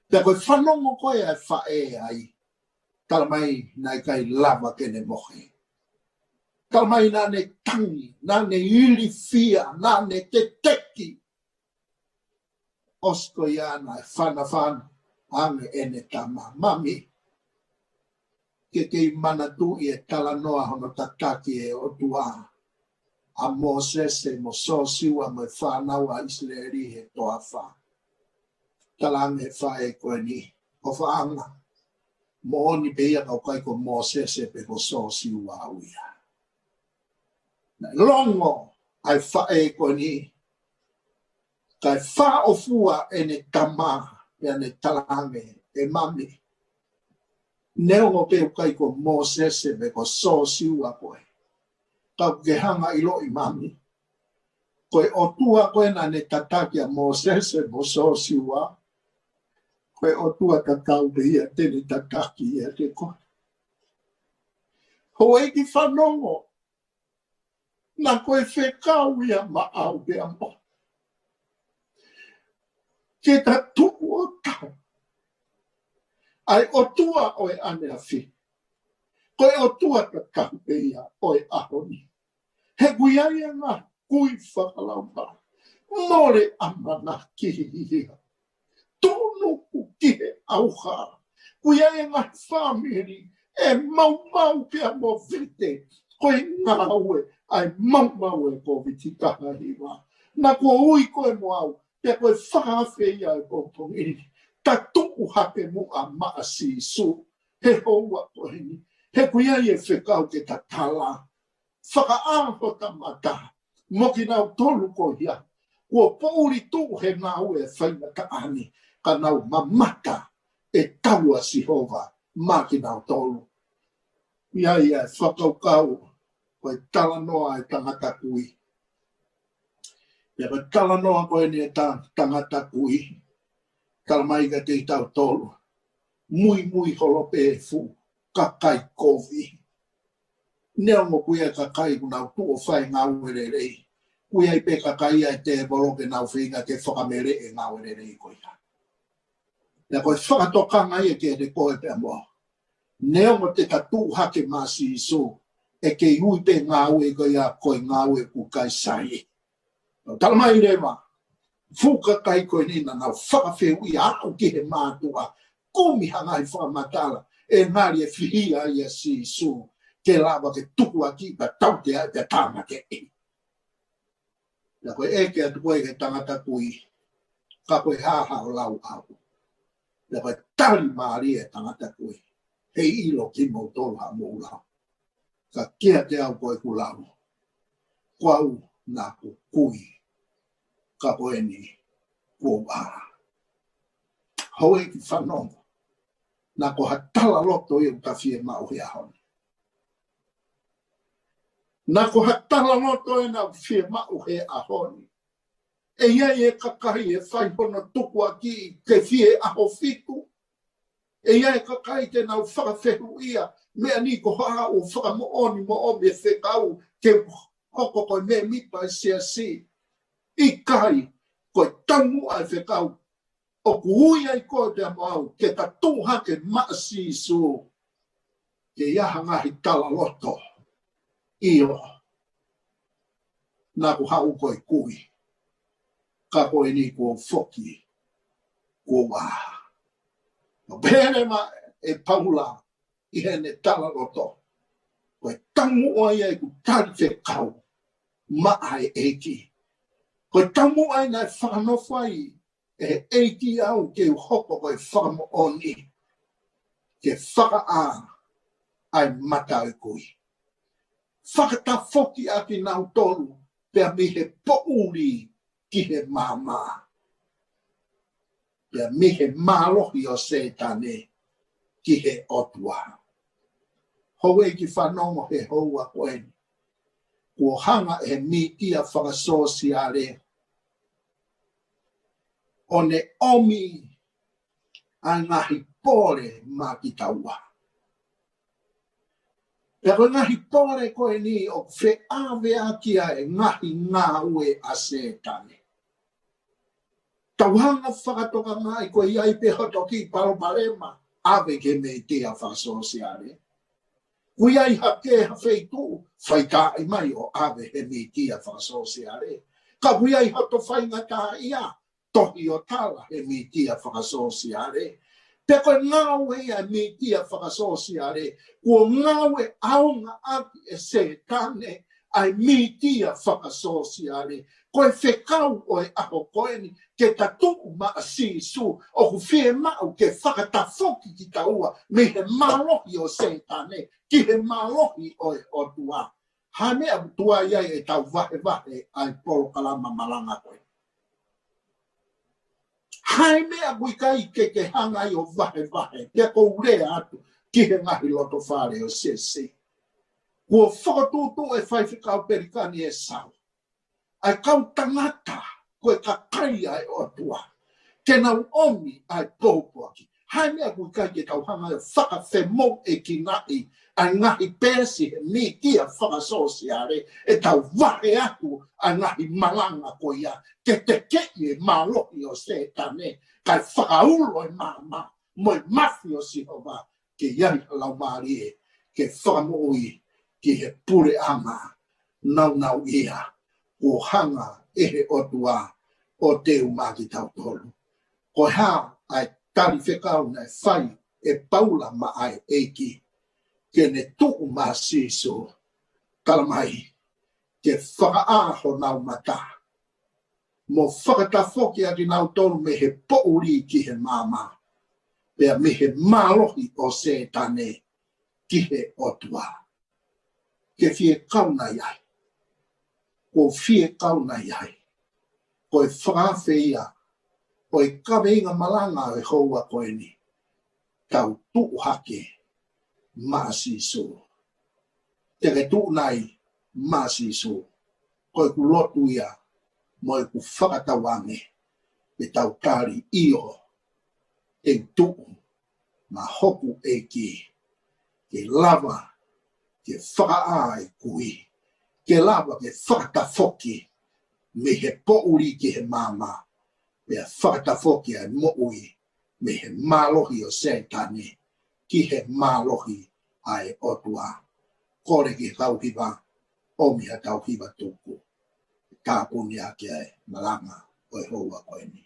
Pea ko e fanongo ko ē ʻa e faʻē ai, tala mai naʻe ʻikai lava ke ne mohe. Tala mai naʻa ne tangi, naʻa ne ilifia, naʻa ne teteki. ʻOsi ko ia naʻe fanafana ange ʻene tama, Mami, ke kei manatuʻi e talanoa hono tataki ʻe he ʻOtua ʻa Mōsese mo Sōsiua mo e fānau ʻa ʻIsileli he toafa. Talaange ʻe he faʻē ko eni, ʻOfaʻanga, moʻoni pē ia ka ʻoku ʻikai ko Mōsese pe ko Sōsiua au ia. Naʻe longo ʻa e faʻē ko eni, kae fāʻofua ʻene tama, pea ne talaange, ʻE mami, neongo pē ʻoku ʻikai ko Mōsese pe ko Sōsiua koe, ka ʻoku ke hanga ʻiloʻi mami, ko e ʻOtua ko ē naʻa ne tataki ʻa Mōsese mo Sōsiua, ko e ʻOtua tatau pē ia te ne tataki ia te koe. Houʻeiki fanongo, naʻa ko e fekau ia maʻau pea mo ke ta tuʻu ʻo tau ʻa e ʻOtua ʻo e ʻaneafi, ko e ʻOtua tatau pē ia ʻo e ʻaho ni. He ʻoku ʻi ai e ngaahi kui fakalaumālie, mole ʻamanaki ia, tuʻunuku ki he ʻauha. ʻOku ʻi ai e ngaahi fāmili ʻe maumau pea mo vete ko e ngāue ʻa e maumau e Kōviti taha hiva. Naʻa kuo ui koe mo au, pea ko e fakaafe ia e pongipongi ni, ta tuʻu hake muʻa maʻa Sīsū he houa ko eni. He ʻoku ʻi ai e fekau ke ta tala. Fakaʻā hota mata mo kinautolu ko ia kuo poʻuli tuʻu he ngāue faingataʻa ni, ka nau mamata e tau ʻa Sihova maʻa kinautolu. ʻI ai e fakakaukau, ko e talanoa e tangata kui. Pea ko e talanoa ko eni e ta-, tangata kui, talamai kiate kitautolu, muimui holo pē e fuʻu kakai kovi. Neongo ʻoku ʻi ai e kakai ʻoku nau tuʻu ʻo fai e ngāue lelei, ʻoku ʻi ai pē kakai ʻa e tēvolo ke nau feinga ke fakameleʻi e ngāue lelei ko ia. Pea ko e fakatokanga ia kiate koe pea mo au, neongo te ta tuʻu hake maʻa Sīsū, ʻe kei ui pē e ngāue ko ia ko e ngāue ʻoku ʻikai sai. Nau talamai leva, fuʻu kakai ko eni naʻa nau fakafehuʻia, aʻu ki he mātuʻa, kumi ha ngaahi fakamatala, ʻe ngali ʻe fihia ia ʻa Sīsū ke lava ke tukuakiʻi pea tauteaʻi pea tāmateʻi. Pea ko e ʻeke atu ko ē ki he tangata kui, ka ko e hā haʻo lau ʻaʻau? Pea ko e tali mālie e tangata kui, Heiʻilo kimoutolu haʻamou lau, ka kiate au ko ʻeku lau, ko au naʻa ku kui, ka ko eni kuo u ʻā. Houʻeiki fanongo, naʻa ko ha talaloto ia ʻoku ta fiemaʻu he ʻaho ni. Naʻa ko ha talaloto ena ʻoku fiemaʻu he ʻaho ni. ʻE ʻi ai e kakai ʻe fai hono tukuakiʻi ke fie ʻaho fitu. ʻE ʻi ai e kakai te nau fakafehuʻia, meʻa ni ko e hā ʻoku fakamoʻoni mo ʻomi e fekau ke hoko ko e mēmipa e siasi. ʻIkai, ko e taumuʻa e fekau, ʻoku ui ai koe pea mo au ke ta tuʻu hake maʻa Sīsū. Ke ʻi ai ha ngaahi talaloto, ʻio, naʻa ku haʻu ko e kui, ka ko eni kuo u foki, kuo u ʻā. Naʻe pehē mai ʻe Paula ʻi heʻene talaloto, ko e taumuʻa ia ʻeku tali fekau maʻa e ʻEiki. Ko e taumuʻa ia naʻe fakanofo ai ʻe he ʻEiki au ke u hoko ko e fakamoʻoni, ke fakaʻā ʻa e mata ʻo e kui, fakatafoki ʻa kinautolu pea mei he poʻuli ki he maama, pea mei he mālohi ʻo Sētane ki he ʻOtua. Houʻeiki fanongo, he houa ko eni, kuo hanga ʻe he mītia fakasōsiale ʻo ne ʻomi ʻa e ngaahi pole maʻa kitaua. Pea ko e ngaahi pole ko eni ʻoku feʻaveʻaki ʻa e ngaahi ngāue ʻa Sētane. Tau hanga fakatokangaʻi ko e ʻi ai pē hoto kiʻi palopalema, ʻave ki he mītia fakasōsiale. ʻOku ʻi ai hake ha feituʻu, faitāʻi mai ʻo ʻave he mītia fakasōsiale. Ka ʻoku ʻi ai hoto faingataʻaʻia, tohi ʻo tala he mītia fakasōsiale. Pea ko e ngāue ia e mītia fakasōsiale, kuo ngāue ʻaonga ʻaki ʻe Sētane ʻa e mītia fakasōsiale. Ko e fekau ʻo e ʻaho ko eni, ke ta tuʻu maʻa Sīsū, ʻoku fiemaʻu ke fakatafoki kitaua mei he mālohi ʻo Sētane ki he mālohi ʻo e ʻOtua. Hā e meʻa ʻoku tuai ai ʻetau vahevahe ʻa e polokalama malanga ko ē? Hā e meʻa ʻoku ʻikai ke ke hanga ai ʻo vahevahe, pea ʻoku ou lea atu ki he ngaahi lotofale ʻo Siasi? Kuo fakatuʻutuʻu ʻe Faifekau Pelikani ʻe Sau ʻa e kau tangata ko e kakai ʻa e ʻOtua, ke nau ʻomi ʻa e pōpoaki. Hā e meʻa ʻoku ʻikai ke tau hanga ʻo fakafemoʻuekinaʻi ʻa e ngaahi peesi he mītia fakasōsiale, ʻetau vahe atu ʻa e ngaahi malanga ko ia, ke tekeʻi e mālohi ʻo Sētane, kae fakaulo e maama mo e mafai ʻo Sihova, ke ʻi ai ha laumālie ke fakamoʻui ki he puleʻanga nāunauʻia kuo hanga ʻe he ʻOtua ʻo teu maʻa kitautolu. Ko e hā ʻa e tali fekau naʻe fai ʻe Paula maʻa e ʻEiki? Ke ne tuʻu maʻa Sīsū, tala mai, ke fakaʻā honau mata, mo fakatafoki ʻa kinautolu mei he poʻuli ki he maama, pea mei he mālohi ʻo Sētane ki he ʻOtua. Ke fie kau nai ai? Kuo fie kau nai ai? Ko e fakaafe ia ʻo e kaveinga malanga ʻo e houa ko eni. Tau tuʻu hake maʻa Sīsū. Te ke tuʻu nai maʻa Sīsū? Ko ʻeku lotu ia mo ʻeku fakatauange, ke tau tali, ʻio, te u tuʻu maʻa hoku ʻEiki, ke lava ke fakaʻā e kui, ke lava ke fakatafoki mei he poʻuli ki he maama, pea fakatafoki ʻa e moʻui mei he mālohi ʻo Sētane ki he mālohi ʻa e ʻOtua. Kole ki he kau hiva, ʻomi haʻatau hiva tuku, tāpuni ʻaki ʻa e malanga ʻo e houa ko eni.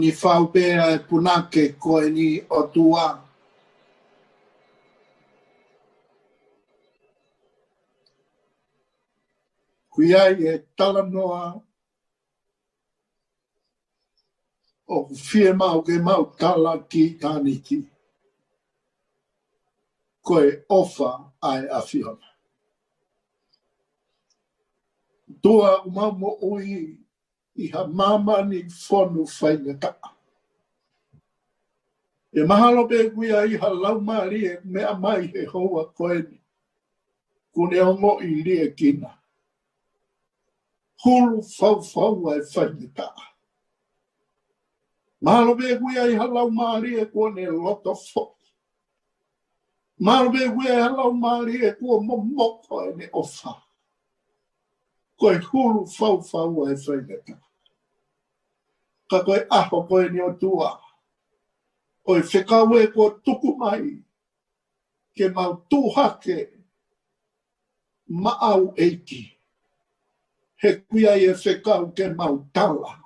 ʻi fau pē ʻa e punake ko eni ʻOtua. Ko ia ʻi he talanoa ʻoku fiemaʻu ke mau tala ki ʻitāniti, ko e ʻofa ʻa e ʻAfiona. ʻOtua, ʻoku mau moʻui ʻi ha māmani fonu faingataʻa. ʻE mahalo pē ʻoku ʻi ai ha laumālie ʻoku meʻa mai he houa ko eni, kuo ne ongoʻi liʻekina. Hulu faufau ʻa e faingataʻa. Mahalo pē ʻoku ʻi ai ha laumālie kuo ne loto foʻi. Mahalo pē ʻoku ʻi ai ha laumālie kuo momoko ʻene ʻofa. Ko e hulu faufau ʻa e faingataʻa. Ka ko e ʻaho ko eni ʻOtua, ko e fekau ē kuo tuku mai ke mau tuʻu hake maʻau ʻEiki. He ʻoku ʻi ai e fekau ke mau tala.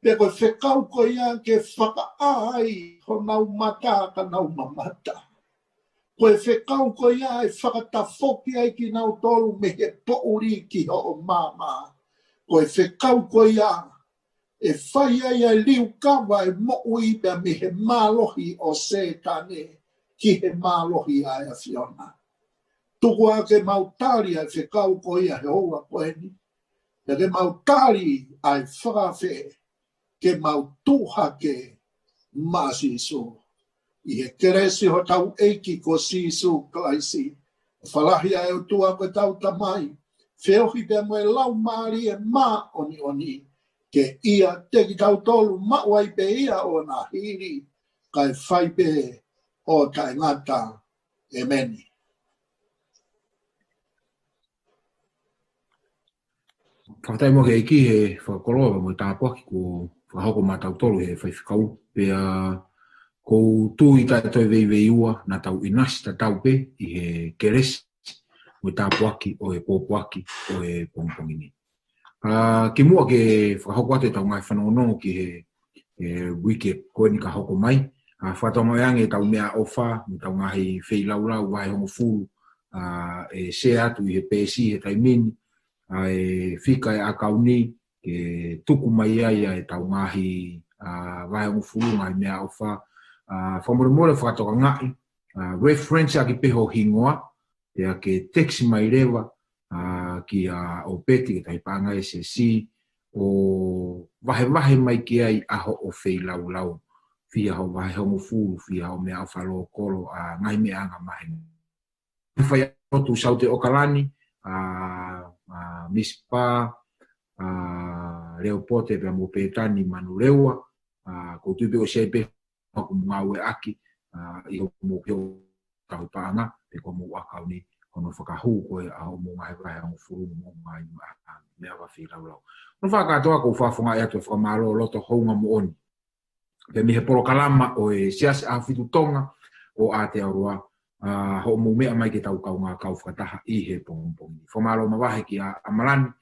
Pea ko e fekau ko ia ke fakaʻā ai honau mata ka nau mamata. Ko e fekau ko ia ʻe fakatafoki ai kinautolu mei he poʻuli ki hoʻo maama. Ko e fekau ko ia ʻe fai ai ʻa e liukava ʻa e moʻui pea mei he mālohi ʻo Sētane ki he mālohi ʻa e ʻAfiona. Tuku ā ke mau tali ʻa e fekau ko ia he houa ko eni. Pea ke mau tali ʻa e fakaafe ke mau tuʻu hake maʻa Sīsū. ʻI he kelesi hotau ʻEiki ko Sīsū Kalaisi, falala ʻa e ʻOtua ko ʻetau Tamai, feohi pea mo e Laumālie Māʻoniʻoni, ke ʻiate kitautolu maʻu ai pē ia ʻo na hili, kae fai pē ʻo taʻengata. ʻEmeni. Fakafetaʻi mo e ʻEiki he fakakoloa mo e tāpuaki kuo fakahoko maʻatautolu he faifekau, pea ʻoku ou tui taʻe toe veiveiua naʻa tau ʻinasi tatau pē ʻi he kelesi mo e tāpuaki ʻo e pōpoaki ʻo e pongipongi ni. ʻA, kimuʻa ke fakahoko atu ʻetau ngaahi fanongonongo ki he, he uike ko eni ka hoko mai, ʻa, fakatokangaʻi ange ʻetau meʻaʻofa, mo ʻetau ngaahi feilaulau vahe hongofulu, ʻa, ʻe share atu ʻi he peesi he taimi ni, ʻa, e fika ʻe ʻakauni, ke tuku mai ai ʻa ʻetau ngaahi, ʻa, vahe hongofulu ngaahi meʻaʻofa, ʻa, fakamolemole fakatokangaʻi, ʻa, reference ʻaki pē ho hingoa, pea ke text mai leva, ʻa, kia ʻOpeti ke tahi paʻanga ʻe sesi, ʻo vahevahe mai ki ai ʻa hoʻo feilaulau, fiha ho vahe hongofulu, fiha ho meʻaʻofa lōkolo, ʻa, ngaahi meʻa anga maheni. Fai atu Saute ʻOkalani, ʻa, ʻa, Miss Pa, ʻa, Leopote pea mo Pētani Manurewa, ʻa, ʻoku ou tui pē ʻosi ʻi ai pē ʻoku mou ngāueʻaki, ʻa, ʻi hoʻomou pio tahi paʻanga, pe ko hoʻomou ʻakauni, hono fakahū ko ē ʻa hoʻomou ngaahi vahe hongofulu mo e ngaahi, ʻa, meʻaʻofa feilaulau. Hono fakakātoa ʻoku ou fakafofongaʻi atu e fakamālō loto hounga moʻoni. Pea mei he polokalama ʻo e Siasi ʻAhofitu Tonga ʻo Aotearoa, ʻa, hoʻomou meʻa mai ke tau kaungā kau fakataha ʻi he pongipongi ni. Fakamālō mavahe kia ʻAmalani,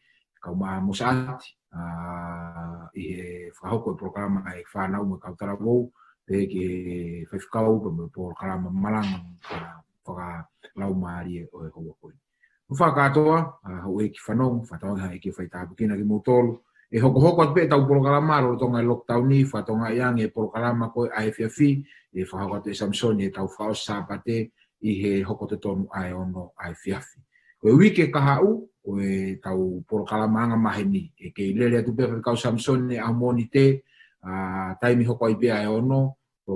kau ma mo Saati, ʻa, ʻi he fakahoko e polokalama ʻa e fānau mo e kau talavou, pehē ki he faifekau pea mo e polokalama malanga, ʻa, fakalaumālie ʻo e houa ko eni. Mo fakakātoa, ʻa, houʻeiki fanongo, fakatauange ha ʻEiki ʻe faitāpuekina kimoutolu. ʻE hokohoko atu pē ʻetau polokalama lolotonga e lockdown ni, fakatokangaʻi ange e polokalama ko ē ʻa e efiafi, ʻe fakahoko atu ʻe Samisoni ʻetau fakaʻosi Sāpate ʻi he hoko totonu ʻa e ono ʻa e efiafi. Ko e uike kahaʻu, ko ʻetau polokalama anga maheni, ʻe kei lele atu pē ʻa e faifekau Samisoni he ʻaho Mōnite, ʻa, taimi hoko ai pē ʻa e ono, ʻo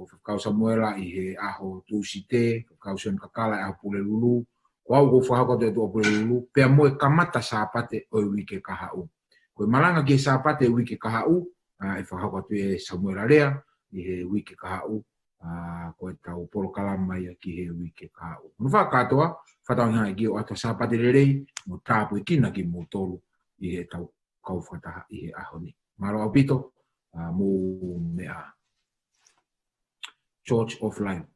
faifekau Samuela ʻi he ʻaho Tūsite, faifekau Sione Kakala ʻi he ʻaho Pulelulu, ko au ʻoku ou fakahoko atu ʻi he ʻaho Pulelulu, pea mo e kamata Sāpate ʻo e uike kahaʻu. Ko e malanga ki he Sāpate uike kahaʻu, ʻa, ʻe fakahoko atu ʻe Samuela Lea ʻi he uike kahaʻu, ʻa, ko ʻetau polokalama ia ki he uike kahaʻu. Mo fakakātoa, fakatauange ha ʻEiki ʻe ʻoatu ha Sāpate lelei, mo tāpuekina kimoutolu ʻi heʻetau kau fakataha ʻi he ʻaho ni. Mālō ʻaupito, ʻa, mou meʻa. George offline.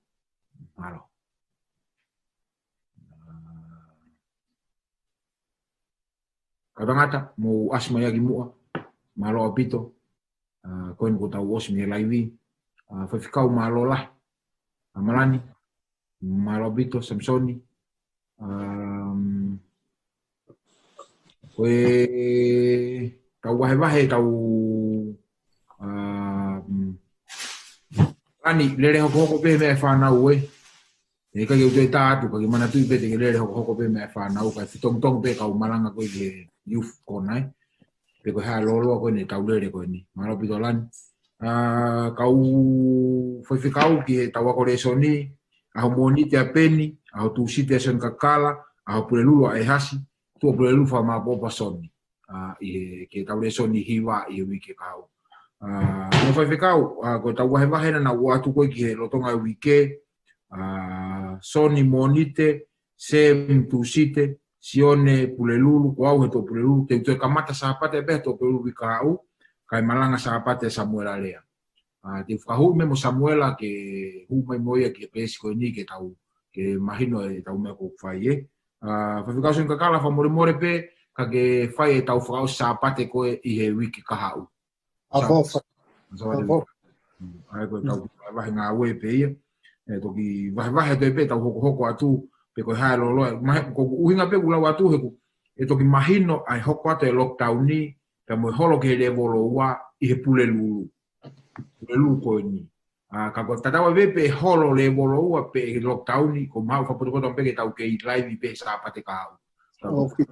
Mālō. Kau tangata, mou ʻasi mai ʻaki muʻa. Mālō ʻaupito. ʻA, ko eni kuo tau ʻosi mei he laivi. ʻA, Faifekau, mālō lahi. ʻA, Malani, mālō ʻaupito, Samisoni. Um, ko e tau vahevahe, tau, um, Lani, lele hokohoko pē meʻa e fānau ē. ʻE ʻikai ke u toe tā atu, ka ke manatuʻi pē te ke lele hokohoko pē meʻa e fānau, kae fetongitongi pē kau malanga ko ē ki he youth corner ē. Pe ko e hā e lōloa ko eni ʻetau lele ko eni. Mālō ʻaupito Lani. ʻA, kau faifekau ki heʻetau ako lēsoni, ʻaho Mōnite ʻa Peni, ʻaho Tūsite ʻa Sione Kakala, ʻaho Pulelulu ʻa ʻEhasi, Tuʻapulelulu fakamāʻopoʻopo ʻa Sione. ʻA, ʻi he, ki heʻetau lēsoni hiva ʻi he uike kahaʻu. ʻA, mo faifekau, ʻa, ko ʻetau vahevahe naʻa nau ʻoatu ko ē ki he lolotonga e uike, ʻa, Sione Mōnite, Sam Tūsite, Sione Pulelulu, ko au he Tuʻapulelulu, te u toe kamata Sāpate pē he Tuʻapulelulu uike kahaʻu, kae malanga Sāpate Samuela Lea. ʻA, te u fakahū mai mo Samuela ke hū mai mo ia ki he peesi ko eni ke tau, ke mahino ʻetau meʻa ʻoku fai ē. ʻA, faifekau Sione Kakala, fakamolemole pē, ka ke fai ʻetau fakaʻosi Sāpate ko ē ʻi he uike kahaʻu. ʻA, Sa-, fo, fo. Sa-, ʻa, fo. ʻA ia ko ʻetau vahe ngāue pē ia. ʻE toki vahevahe atu pē ʻetau hokohoko atu, pe ko e hā e lōloa. Ma-, ko e ʻuhinga pē ʻoku ou lau atu he ʻoku, ʻe toki mahino ʻa e hoko atu e lockdown ni, pea mo e holo ki he lēvolo ua ʻi he Pulelulu. Pulelulu ko eni. ʻA, ka ko e tatau ai pē pe holo lēvolo ua pe ʻe lockdown ni, ko e maʻu fakapotopoto pē ke tau kei laivi pē Sāpate kahaʻu. Ka ko ʻOku